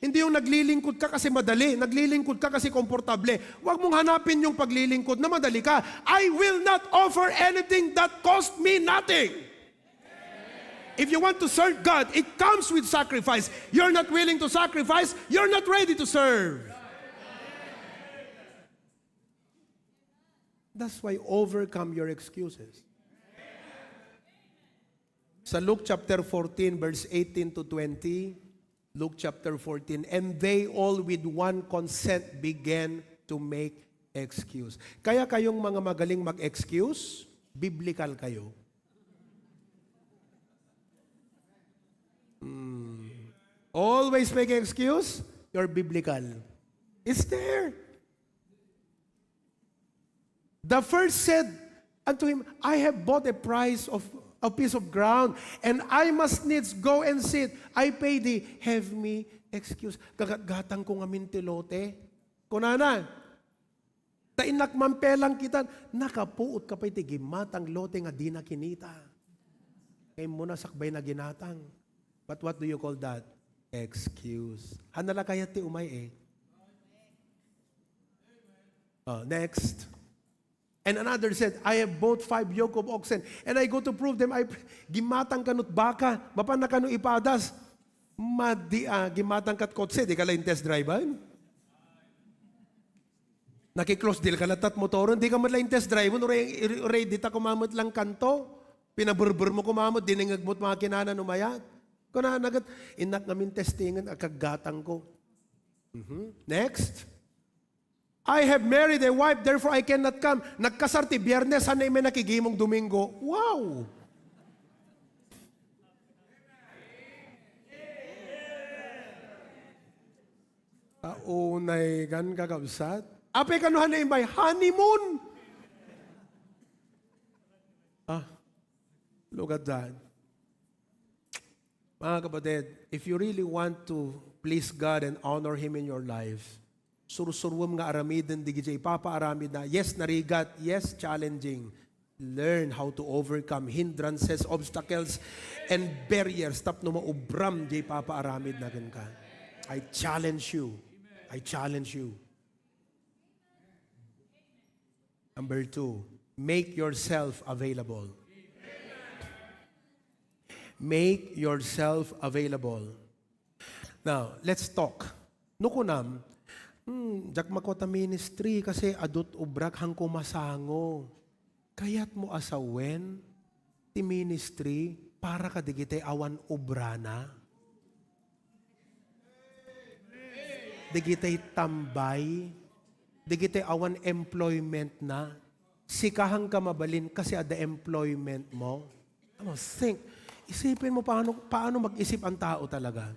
Hindi yung naglilingkod ka kasi madali, naglilingkod ka kasi komportable. Huwag mong hanapin yung paglilingkod na madali ka. I will not offer anything that cost me nothing. If you want to serve God, it comes with sacrifice. You're not willing to sacrifice, you're not ready to serve. That's why overcome your excuses. Sa Luke chapter 14, verse 18 to 20, Luke chapter 14, and they all with one consent began to make excuse. Kaya kayong mga magaling mag-excuse, biblical kayo. Always make an excuse, you're biblical. It's there. The first said unto him, I have bought a price of a piece of ground, and I must needs go and sit. I pay thee, have me excuse. Gagatang ko nga mintilote. Kunana, tainak mampelang kita, nakapuot ka pa iti gimatang lote nga di na kinita. Kaya muna sakbay na ginatang. But what do you call that? Excuse. Hanala kaya ti umay next. And another said, I have bought 5 yoke of oxen, and I go to prove them. Gimatang kanut baka, mapan na kanu ipadas. Gimatang kat kotse, di ka lang test drive ba? Naki-close deal ka latat motoron, di ka man lang test drive, ready ta kumamot lang kanto. Pinaburbur mo kumamot, diningagmot mga kinanan umayat. Kuna nagat, inak namin testingan akagatang ko. Next. I have married a wife, therefore I cannot come. Nagkasarti, biyernes, sanay may nakigimong Domingo. Wow! Taunay kan kakabsat. Ape kanuhan na imbay, honeymoon! Look at that. Mga kapatid, if you really want to please God and honor Him in your life, sursurwam nga aramidin di gijay ipapaaramid na, yes, narigat, yes, challenging. Learn how to overcome hindrances, obstacles, and barriers. Tap no maubram di papaaramid na ka. I challenge you. I challenge you. Number 2, make yourself available. Make yourself available. Now, let's talk. Nukunam, jak makota ministry kasi adot ubrak hang kumasango. Kayat mo asawen ti ministry para kadigite awan ubrana. Digitay tambay. Digitay awan employment na. Sikahang ka mabalin kasi ada employment mo. Think. Isipin mo paano mag-isip ang tao talaga.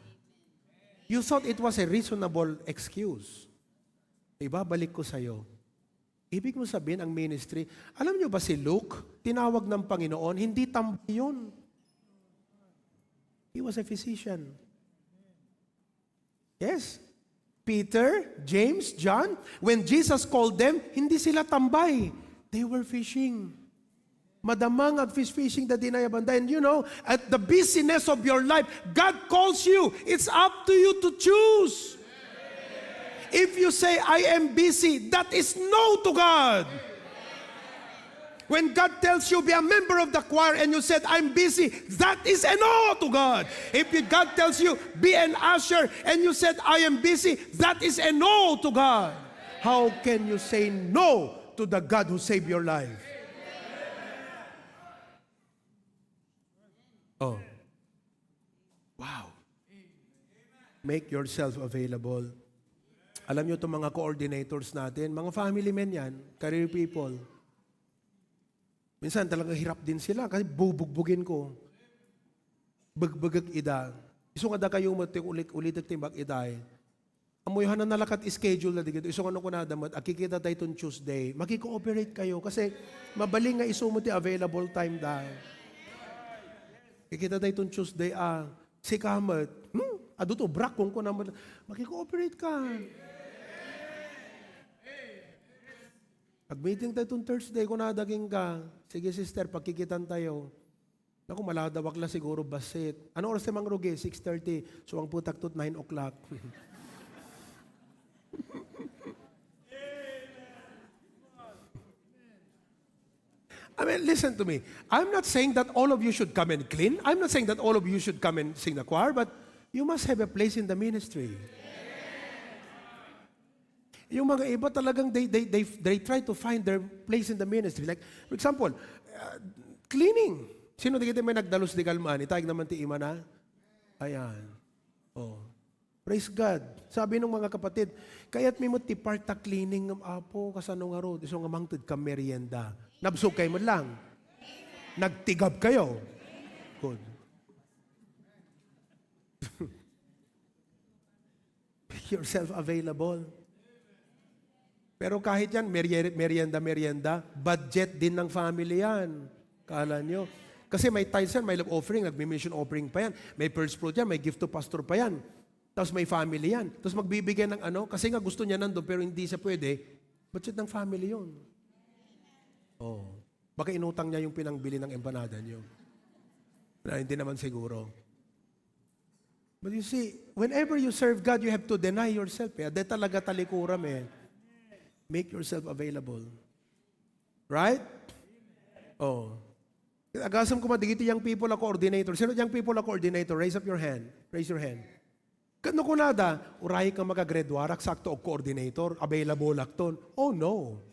You thought it was a reasonable excuse. Ibabalik ko sa'yo. Ibig mo sabihin ang ministry, alam niyo ba si Luke, tinawag ng Panginoon, hindi tambay yun. He was a physician. Yes. Peter, James, John, when Jesus called them, hindi sila tambay. They were fishing. Madamang at fishing the dinayabanda. And you know, at the busyness of your life, God calls you. It's up to you to choose. If you say, I am busy, that is no to God. When God tells you, be a member of the choir, and you said, I'm busy, that is a no to God. If God tells you, be an usher, and you said, I am busy, that is a no to God. How can you say no to the God who saved your life? Oh. Wow. Make yourself available. Alam nyo itong mga coordinators natin, mga family men yan, career people. Minsan talaga hirap din sila kasi bubugbugin ko. Bagbagag ida. Iso nga da kayo ulit timbak iday. Amoyhan na nalakat schedule na digito. Iso nga nung kunadamat, akikita tayo itong Tuesday. Makiko-operate kayo kasi mabaling nga iso mo ti available time dahil. Kikita tayo itong Tuesday, si Kamat, ado to, brak kung naman, makiko-operate ka. Pag-meeting tayo itong Thursday, kung nadaging ka, sige sister, pagkikitan tayo. Naku, maladawak la siguro basit. Ano oras namang rugi? 6:30. So ang putak tot 9 o'clock. I mean, listen to me. I'm not saying that all of you should come and clean. I'm not saying that all of you should come and sing the choir, but you must have a place in the ministry. Yung mga iba talagang they try to find their place in the ministry. Like, for example, cleaning. Sino di kita may nagdalos di kalmaan? Itayag naman ti ima na? Ayan. Oh. Praise God. Sabi ng mga kapatid, kaya't may mo ti parta cleaning ng apo kasano nga road. Iso nga mangtod ka merienda. Nabsog kayo mo lang. Nagtigab kayo. Good. Make yourself available. Pero kahit yan, merienda, budget din ng family yan. Kala nyo. Kasi may tithes yan, may love offering, nagme-mission offering pa yan. May first fruit yan, may gift to pastor pa yan. Tapos may family yan. Tapos magbibigay ng kasi nga gusto niya nandun, pero hindi siya pwede, budget ng family yun. Oh. Baka inutang niya yung pinangbili ng empanada niyo. Na hindi naman siguro. But you see, whenever you serve God, you have to deny yourself. Ade talaga talikuram eh. Make yourself available. Right? Oh. Agasam ko madigiti yung people a coordinator. Sino yung people a coordinator? Raise up your hand. Raise your hand. Kano ko nada, uray ka magagredwarak sakto og coordinator, available akton. Oh no.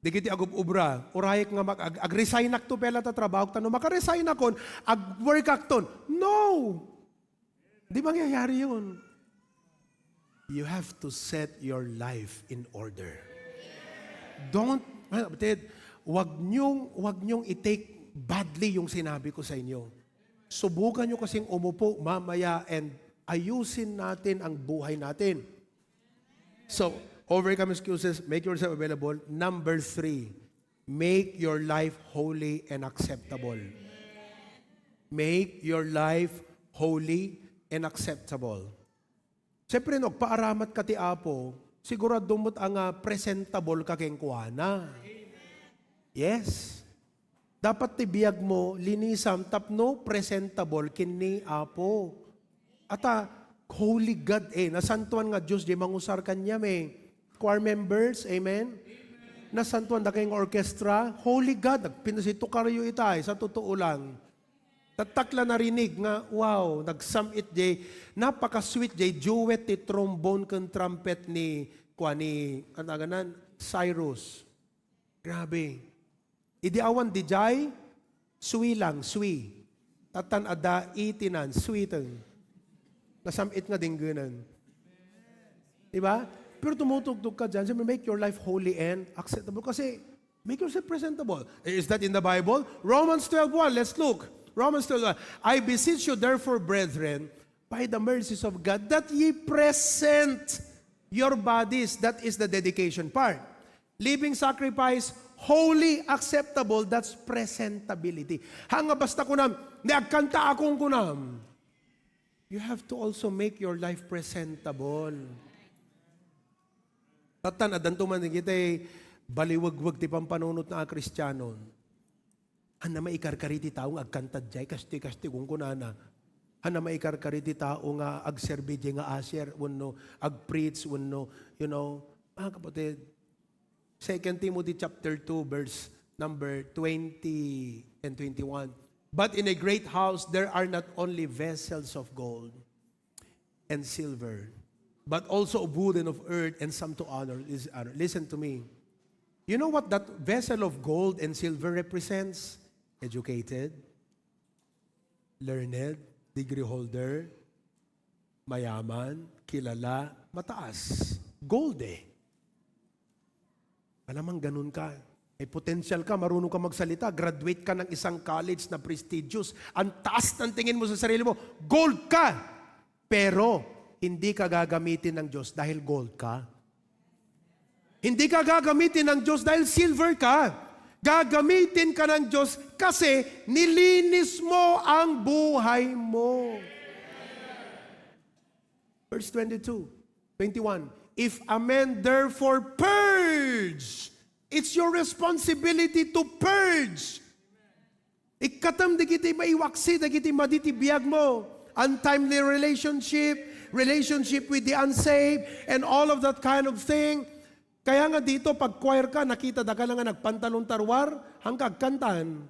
Digiti agub-ubra, uray ka nga ag-resign akto pela ta trabaho tano maka-resign akon, ag-work akton. No. Di mangyayari yun. You have to set your life in order. Don't, wag niyong i-take badly yung sinabi ko sa inyo. Subukan nyo kasing umupo mamaya and ayusin natin ang buhay natin. So, overcome excuses, make yourself available. Number 3, Make your life holy and acceptable. Make your life holy and acceptable. Siyempre, paaramat ka ti Apo, sigurado mo't ang presentable ka keng kuana. Yes. Dapat tibiyag mo, linisam, tapno, presentable, kini Apo. Ata, holy God, nasantuan nga Diyos, di mangusar kanya, choir members, amen? Nasantuan na kayong orchestra, holy God, pinasito karyo itay, sa totoo lang. Tatakla narinig nga, wow, nagsamit jay, napaka-sweet jay, duet ti trombone kang trumpet ni, kanaganan, Cyrus. Grabe. Idi awan di jay, sui lang, sui. Tatan ada itinan, sweeten. Nasamit nga din ganan. Diba? Pero tumutugtog ka dyan, sabi, make your life holy and acceptable. Kasi, make yourself presentable. Is that in the Bible? Romans 12:1, let's look. Romans 12:1, I beseech you therefore, brethren, by the mercies of God, that ye present your bodies, that is the dedication part. Living sacrifice, holy, acceptable, that's presentability. Hanga basta kunam, niagkanta akong kunam. You have to also make your life presentable. Tatan, adantuman din kita baliwag-wag ti pampanunot na Kristiyano. Hana maikarkariti taong agkantad jay, kasti kung kunana. Hana maikarkariti taong agserbi jay nga asyer, wano, agpreach, wano, mga kapatid. 2 Timothy chapter 2, verse number 20 and 21. But in a great house there are not only vessels of gold and silver, but also of wood and of earth, and some to honor is honor. Listen to me. You know what that vessel of gold and silver represents? Educated, learned, degree holder, mayaman, kilala, mataas. Gold Alamang ganun ka. May potential ka, marunong ka magsalita, graduate ka ng isang college na prestigious, ang taas ng tingin mo sa sarili mo, gold ka! Pero, hindi ka gagamitin ng Diyos dahil gold ka. Hindi ka gagamitin ng Diyos dahil silver ka. Gagamitin ka ng Diyos kasi nilinis mo ang buhay mo. Verse 22, 21. If a man therefore purge, it's your responsibility to purge. Ikatam di kiti maiwaksi, di kiti maditibiyag mo. Untimely relationship with the unsaved, and all of that kind of thing. Kaya nga dito, pag choir ka, nakita da ka lang nga nagpantalon tarwar, hanggang kantan.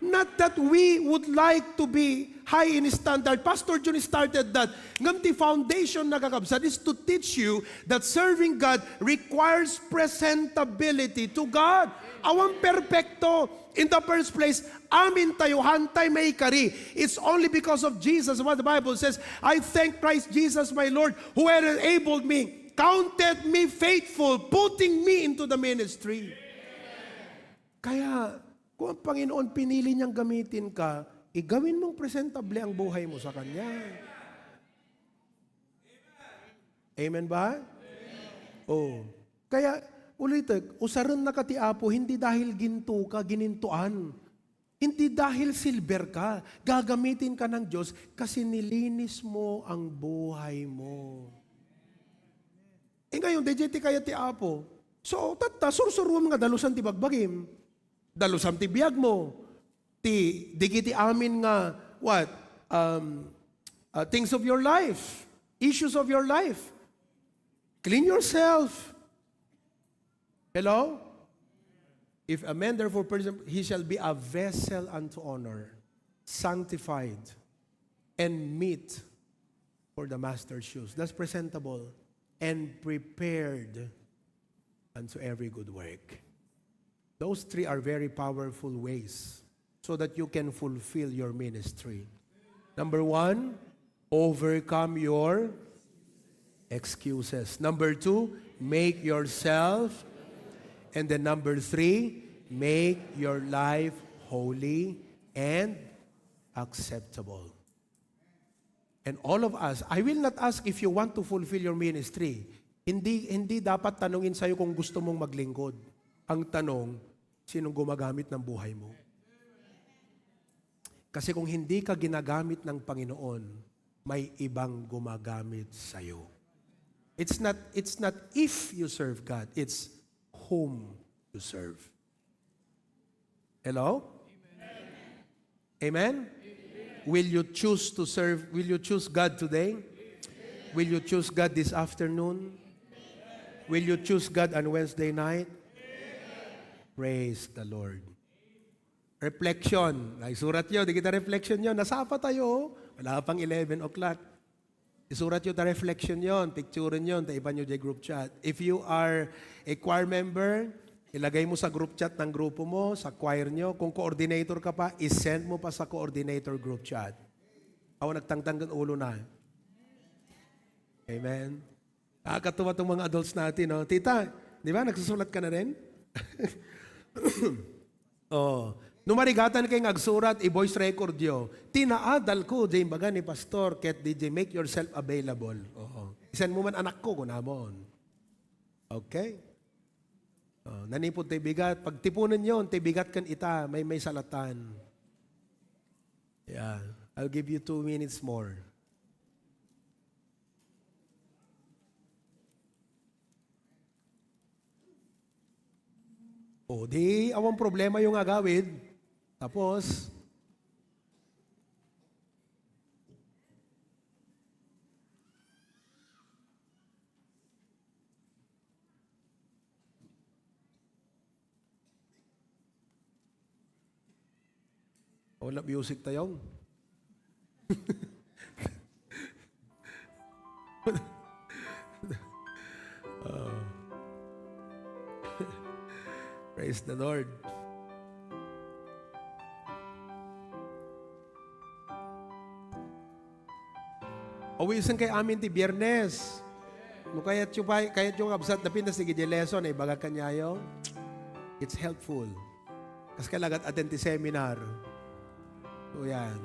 Not that we would like to be high in standard. Pastor John started that. Ngam the foundation na kakabsat is to teach you that serving God requires presentability to God. Awang perfecto. In the first place, amin tayo, hantay may kari. It's only because of Jesus. What the Bible says, I thank Christ Jesus my Lord who had enabled me, counted me faithful, putting me into the ministry. Kaya, kung ang Panginoon pinili niyang gamitin ka, igawin mong presentable ang buhay mo sa Kanya. Amen ba? Oh. Kaya, ulit, usaran na ka ti Apo, hindi dahil ginto ka, ginintuan. Hindi dahil silver ka. Gagamitin ka ng Diyos kasi nilinis mo ang buhay mo. Ngayon, dejeti kaya ti Apo. So, sursuruam nga dalusan ti bagbagim. Dalusam ti biyag mo. Digiti amin nga, what? Things of your life. Issues of your life. Clean yourself. Hello? If a man therefore, he shall be a vessel unto honor, sanctified, and meet for the master's use. That's presentable and prepared unto every good work. Those three are very powerful ways so that you can fulfill your ministry. Number one, overcome your excuses. Number two, make yourself. And then number three, make your life holy and acceptable. And all of us, I will not ask if you want to fulfill your ministry. Hindi dapat tanungin sa'yo kung gusto mong maglingkod. Ang tanong, Sinong gumagamit ng buhay mo? Kasi kung hindi ka ginagamit ng Panginoon, may ibang gumagamit sa'yo. It's not if you serve God, it's whom you serve. Hello? Amen? Will you choose to serve? Will you choose God today? Will you choose God this afternoon? Will you choose God on Wednesday night? Praise the Lord. Reflection. Isurat nyo, di kita reflection nyo. Nasapa tayo. Wala pang 11 o'clock. Isurat nyo ta reflection yon, picture nyo, ta iba nyo di group chat. If you are a choir member, ilagay mo sa group chat ng grupo mo, sa choir nyo. Kung coordinator ka pa, isend mo pa sa coordinator group chat. Ako nagtangtang ng ulo na. Amen. Nakakatuwa itong mga adults natin. No? Tita, di ba, nagsusulat ka na rin? Oh. Numarigatan kay ngagsurat, i-voice record yo. Tinaadal ko, Jay baga ni Pastor, ket DJ, make yourself available. Oo. Isan mo man anak ko, kunamon. Okay? Oh, nanipod tayo bigat. Pag tipunan yon, tayo bigat kan ita, may salatan. Yeah. I'll give you 2 minutes more. O, di awang problema yung agawid. Tapos, wala music tayong. Praise the Lord. Awisan kay amin ti Biyernes. No kayat yung absat na pintas ti lesson ay baga kanyayo. It's helpful. Kas kalagat attend ti seminar. O yan.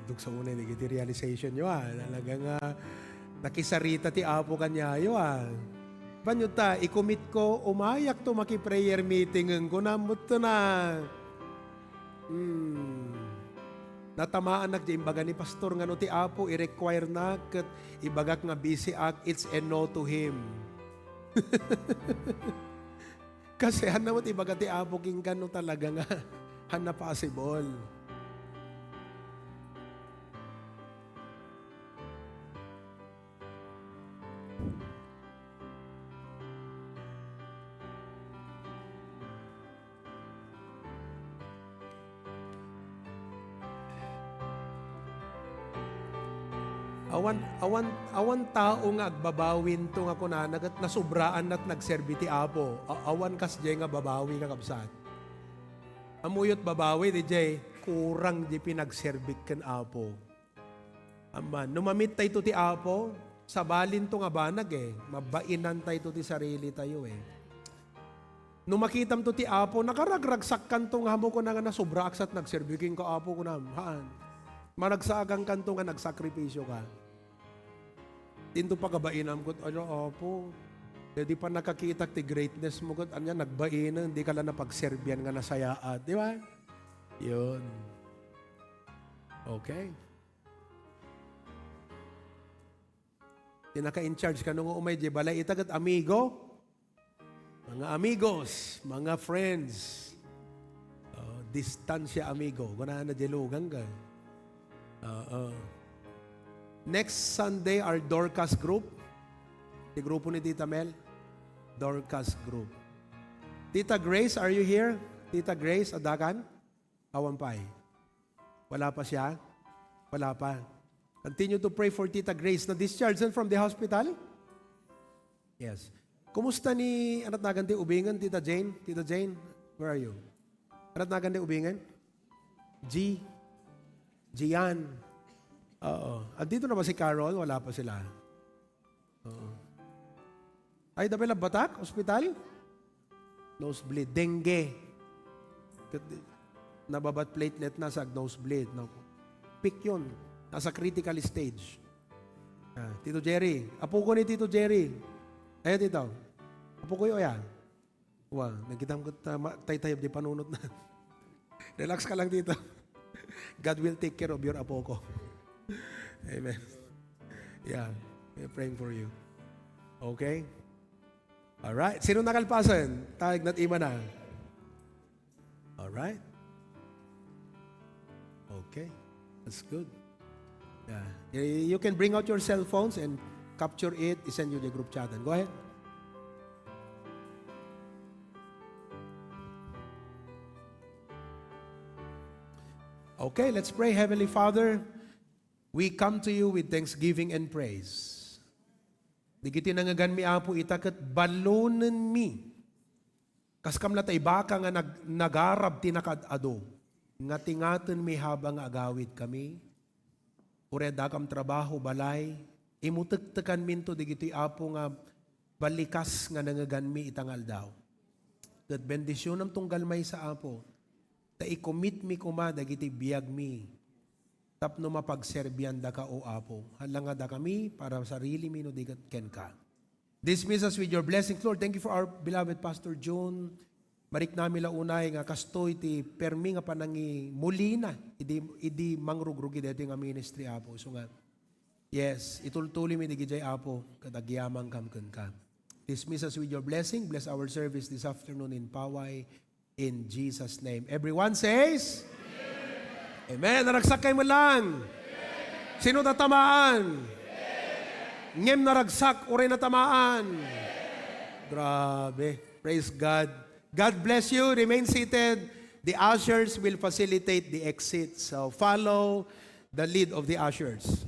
Dug sa una, hindi kiti realization nyo Talagang nakisarita ti Apo kanyayo Banyo ta, i-commit ko, umayak to maki-prayer meeting ko namot to na. Natamaan nagjaimbaga ni Pastor nga no ti Apo, i-require na kat ibagak nga busy act, it's a no to him. Kasi hanamot ibaga ti Apo king no talaga nga, hana possible. Awan tao nga agbabawin to nga kunanak at nasubraan at nagserbi ti Apo. Awan kas jay nga babawi ka kapsat. Amuyot babawi di jay kurang di pinagserbik kan Apo. Aman, numamit tayo ti Apo, sabalin to nga banag mabainan tayo ti sarili tayo Numakitam to ti Apo, nakaragragsak kan to nga mo ko na nga nasubra aksat nagserbiking ka Apo ko na, managsagang kan to nga nagsakripisyo ka. Tinto pagabainam ko, Apo, di pa nakakita ti greatness mo ko, nagbainan, di ka lang napagserbian nga nasayaat. Di ba? Yun. Okay. Tinaka-in charge ka nung umay, di balay itagat amigo, mga amigos, mga friends, distansya amigo, kuna na dilugang ka. Next Sunday, our Dorcas group. Di grupo ni Tita Mel. Dorcas group. Tita Grace, are you here? Tita Grace, adakan? Awampay. Wala pa siya? Wala pa. Continue to pray for Tita Grace na discharged from the hospital? Yes. Kumusta ni anak nagan ti ubingan, Tita Jane? Tita Jane, where are you? Anak nagan ti ubingan? Gian. Oo. Andito na ba si Carol? Wala pa sila. Oo. Ay, dapila batak? Hospital? Nosebleed. Dengue. Nababat platelet na sa nosebleed. No? Peak yun. Nasa critical stage. Tito Jerry. Apo ko ni Tito Jerry. Ayan, Tito. Apo ko yun, yan. Wow, nagkita mo tay-tayab di panunot na. Relax ka lang dito. God will take care of your apo ko. Amen. Yeah, we're praying for you. Okay? Alright. Sino nakalpasan? Tawag na't ima na. Alright. Okay. That's good. Yeah. You can bring out your cell phones and capture it, send you the group chat. And go ahead. Okay, let's pray. Heavenly Father, we come to you with thanksgiving and praise. Digiti nangagan mi apo itakat balonen mi. Kaskam na tay baka nga nagarab tinakad-ado. Ngati-ngaten mi habang agawid kami. Ureda kam trabaho balay. Imutek-tekan minto digiti apo nga balikas nga nangagan mi itangal daw. Kat bendisyon am tunggal may sa apo. Ta i-commit mi kuma dagiti biyag mi. Tapno mapagserbian da ka o apo. Halanga da kami para sarili mi no digat ken ka. Dismiss us with your blessings, Lord. Thank you for our beloved Pastor John. Marik nami launay nga kastoy ti permi nga panangi mulina. Idi mangrugrugi dito nga ministry apo. So nga, yes, itultuli mi digijay apo kadagyamang kamken ka. Dismiss us with your blessing. Bless our service this afternoon in Paway. In Jesus' name. Everyone says, Amen. Naragsak kayo mo lang. Sino natamaan? Ngem naragsak, uri natamaan. Grabe. Praise God. God bless you. Remain seated. The ushers will facilitate the exit. So follow the lead of the ushers.